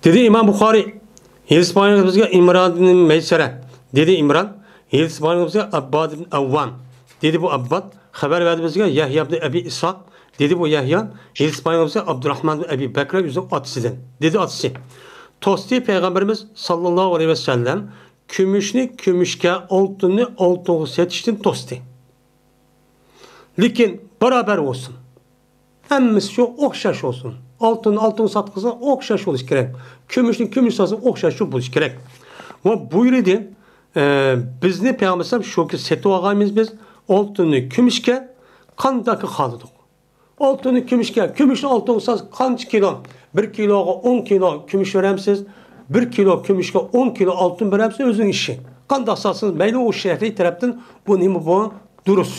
دېدى ئىمام بۇخارىي، ھېدىس بايان بىزگە ئىمران ئىبن مەيسەرە. دېدى ئىمران، ھېدىس بايان بىزگە ئابباد ئىبن ئەۋۋام. دېدى بۇ ئابباد، خەۋەر بەردى بىزگە يەھيا ئىبن ئەبى ئىسھاق. دېدى بۇ يەھيا، ھېدىس بايان بىزگە ئابدۇراھمان ئىبن ئەبى بەكرە ئۆزىنىڭ ئاتىسىدىن. دېدى ئاتىسى. توستى پەيغەمبىرىمىز ساللاللاھۇ ئەلەيھى ۋەسەللەم كۈمۈشنى كۈمۈشكە، ئالتۇننى ئالتۇنغا سېتىشتىن توستى. لېكىن بارابەر بولسۇن. ھەممىسى شۇ ئوخشاش بولسۇن. ئالتۇن ئالتۇن ساتقۇزسا ئوخشاش بولۇشى كېرەك. كۈمۈشنى كۈمۈش ساتسا ئوخشاش شۇ بولۇشى كېرەك. ۋە بۇيرۇدى، ئە، بىزنى پەيغەمبەر ئەلەيھىسسالام شۇ كۈن سېتىۋالغانمىز بىز. ئالتۇننى كۈمۈشكە قانداق خالىدۇق. ئالتۇننى كۈمۈشكە، كۈمۈشنى ئالتۇنغا ساتسا قانچە كىلو؟ بىر كىلوغا ئون كىلو كۈمۈش بېرەمسىز؟ بىر كىلو كۈمۈشكە ئون كىلو ئالتۇن بېرەمسىز؟ ئۆزىنىڭ ئىشى. قانداق ساتسىڭىز مەيلى، ئۇ شەرئىي تەرەپتىن بۇ نېمە بۇ؟ دۇرۇس.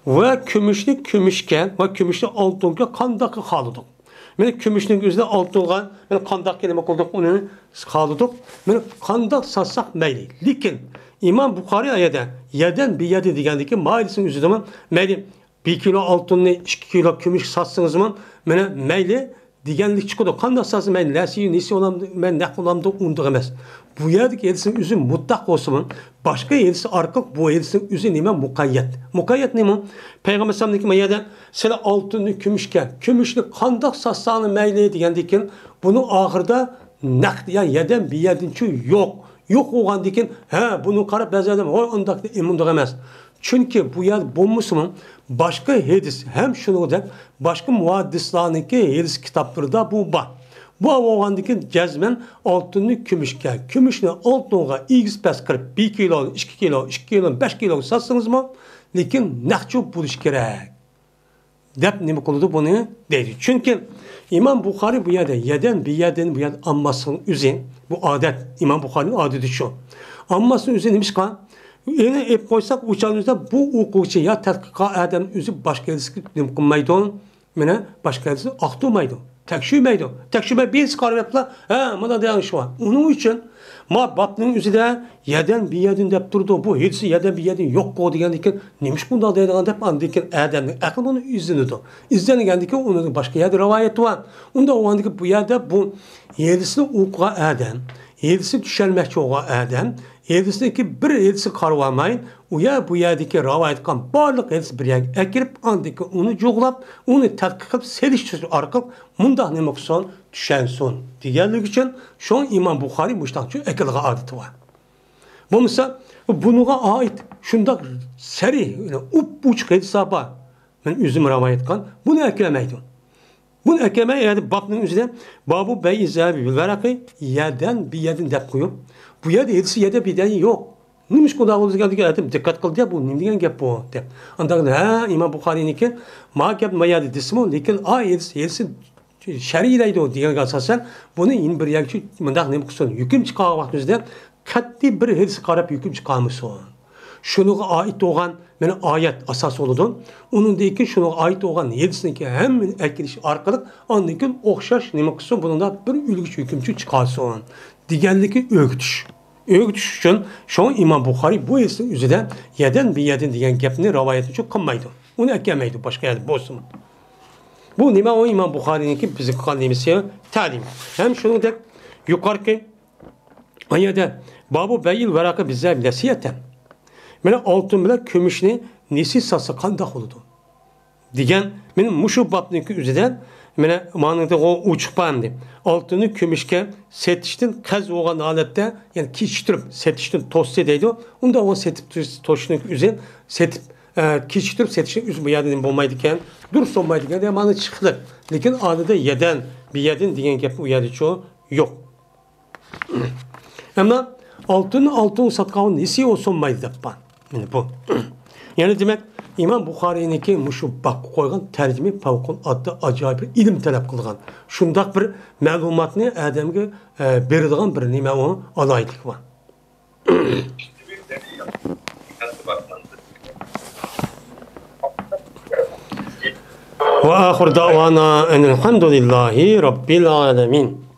ۋە كۈمۈشنى كۈمۈشكە ۋە كۈمۈشنى ئالتۇنغا قانداق خالىدۇق؟ مانا كۈمۈشنىڭ ئۆزىنى ئالتۇنغا مانا قانداق نېمە قىلدۇق، ئۇنى خالىدۇق. مانا قانداق ساتساق مەيلى. لېكىن ئىمام بۇخارىي ئايەدە يەدەن بىيەدىن دېگەندىكى مايىلسىنىڭ ئۆزىدىمۇ مەيلى بىر كىلو ئالتۇننى ئىككى كىلو كۈمۈش ساتسىڭىزمۇ مانا مەيلى دېگەنلىك چىقىدۇ. قانداق ساتسا مەيلى، نەسىي، نېسى ئۇلام، مەن نەق ئۇلامدۇ ئۇندىغى ئەمەس. بۇ يەردىكى ھېدىسنىڭ ئۆزى مۇتلەق بولسىمۇ، باشقا ھېدىس ئارقىلىق بۇ ھېدىسنىڭ ئۆزى نېمە؟ مۇقەييەت. مۇقەييەت نېمە؟ پەيغەمبەر ئەلەيھىسسالامنىڭكى ما يەردە سىلەر ئالتۇننى كۈمۈشكە، كۈمۈشنى قانداق ساتساڭلار مەيلى دېگەندىن كېيىن، بۇنىڭ ئاخىرىدا نەق، يا يەدەن بىيەدىنچۇ يوق. يوق بولغاندىن كېيىن، ھە، بۇنى قاراپ بەزى ئادەم، ھوي، ئۇنداق ئۇنداق ئەمەس. چۈنكى بۇ يەردە بولمىسىمۇ، باشقا ھېدىس ھەم شۇنىڭدەك باشقا مۇھەددىسلارنىڭكى ھېدىس كىتابلىرىدا بۇ بار. بۇ بولغاندىن كېيىن جەزمەن ئالتۇننى كۈمۈشكە، كۈمۈشنى ئالتۇنغا ئېگىز پەس قىلىپ، بىر كىلو، ئىككى كىلو، ئىككى كىلو، بەش كىلو ساتسىڭىزمۇ، لېكىن نەقچۇ بولۇشى كېرەك. دەپ نېمە قىلىدۇ بۇنى دەيدۇ. چۈنكى ئىمام بۇخارىي بۇ يەردە يەدەن بىيەدىن بۇ يەردە ئامماسنىڭ ئۆزى، بۇ ئادەت، ئىمام بۇخارىينىڭ ئادىتى شۇ. ئامماسنىڭ ئۆزى نېمىشقا؟ ئېنى ئېلىپ قويساق، ئۇ چاغنىڭ ئۆزىدە بۇ ئوقۇغۇچى يا تەتقىقات ئادەم ئۆزى باشقا ھەدىسكە نېمە قىلمايدۇ، مانا باشقا ھەدىسنى ئاختۇرمايدۇ، تەكشۈرمەيدۇ. تەكشۈرمەي بىرسى قارىۋەپلا، ھە، مانا دېگەن شۇ. ئۇنىڭ ئۈچۈن ما بابنىڭ ئۆزىدە يەدەن بىيەدىن دەپ تۇرىدۇ. بۇ ھېدىسى يەدەن بىيەدىن يوققۇ دېگەندىن كېيىن، نېمىشقا ئۇنداق دەيدىغان دەپ، ئاندىن كېيىن ئادەمنىڭ ئەقلى بۇنى ئىزدىنىدۇ. ئىزدەنگەندىن كېيىن ئۇنىڭ باشقا يەردە رىۋايىتى بار. ئۇنداق بولغاندىن كېيىن بۇ يەردە بۇ ھېدىسنى ئوقۇغان ئادەم، ھېدىسنى چۈشەنمەكچى بولغان ئادەم، ھېدىسنىڭكى بىر ھېدىسىگە قارىۋالماي، ئۇ يەر بۇ يەردىكى رىۋايەت قىلغان بارلىق ھېدىس بىر يەرگە ئەكىرىپ، ئاندىن كېيىن ئۇنى جۇغلاپ، ئۇنى تەتقىق قىلىپ سېلىشتۇرۇش ئارقىلىق مۇنداق نېمە قىلسۇن، چۈشەنسۇن دېگەنلىكى ئۈچۈن شۇڭا ئىمام بۇخارىي مۇشۇنداق ئەكىلىدىغان ئادىتى بار. بولمىسا بۇنىڭغا ئائىت شۇنداق سەرىھ، ئۇپئوچۇق ھېدىسلار بار. مەن ئۆزۈم رىۋايەت قىلغان. بۇنى ئەكەلمەيدۇ. بۇنى ئەكەلمەي، يەنى بابنىڭ ئۆزىدە بابۇ بەيئى زەھەبى بىل ۋەرەقى يەدەن بىيەدىن دەپ قويۇپ، بۇ يەردە ھېدىسى يەدەن بىيەدىن يوق. نېمىشقا ئۇنداق بولدى دېگەندىكىن، ئادەم دىققەت قىلدى، بۇ نېمە دېگەن گەپ بۇ دەپ. ئاندىن ھە، ئىمام بۇخارىينىڭكى ما گەپ ما يەردە دېسىمۇ، لېكىن ئا ھېدىس، ھېدىسى شەرھلەيدۇ دېگەنگە ئاساسەن، بۇنى يەنە بىر يەرگىچە مۇنداق نېمە قىلسۇن، ھۆكۈم چىقارغان ۋاقتىمىزدا قەتئىي بىر ھېدىسكە قاراپ ھۆكۈم چىقارمىسۇن. شۇنىڭغا ئائىت بولغان مانا ئايەت ئاساس بولىدۇ. ئۇنىڭدىن كېيىن شۇنىڭغا ئائىت بولغان ھېدىسنىڭكى ھەممىنى ئەكېلىش ئارقىلىق ئاندىن كېيىن ئوخشاش نېمە قىلسۇن، بۇنىڭدا بىر ئۈلگىچە ھۆكۈمچى چىقارسۇن دېگەنلىكى ئۆگىتىش. ئۆگىتىش ئۈچۈن شۇڭا ئىمام بۇخارىي بۇ ھېدىسنىڭ ئۆزىدە يەدەن بىيەدىن دېگەن گەپنى رىۋايەتنى قىلمايدۇ. ئۇنى ئەكەلمەيدۇ باشقا يەردە بولسىمۇ. بۇ نېمە؟ ئۇ ئىمام بۇخارىينىڭكى بىزگە قىلغان نېمىسى، تەلىم. ھەم شۇنىڭدەك يۇقىرىقى ئايەتتە بابۇ بەيئىل ۋەرەقە بىززەھەبى نەسىيەتەن. مانا ئالتۇن بىلەن كۈمۈشنى نېسى ساتسا قانداق بولىدۇ دېگەن، مانا مۇشۇ بابنىڭكى ئۆزىدە مانا مانىڭدىغۇ ئوچۇق بار ئەمدى. ئالتۇننى كۈمۈشكە سېتىشتىن قەرز بولغان ھالەتتە، يەنى كېچىكتۈرۈپ سېتىشتىن توسسا دەيدۇ. ئۇندا ئۇ سېتىپ توسۇشنىڭ ئۆزى سېتىپ، ئە، كېچىكتۈرۈپ سېتىشنىڭ ئۆزى بۇ يەردە نېمە بولمايدىكەن، دۇرۇس بولمايدىكەن دېگەن مانا چىقلىق. لېكىن ئالدىدا يەدەن، بىيەدىن دېگەن گەپ ئۇ يەردىچۇ يوق. ئەمما ئالتۇننى ئالتۇنغا ساتقانغا نېسى ئوسۇنمايدۇ دەپ بار. مانا بۇ. يەنى دېمەك، ئىمام بۇخارىينىڭكى مۇشۇ بابقا قويغان تەرجىمە پەۋقۇلئاددە ئاجايىپ بىر ئىلىم تەلەپ قىلغان. شۇنداق بىر مەلۇماتنى ئادەمگە، ئە، بېرىدىغان بىر نېمە ئۇ ئالاھىدىلىكى بار. وآخر دعوانا أن الحمد لله رب العالمين.